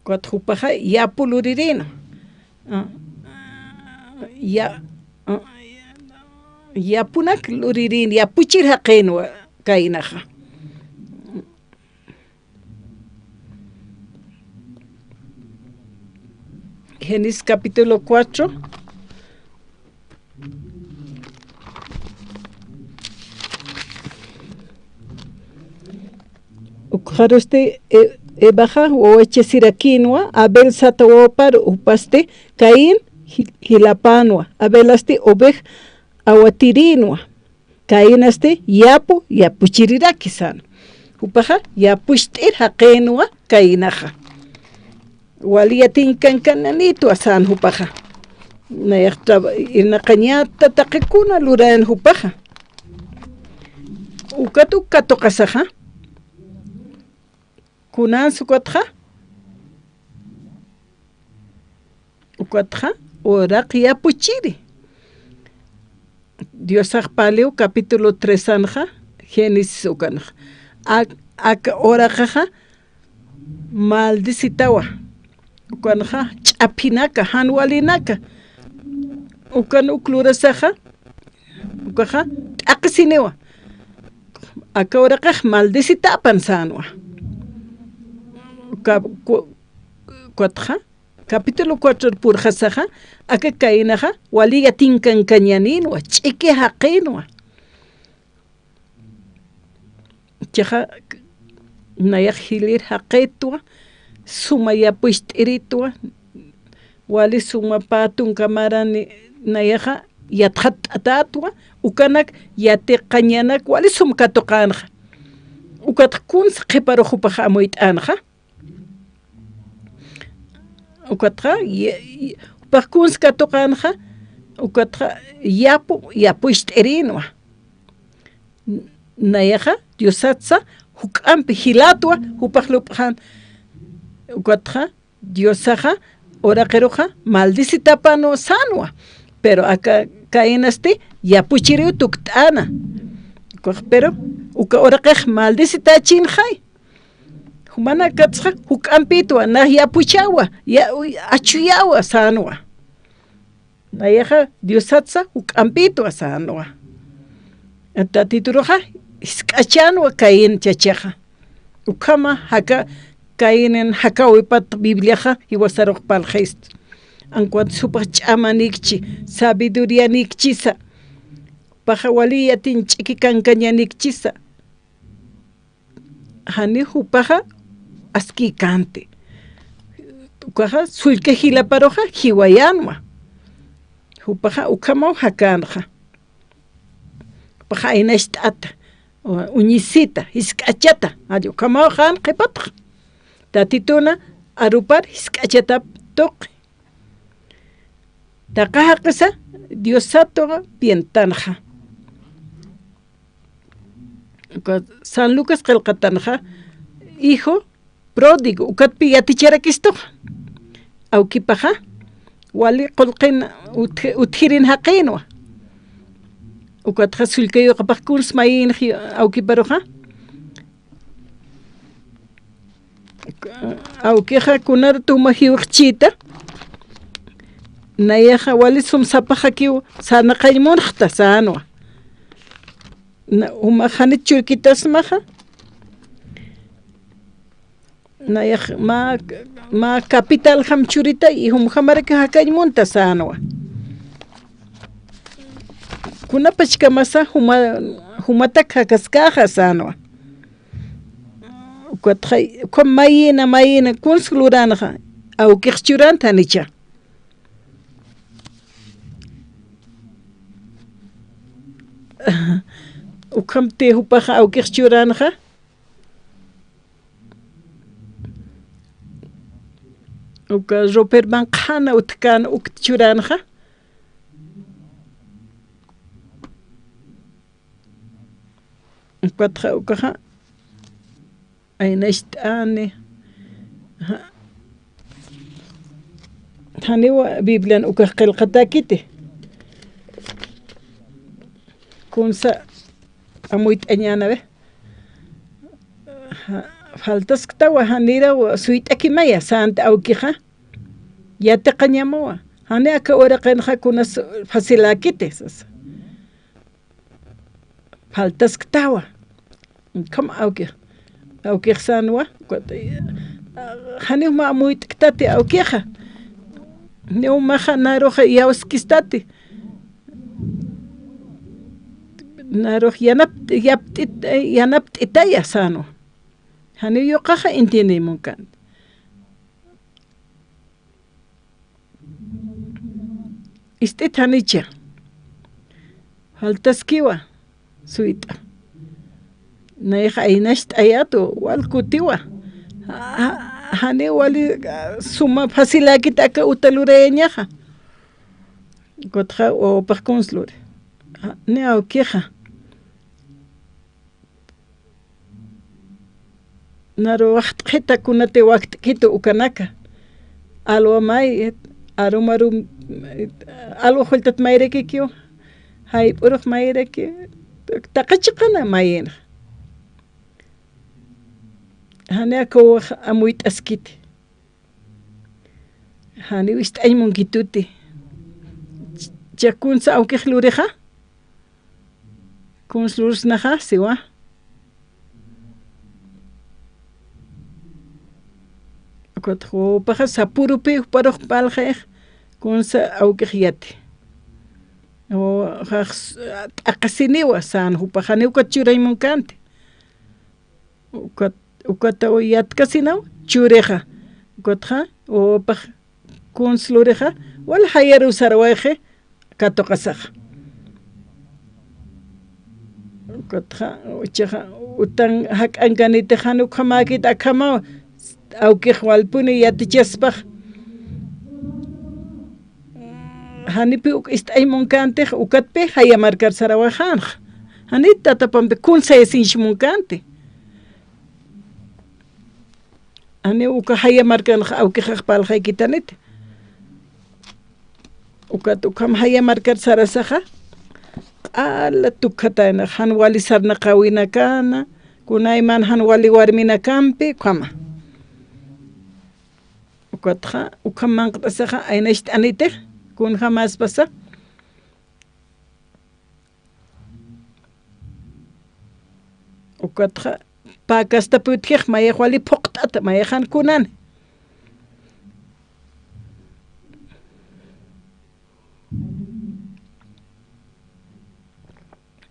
Ukat jupaxa yapu lurirïnwa. Ah, ya-, ah, yapunak lurirïn, yapuchir jaqïnwa Caínaxa. Génesis capítulo cuatro. Ukxarusti E-, Evaxa wawachasirakïnwa, Abel sata wawaparu, jupasti Caín ji-, jilapänwa, Abelasti oveja awatirïnwa, Caínasti yapu yapuchiriraki sän. Jupaxa yapucht'ir jaqïnwa Caínaxa. Wali yatinkankananïtwa sän jupaxa. Nayax traba-, irnaqañäta taqikuna lurayan jupaxa. Ukat uk katuqasaxa. Kunans ukatxa. Ukatxa, uraq yapuchiri. Diosax parliw capítulo tresanxa, Génesis ukanxa. Ak-, aka uraqaxa, maldecitawa. Ukanxa, ch'aphinaka, jan walinaka. Ukan uk lurasaxa, ukaxa, t'aqhisiniwa. Aka uraqax maldecitapan sänwa. Uka, ku-, ukatxa, capítulo cuatro purxasaxa, aka Caínaxa, wali yatinkankañanïnwa, ch'iki jaqïnwa. Chiqa, nayax jilir jaqïtwa, suma yapucht'iritwa, wali suma pä tunka marani nayaxa yatxatt'atätwa, ukanak yatiqañanak, wali sum katuqänxa. Ukatxa kuns qhiparux jupax amuyt'änxa. Ukatxa, ya-, ya-, jupax kuns katuqänxa, ukatxa, yapu, yapucht'irinwa. Nayaxa, Diosatsa, juk'ampi jilatwa, jupax lup'xan. Ukatxa, Diosaxa, uraqiruxa, maldecitapanwa sänwa. Pero aka Caínasti, yapuchiriw tukt'äna. Ukax, pero, uka uraqix maldecitachinxay. Jumanakatsa juk'ampitwa, nax yapuchawa, ya-, achuyawa sänwa. Nayaxa Diosatsa juk'ampitwa sänwa. Tatituruxa jisk'achänwa Caín chachaxa. Ukhama jaka Caínin jakawipat Bibliaxa jiwasarux parlxistu. Ankuat jupax ch'amanikchi, sabiduríanikchisa. Jupaxa wali yatin ch'iki kankañanikchisa. Jani jupaxa askïkänti. Ukaxa sullka jilaparuxa jiwayänwa. Jupaxa ukhamaw jakänxa. Jupaxa aynacht'ata, uñisita, jisk'achata, jall ukhamaw jan qhipatxa. Tatituna arupar jisk'achatap tuqi. Taqa jaqisa Diosatuxa pientanxa. San Lucas qillqatanxa, hijo pródigo, ukatpi yaticharakistuxa. Awkipaxa, wali qullqin utj-, utjirin jaqinwa. Ukatxa sullka yuqapax kuns mayinx awkiparuxa. Awkixa kunar tuma jiwxchita, Nayaxa wali sum sapaxakiw sarnaqañ munxta sänwa. Na, jumax janit churkitasmaxa. Nayax mä, mä capital jam churitay, y jumjamarak jakañ munta sänwa. Kunapachkamasa juma, jumatak jakaskäxa sänwa. Ukatxa, ukham mayïna, mayïna, kuns luränxa, awkix churänti janicha. Ukhamti jupaxa awkix churänxa. Uka roperman qhana utjkän ukt churänxa. Ukatxa ukaxa aynacht'ani. Janiw Biblian ukax qillqatäkiti. Kunsa amuyt'añänawi. Faltasktawa, janiraw suyt'akimaya, sänti awkixa. Yatiqañamawa. Jani aka uraqinxa kunas faciläkiti, sasa. Faltasktawa. Ukham awkix. Awkix sänwa. Janiw mä amuyt'ktati awkixa. Niw maxa narux iyawskistati. Narux yanap, yapt'it, yanapt'itaya sänwa. Janiw yuqaxa entiendeñ munkanti. Ist'it janicha. Faltaskiwa, suyt'a. Nayax aynacht'ayätu, wal kutiwa. Ja-, ja-, janiw wali, ah, suma faciläkit aka uta lurayañaxa. Ukatxa wawapax kuns luri. Ja, ni awkixa. Naru waxt'xita kunati wakt'kitu ukanaka. Alwa may, arum arum, alwa julltat mayrakikiw, jayp'urux mayraki, taqi chiqana mayinx. Jani aka wawax amuyt'askiti. Janiw ist'añ munkituti. Ch-, cha kunsa awkix lurixa. Kuns lursnaxa, siwa. Ukat jupaxa sapurupi juparux parlxix, kunsa awkix yati. O, jax, t'aqasiniwa, sän jupaxa, janiw ukat churañ munkanti. Ukat, ukataw yatkasinaw churixa. Ukatxa, wawapax kuns lurixa, wal jayaruw sarawayxi katuqasaxa. Ukatxa, uchaxa, utan jak'ankanitix jan ukhamäkit akhamaw, awkix walpuni yatichaspax. Janipi uk ist'añ munkantix, ukatpi jaya markar sarawayxänxa. Janit tatapampi kuns sayasiñch munkanti. Janiw uka jaya markanxa awkixax parlxaykitaniti. Ukat ukham jaya markar sarasaxa, q'ala tukjatayna, jan wali sarnaqäwinakana, kunayman jan wali warminakampi, ukhama. Ukatxa, ukham manq't'asaxa, aynacht'anitix, kunjamäspasa. Ukatxa, pä castapi utjix, mayax wali phuqt'ata, mayax jan kunani.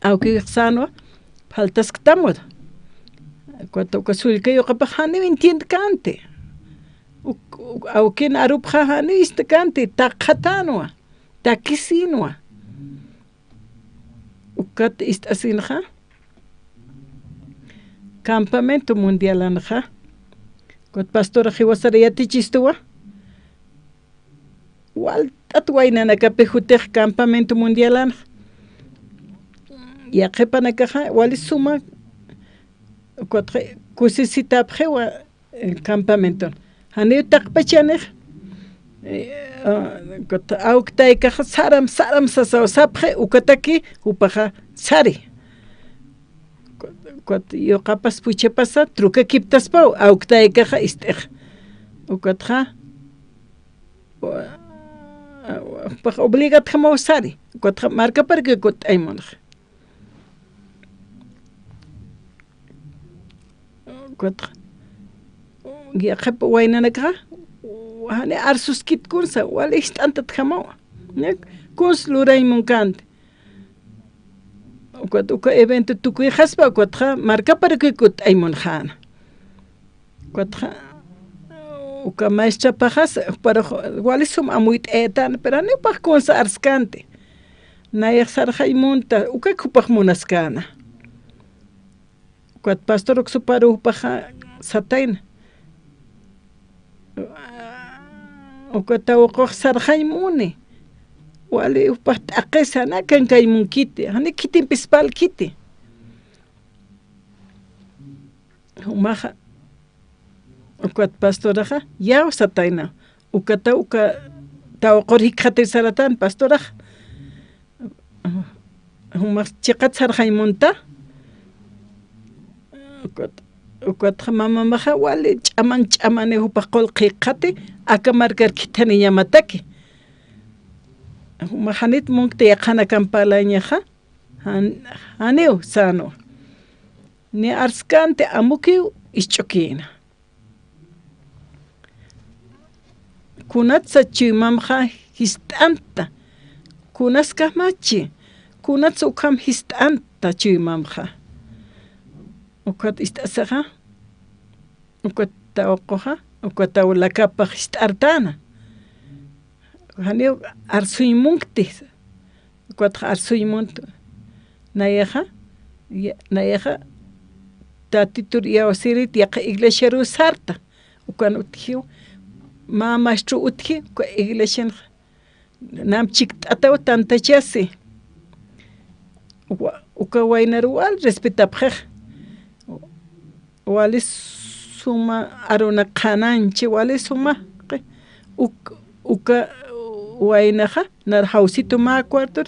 Awkix sänwa, faltasktamwa. Ukat uka sullka yuqapax janiw entiendkanti. Uk-, uk-, awkin arupxa janiw ist'kanti, taqjatänwa, takisinwa. Ukat ist'asinxa, campamento mundialanxa, ukat pastora jiwasar yatichistuwa, walt'at waynanakapi jutix campamento mundialanxa. Yaqhipanakaxa, wali suma, ukat kusisitapxiwa, eh, campamenton. Janiw taqpachanix, eh, ah, ukat awktaykaxa saram, saram sasaw sapxi, ukataki, jupaxa sari. Ukat yuqapas puchapasa, trukakiptaspaw, awktaykaxa ist'ix. Ukatxa, wa-, jupax obligatjamaw sari, ukatxa markaparaki kutt'añ munxa. Ukatxa, yaqhip waynanakaxa, jani arsuskit kunsa, wali jist'antatjamawa. Kuns lurañ munkänti. Ukat uka evento tukuyxaspa, ukatxa markaparaki kutt'añ munxäna. Ukatxa, uka maestrapaxas, juparux wali sum amuyt'ayatäna, pero janiw jupax kunsa arskänti. Nayax sarxañ munta, ukak jupax munaskäna. Ukat pastor uksuparu jupaxa satayna. Uka tawqux sarxañ muni. Wali jupax t'aqisa, nakan kay munkiti, jani khitimpispal khiti. Jumaxa, ukat pastoraxa, yaw satayna. Ukata uka tawqur jikxatir saratan pastoraxa. Jumax chiqat sarxañ munta. Ukat, ukatxa mamamaxa wali ch'aman ch'amani jupax qullqi jikxati, aka markar khithaniñamataki. Jumax janit munkti yaqhanakamp parlañaxa, jan-, janiw sänwa. Ni arskänti amukiw isch'ukïna. Kunatsa chuymamxa jist'anta, kunaskamachi, kunatsa ukham jist'anta chuymamxa. Ukat ist'asixa, ukat tawquxa, ukat tawlakapax jist'artäna. Janiw arsuñ munkti. Ukatxa arsuñ munta. Nayaxa, ya-, nayaxa, Tatitur iyawsirit yaqha iglesiaruw sarta. Ukan utjiw, mä maestro utji, uka iglesianxa. Nam chikt'ataw tantachasi. Wa-, uka waynaruw wal respetapxix. Wali suma aruna qhanañchi, wali suma, uk-, uka waynaxa, nar jawsitu mä cuartor,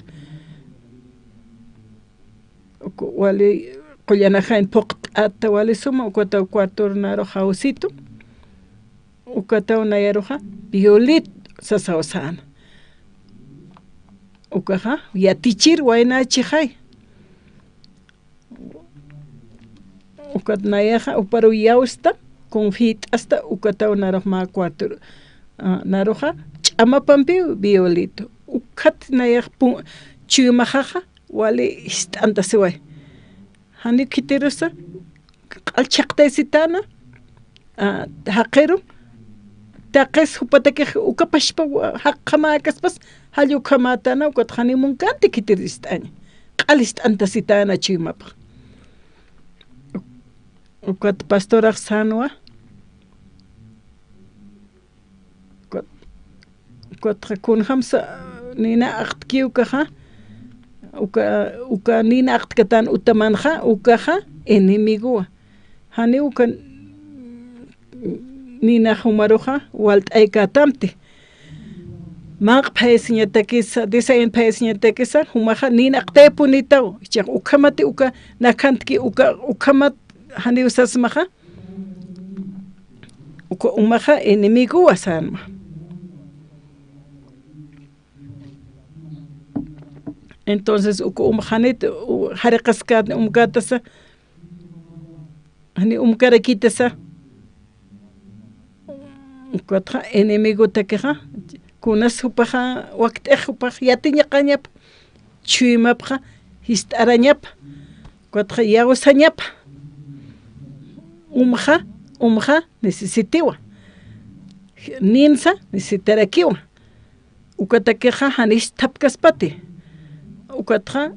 uk-, wali qullanaxañ phuqt'ata, wali suma, ukataw cuartor naru jawsitu, ukataw nayaruxa, violit sasaw säna. Ukaxa, yatichir waynachixay. Ukat nayaxa, uparu yawsta, confit'asta, ukataw narux mä cuarto, ah, naruxa, ch'amapampiw violito. Ukat nayax pu-, chuymaxaxa, wali jist'antasiway. Jani khitirusa, q'al chhaqtaysitäna, ah, jaqiru, taqis jupatakix uka pachpa wa-, jaqjamäkaspas, jall ukhamätäna, ukat janiw munkänti khitir jist'aña. Q'al jist'antasitäna chuymapx. Ukat pastorax sänwa. Ukat, ukatxa kunjamsa nina aqtki ukaxa, uka, uka nina aqtkatan utamanxa, ukaxa enemigowa. Janiw uka nina jumaruxa walt'aykätamti. Manq'a phayasiñatakisa, diez años phayasiñatakisa, jumaxa nina aqtaypunitaw. Jichhax ukhamati uka nakhantki uka, ukhamat janiw sasmaxa. Uka umaxa enemigowa sänma. Entonces, uka umax janit, u-, jariqaskätni umkätasa, jani umkarakïtasa, ukatxa enemigotakixa, kunas jupaxa, wakt'ix jupax yatiñaqañapa, chuymapxa, jist'arañapa, ukatxa yawsañapa, umxa, umxa necesitiwa, ninsa necesitarakiwa, ukatakixa janich thapkaspati, ukatxa,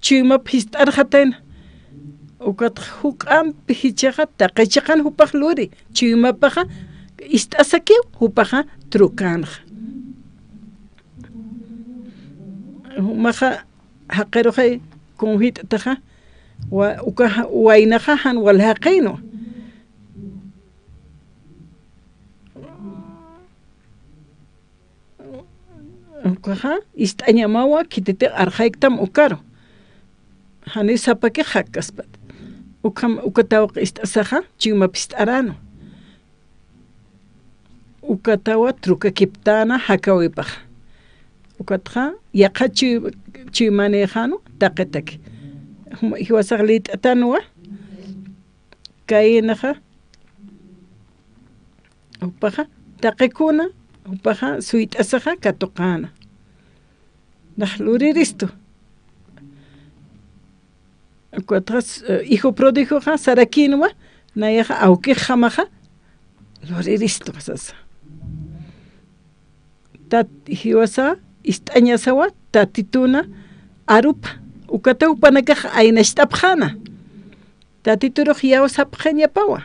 chuymap jist'arxatayna. Ukatxa juk'ampi jichhaxa taqi chiqan jupax luri, chuymapaxa ist'asakiw jupaxa trukänxa. Jumaxa jaqiruxay kunjit'taxa, wa-, uka ja-, waynaxa jan wal jaqinwa. Ukaxa, ist'añamawa, khititix arxayktam ukaru. Jani sapakix jakkaspat. Ukham, uka tawqi ist'asaxa, chuymap ist'aränu. Ukatawa trukakiptana jakawipaxa. Ukatxa yaqha chuy, chuymanïxanwa taqitaki. Jum-, jiwasax lït'atanwa, kaynaxa, jupaxa taqikuna, jupaxa suyt'asaxa katuqäna. Nax luriristu. Ukatxa, eh, hijo pródigoxa sarakïnwa, nayaxa awkixjamaxa luriristu sasa. Tat-, jiwasa ist'añasawa Tatituna arupa. Ukataw jupanakax aynacht'apxäna. Tatiturux iyawsapxañapawa.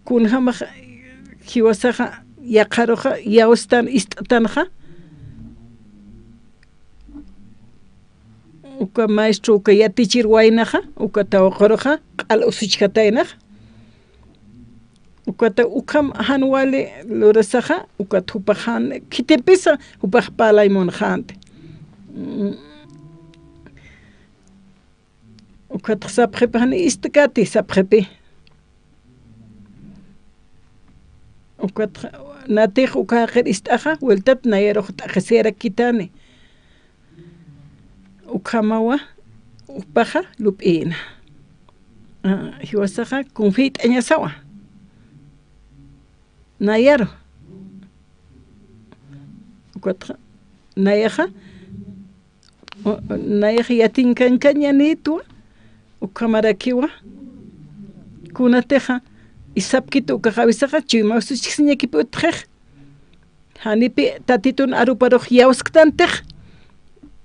Kunjamax jiwasaxa yaqharuxa iyawstan ist'atanxa. Uka maestro, uka yatichir waynaxa, uka tawquruxa q'al usuchkataynaxa. Ukata ukham jan wali lurasaxa, ukat jupax jan khitimpisa, jupax parlay munxänti. Mm. Ukatxa sapxipi, jani ist'kati sapxipi. Ukatxa, natix uka jaqir ist'axa, vueltat nayarux t'aqhisirakitani. Ukhamawa, jupaxa lup'ïna. Ah, jiwasaxa kunjit'añasawa. Nayaru. Ukatxa, nayaxa, o, nayaxa yatinkankañanïtwa, ukhamarakiwa, kunatixa, isapkit uka qawisaxa, chuyma usuchkisiñakipi utjix. Janipi Tatitun aruparux iyawsktantix.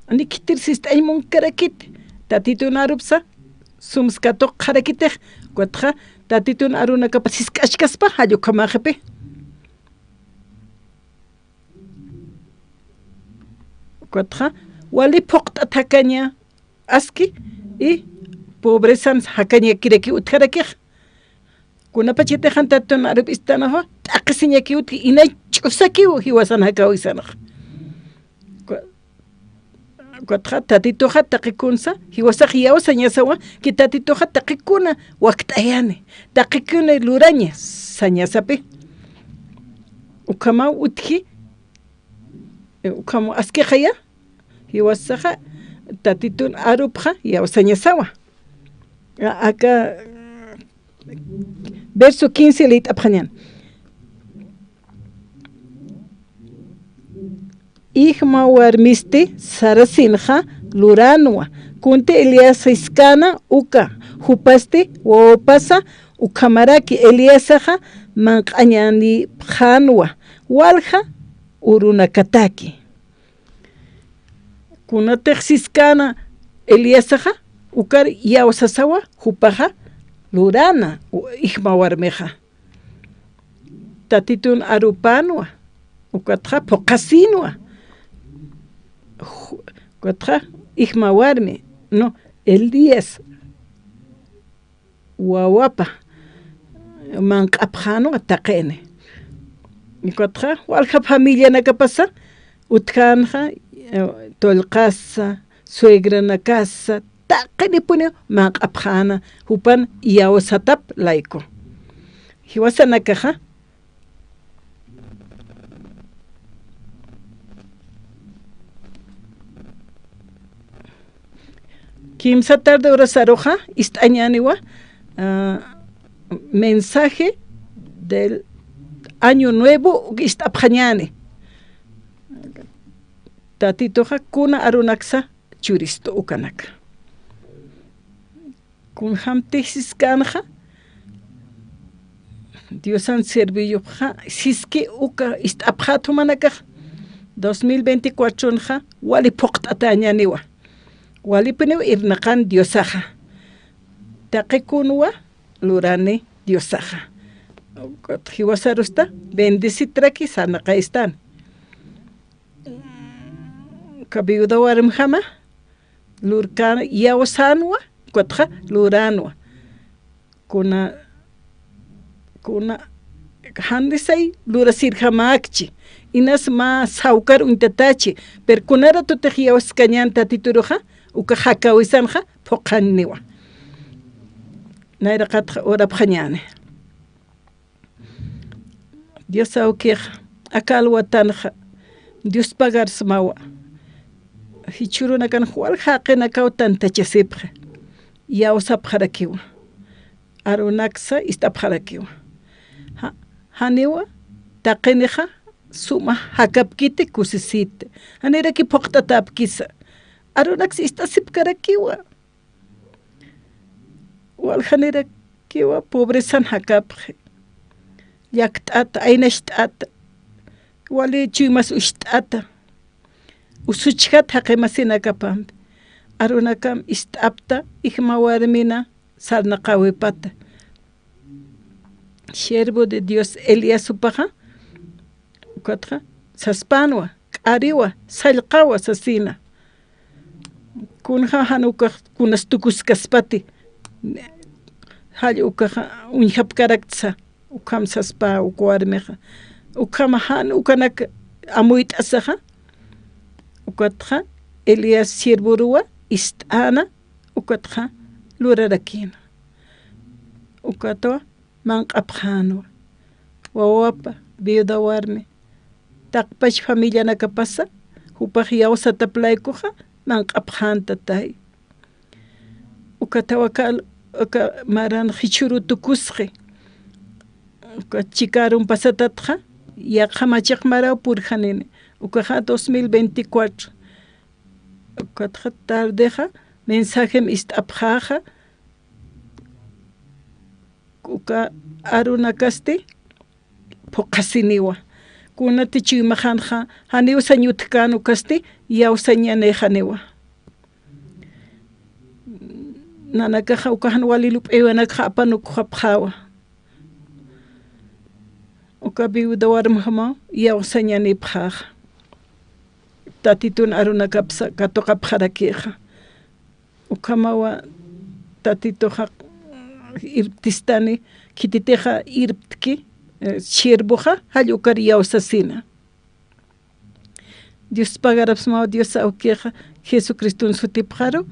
Jani khitir sist'añ munkarakit. Tatitun arupsa sumsa katuqxarakitix. Ukatxa Tatitun arunakapa sisk'achkaspa jall ukhamaxipi. Ukatxa wali phuqt'at jakaña aski, y pobrezan jakañakiraki utjarakix. Kunapachatix jan Tatitun arup ist'anaxa, t'aqhisiñaki utji, inay ch'usakiw jiwasan jakawisanxa. Ku-, kutxa Tatituxa taqikunsa, jiwasax iyawsañasawa, ki Tatituxa taqikuna wakt'ayani, taqikuna luraña sañasapi. Ukhamaw utji, ukhamaw askixaya, jiwasaxa Tatitun arupxa iyawsañasawa. A-, aka verso quince lït'apxañan. Ijma warmisti sarasinxa luranwa, kunti Elías siskäna uka, jupasti wawapasa ukhamaraki Elíasaxa manq'añanipxänwa, walja urunakataki. Kunatix siskäna Elíasaxa, ukar iyawsasawa, jupaxa lurana, u-, ijma warmixa. Tatitun arupänwa, ukatxa phuqhasinwa. Ju-, ukatxa ijma warmi, no, Elías wawapa manq'apxänwa taqini. Ukatxa walja familianakapasa utjänxa, eh, tullqasa, suegranakasa, taqinipuniw manq'apxäna, jupan iyawsatap layku. Jiwasanakaxa, kimsa tarde horasaruxa ist'añäniwa, ah, mensaje del año nuevo ist'apxañäni. Tatituxa kuna arunaksa churistu ukanaka. Kunjamtix siskäna, Diosan servillupxa, siski uka ist'apxät jumanakax, dos mil veinticuatronxa, wali phuqt'atäñäniwa. Walipuniw irnaqan Diosaxa. Taqikunwa lurani Diosaxa. Jiwasarusta bendecitraki sarnaqaystan. Uka viuda warmjama lurkän, iyawsänwa, ukatxa luränwa. Kuna, kuna, janisay lurasirjamäkchi, inas mä sawkar uñtatachi, pero kunaratutix iyawskañän Tatituruxa, uka jakawisanxa phuqhañniwa. Nayraqatxa urapxañäni. Dios awkixa, aka alwatanxa, Dios pagarsmawa. Jichhürunakan wal jaqinakaw tantachasipxi, iyawsapxarakiwa. Arunaksa ist'apxarakiwa. Ja-, janiwa, taqinixa, suma jakapkiti kusisiti. Janiraki phuqt'atäpkisa. Arunaksa ist'asipkarakiwa. Waljanirakiwa pobresan jakapxi. Llakt'ata, aynacht'ata. Wali chuymas ucht'ata. Usuchjat jaqimasinakapampi. Arunakam ist'apta, ijma warmina sarnaqäwipata. Siervo de Dios Elías jupaxa, ukatxa, saspänwa, k'ariwa, sallqawa sasina. Kunja jan ukax kunas tukuskaspati, jall ukaxa uñjapkaraktsa, ukham saspa uk warmixa. Ukhama jan ukanak amuyt'asaxa, ukatxa, Elías siervoruwa ist'äna, ukatxa lurarakïna. Ukatwa manq'apxänwa. Wawapa, viuda warmi, taqpach familianakapasa, jupax iyawsatap laykuxa, manq'apxäntatay. Ukatwa aka, aka maran jichhüru tukusxi. Uka chikarun pasatatxa, yaqha machiq maraw purjanini. Ukaxa dos mil veinticuatro. Ukatxa tardexa, mensajem ist'apxäxa, uka arunakasti phuqhasiniwa. Kunati chuymaxanxa, janiw sañ utjkän ukasti, iyawsañanïxaniwa. Nanakaxa uka jan wali lup'iwanakxa apanukxapxäwa. Uka viuda warmjamaw iyawsañanïpxäxa. Tatitun arunakapsa katuqapxarakixa. Ukhamawa Tatituxa irptistani, khititixa irptki, eh, siervoxa, jall ukar iyawsasina. Dios pagarapsmaw, Dios awkixa, Jesucriston sutipxaru,